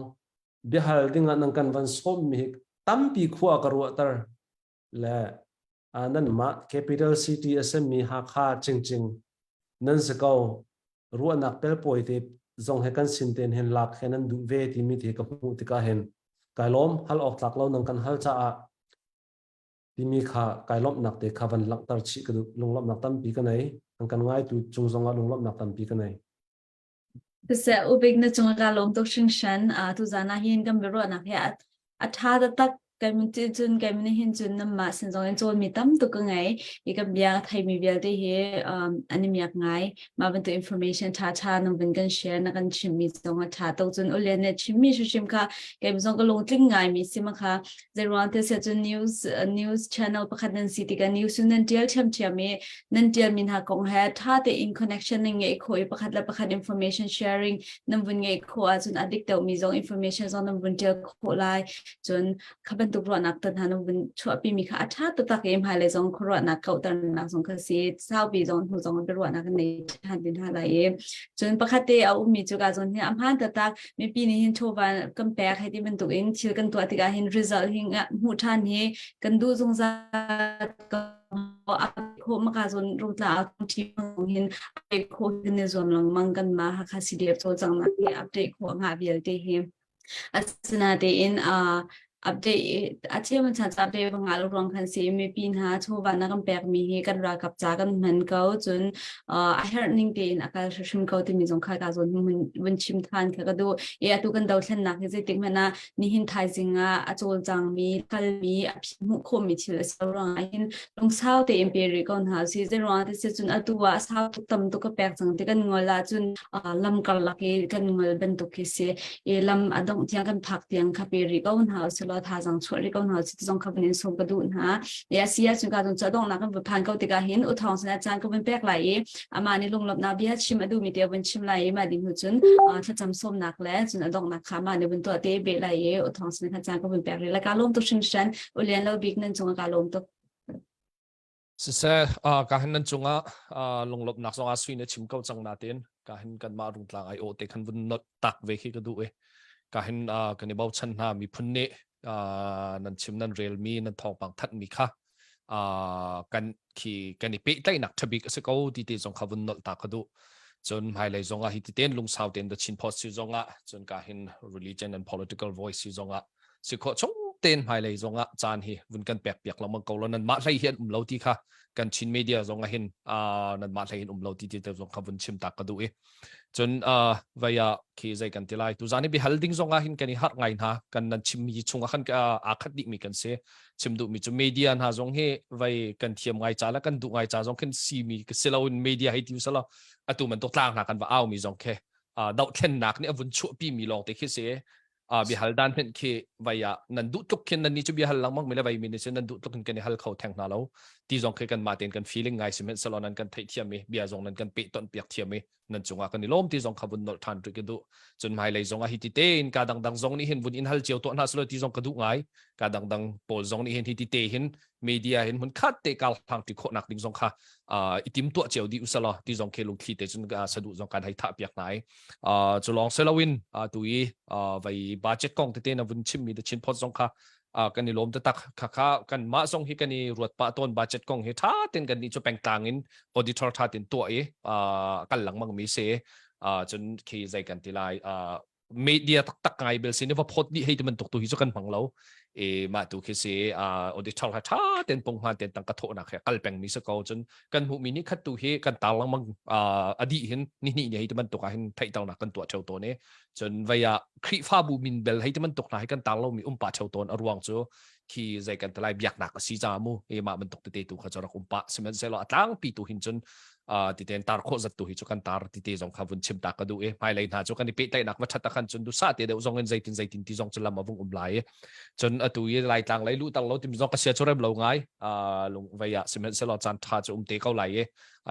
biahal dingah nan kan van sawmmi hi tampi khua ka ruahter le nanmah capital city a simi Hakha cingcing nan si ko ruahnak pelpawi te zong he kan sin ten hin lak he nan duh ve timi te ka hmuh tikah hin kai lawm hal awk tlak lo nang kan hal caah timi kha kai lawmhnak te kha van langhter chih ka duh lunglawmhnak tampi ka nei an kan ngaitu cung zongah lunglawmhnak tampi ka nei Siseh ubik na cung ka lawm tuk hringhran tuzan ah hin kan biaruahnak hi a ṭha taktak kan min ti cun kan min hin cun nanmah sin zong in cawnmi tam tuk ka ngei i kan bia ka theimi vialte hi an i miak ngai mah bantuk information ṭha ṭha nan vun kan share na kan chimmi zong a ṭha tuk cun ulian nih chimmi hrimhrim kha kei zong ka lungtling ngaimi si ma kha Zeiruang te sia cun news news channel pakhat nan si tikah news cu nan tial ṭhiamṭhiam i nan tialmi hna kong he ṭha tein connection nan ngeih khawh i pakhat le pakhat information sharing nan vun ngeih khawh ahcun a dik deuhmi zong information zong nan vun ṭial khawh lai. Cun kha bantuk ruahnak te hna nan vun chuahpimi kha a ṭha taktak i hmailei zong khuaruahnak kauhternak zong kha si saupi zong hnu zong biaruahnak kan nei ṭhan ti hna lai i cun pakhat te a ummi cu ka zawn hi a hmaan taktak mipi nih hin chawva kan pek hei ti bantuk in thil kan tuah tikah hin result hi hmuh ṭhan hi kan duh zungzal ko kho maka zon rungtla a thi hin update kho kan i zuam lengmang kan ma Hakha CDF cawlcanghnak hi update khawh nga vialte hi asinatein update a cheu chan update va nga lo ruang khan si mipi hna chawva na kan pek mi hi kan ralkap ca kan hman ko cun a herh ning tein a kal hrim ko timi zong kha ka zawn vun chim than kha ka duh i atu kan dothlennak hi zeitik hmanh ah nihin thaizing ah a cawlcang mi kalmi a hmuh khawhmi thil a si ruangah hin lungsau tein pe rih ko hna si zei ruangah ti si cun atu ah sau tuk tam tuk ka pek cang ti kan ngol ahcun lam karlak i kan ngol bantuk khi si i lam a dongh tiang kan phak tiang kha pe rih ko hna usih law thazaang chuah rih ko hna usih ti zong kha vun in sawm ka duh hna. E a si ahcun ka zong cu a donghnak kan va phan ko tikah hin u thawng sinah caan ka vun pek lai i amah nih lunglawmhnak bia chim a duhmi te vun chim lai i mah ding hnu cun thlacam sawmnak le cun a donghnak kha amah nih vun tuah te beh lai i u thawng sinah caan ka vun pek rih lai. Ka lawm tuk hringhran u lian lo bik nan cungah ka lawm tuk. Siseh, ka hin nan cungah lunglawmhnak zong ah sui na chim ko cang natin ka hin kanmah rungtlang ai awh te khan vun not tak ve khi ka duh i ka hin kan i bochan hna miphun nih nan chim nan relmi nan thawngpang thanhmi kha kan khi kan i pehtlaihnak ṭhabik a si ko ti te zong kha vun nolh ta ka duh. Cun hmailei zong ah hi ti ten lungsau ten The Chin Post si zong ah cun ka hin religion and political voice si zong ah si khawh chung ten hmailei zong ah caan hi vun kan pek piak lengmang ko lo nan mah hlei hi an um lo ti kha kan Chin media zong ah hin nan mah hlei hin um lo ti ti te zong kha vun chim tak ka duh i cun vai ah khi zei kan ti lai tu zan i bihal ding zong ah hin kan i harh ngai hna kan nan chim mi chung ah khan aa khat dih mi kan si chim duh mi cu media hna zong hi vai kan thiam ngai ca le kan duh ngai ca zong khin si mi si lo in media hei ti usala atu man tok tlang hna kan va au mi zong khi dohthlennak nih a vun chuahpi mi lawng te khi si bihal dan hmenh khi vai ah nan duh tluk khin nan ni cu bihal lengmang mi le vai mi ni cu nan duh tluk in kan i hal kho theng hna lo ti zong khi kan mah tein kan feeling ngai si hmenh selaw nan kan theih thiam i bia zong nan kan peh ton piak thiam i nan cungah kan i lawm ti zong kha vun nolh than rih ka duh cun hmailei zong ah hi ti tein ka dangdang zong nih hin vun in hal cio tuah hna selaw ti zong ka duh ngai ka dangdang pawl zong nih hin hi ti te hin media hin hmun khat te kal hlang ti khawh nak ding zong kha i tim tuah cio di usala ti zong khi lungthli te cun sadu zong kan hei thah piak nai cu lawng seloin tu i vai budget kong tete na vun chim mi the chin pot zong kha kan i lawm taktak kha kha kan mah zong hi kan i ruat pah tawn budget kong hi tha ten kan ni chu pengtlang in auditor tha tin tuah i kal lengmang mi se cun khi zei kan ti lai media taktak ngai bel sin va phot dih hei ti bantuk tu hi chu kan hmang lo e mah tu khi si auditor ha tha ten pung hman ten tang ka thawh nak he kal peng mi se ko cun kan hmuh mi ni khat tu hi kan tar langmang adi hin ni ni ni hei ti bantuk ah hin theihter nak kan tuah theu tawn e cun vaya Khrihfabu min bel hei ti bantuk hna hi kan tar lo mi um pa theu tawn a ruang cu khi zei kan talai biaknak a si ca mu e mah bantuk tete tu kha chu rak um pah sihmanhsehlaw a tlangpi tu hin cun titen tar khawh zat tu hi chu kan tar tite zong kha vun chim ta ka duh i hmailei hna chu kan i pehtlaihnak va that khan cun dusa te deuh zong in zeitin zeitin ti zong chu lam a vung um lai i cun atu i laitlang lei lu tang lo tim zong ka sia chu rem lo ngai lung vei ah sihmanhsehlaw caan tha chu um te ko lai i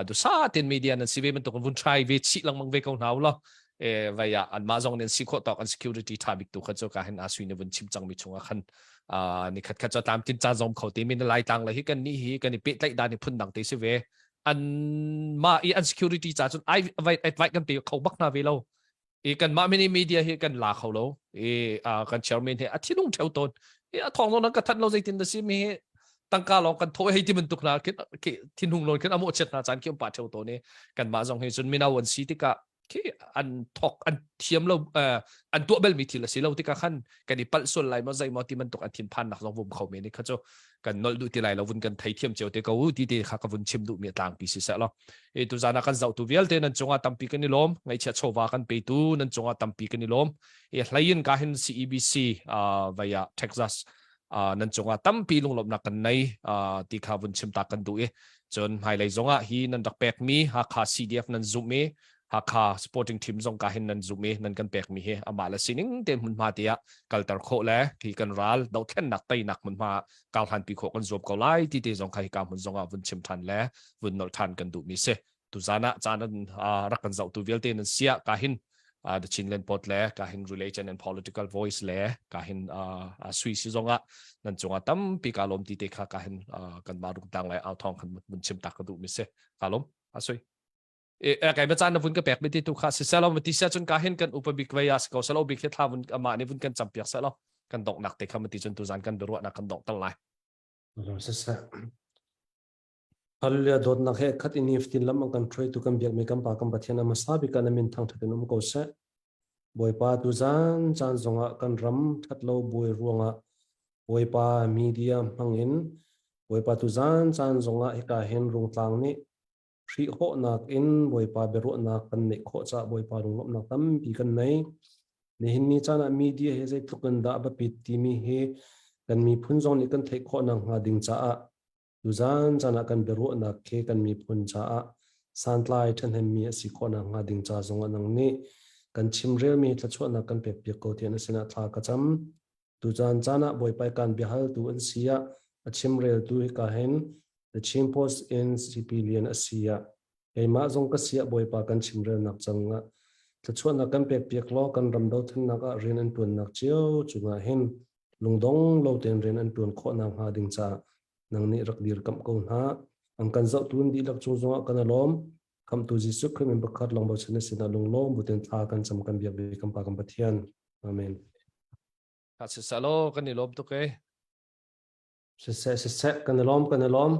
dusa ten media nan si ve bantuk vun try ve chih lengmang ve ko hna u law e vai ah anmah zong nih an si khawh tawk an security tha bik tu kha cu ka hin asui ne vun chim cang mi chungah khan ni khat khat cu tlam tin caan zong kho te min lai tlang le hi kan ni hi kan i pehtlaih dan hi phun dang te si ve an ma i an security cha cun ai vai vai kan pe kho bak na ve lo i kan mah mini media hi kan la kho lo i kan chairman he a thinung theu ton i a thong non ka that lo zeitin da si mi hi tangka lawng kan thaw hei ti bantuk na khi thinhung lon khin amo chet na chan khi um pa theu ton i kan mah zong hi cun mino an si tikah khi an thok an thiam lo an tuah bel mi thil a si lo tikah khan kan i palh sual lai maw zei maw ti bantuk an thinphan nak zong vum kho men kha cu kan nolh duh ti lai lo vun kan thei thiam cio te ko ti te kha ka vun chim duh mi tlangpi si seh lo e tu zana kan zoh tu vialte nan cungah tampi kan i lawm ngaihchia chawva kan pe tu nan cungah tampi kan i lawm e hlei in ka hin CEBC vaya Texas nan cungah tampi lunglawmhnak kan nei ti kha vun chim ta kan duh i cun hmailei zongah hi nan rak pekmi Hakha CDF nan zumh i Hakha supporting team zong ka hin nan zumh i nan kan pekmi hi amah le sining te hmunhma te ah kalter khawh le hi kan ral dothlennak teinak hmunhma kar hlanpi khawh kan zuam ko lai ti te zong kha hi ka hmun zong ah vun chim than le vun nolh than kan duhmi si tuzan ah caan an rak kan zohtu vialte nan sia ka hin the Chinland Post le ka hin Religion and Political Voice le ka hin sui si zong ah nan cungah tampi ka lawm ti te kha ka hin kan mah rungtang le au thong khan mun chim ta ka duh mi si ka lawm a sui e kai ma caan na vun ka pek mi ti tu kha si selo ma ti sia chun ka hin kan upa bik vei as ko selo bik he thla vun ama ni vun kan champiak selo kan dok nak te kha ma ti chun tu zan kan beruah nak kan dok tal lai Hallelujah dawtnak he khat in iftin lam an kan hruaitu kan biakmi kan Pa kan Pathian a hmasa bik ah na min thangṭhat in um ko seh. Bawipa tuzan caan zongah kan ram ṭhatlo buai ruangah Bawipa media hmangin Bawipa tuzan caan zongah hika hin Rungtlang nih hrihhawhnak in Bawipa biaruahnak kan neih khawh caah Bawipa lunglawmhnak tampi kan nei. Nihin ni caan ah media hi zeitluk in dah a biapit timi hi kan miphun zong nih kan theih khawh nakhnga ding caah Tuzan caan ah kan biaruahnak khi kan miphun caah santlai ṭhahnemmi a si khawh nakhnga ding ca zongah nang nih kan chimrelmi thluachuahnak kan pekpiak ko tiah na sinah thla ka cam. Tuzan caan ah Bawipa kan biahaltu an si ah a chimreltu hika hin The Chin Post in CP Lian a si ah keimah zong ka si ah Bawipa kan chimrelnak cang ah thluachuahnak kan pekpiak law kan ram dothlennak ah rian an ṭuannak cio cungah hin lungdong lo tein rian an ṭuan khawh nakhnga ding caah nang nih rak dirkamh ko hna. An kan zohtu in dihlak cung zongah kan i lawm. Khamhtu Jesuh Khrih min pakhat lawng bochan na sinah lunglawm butin thla kan cam kan biak bik kan Pa kan Pathian. Amen. Ka sisalo kan i lawm tuk e. Siseh siseh kan i lawm kan i lawm.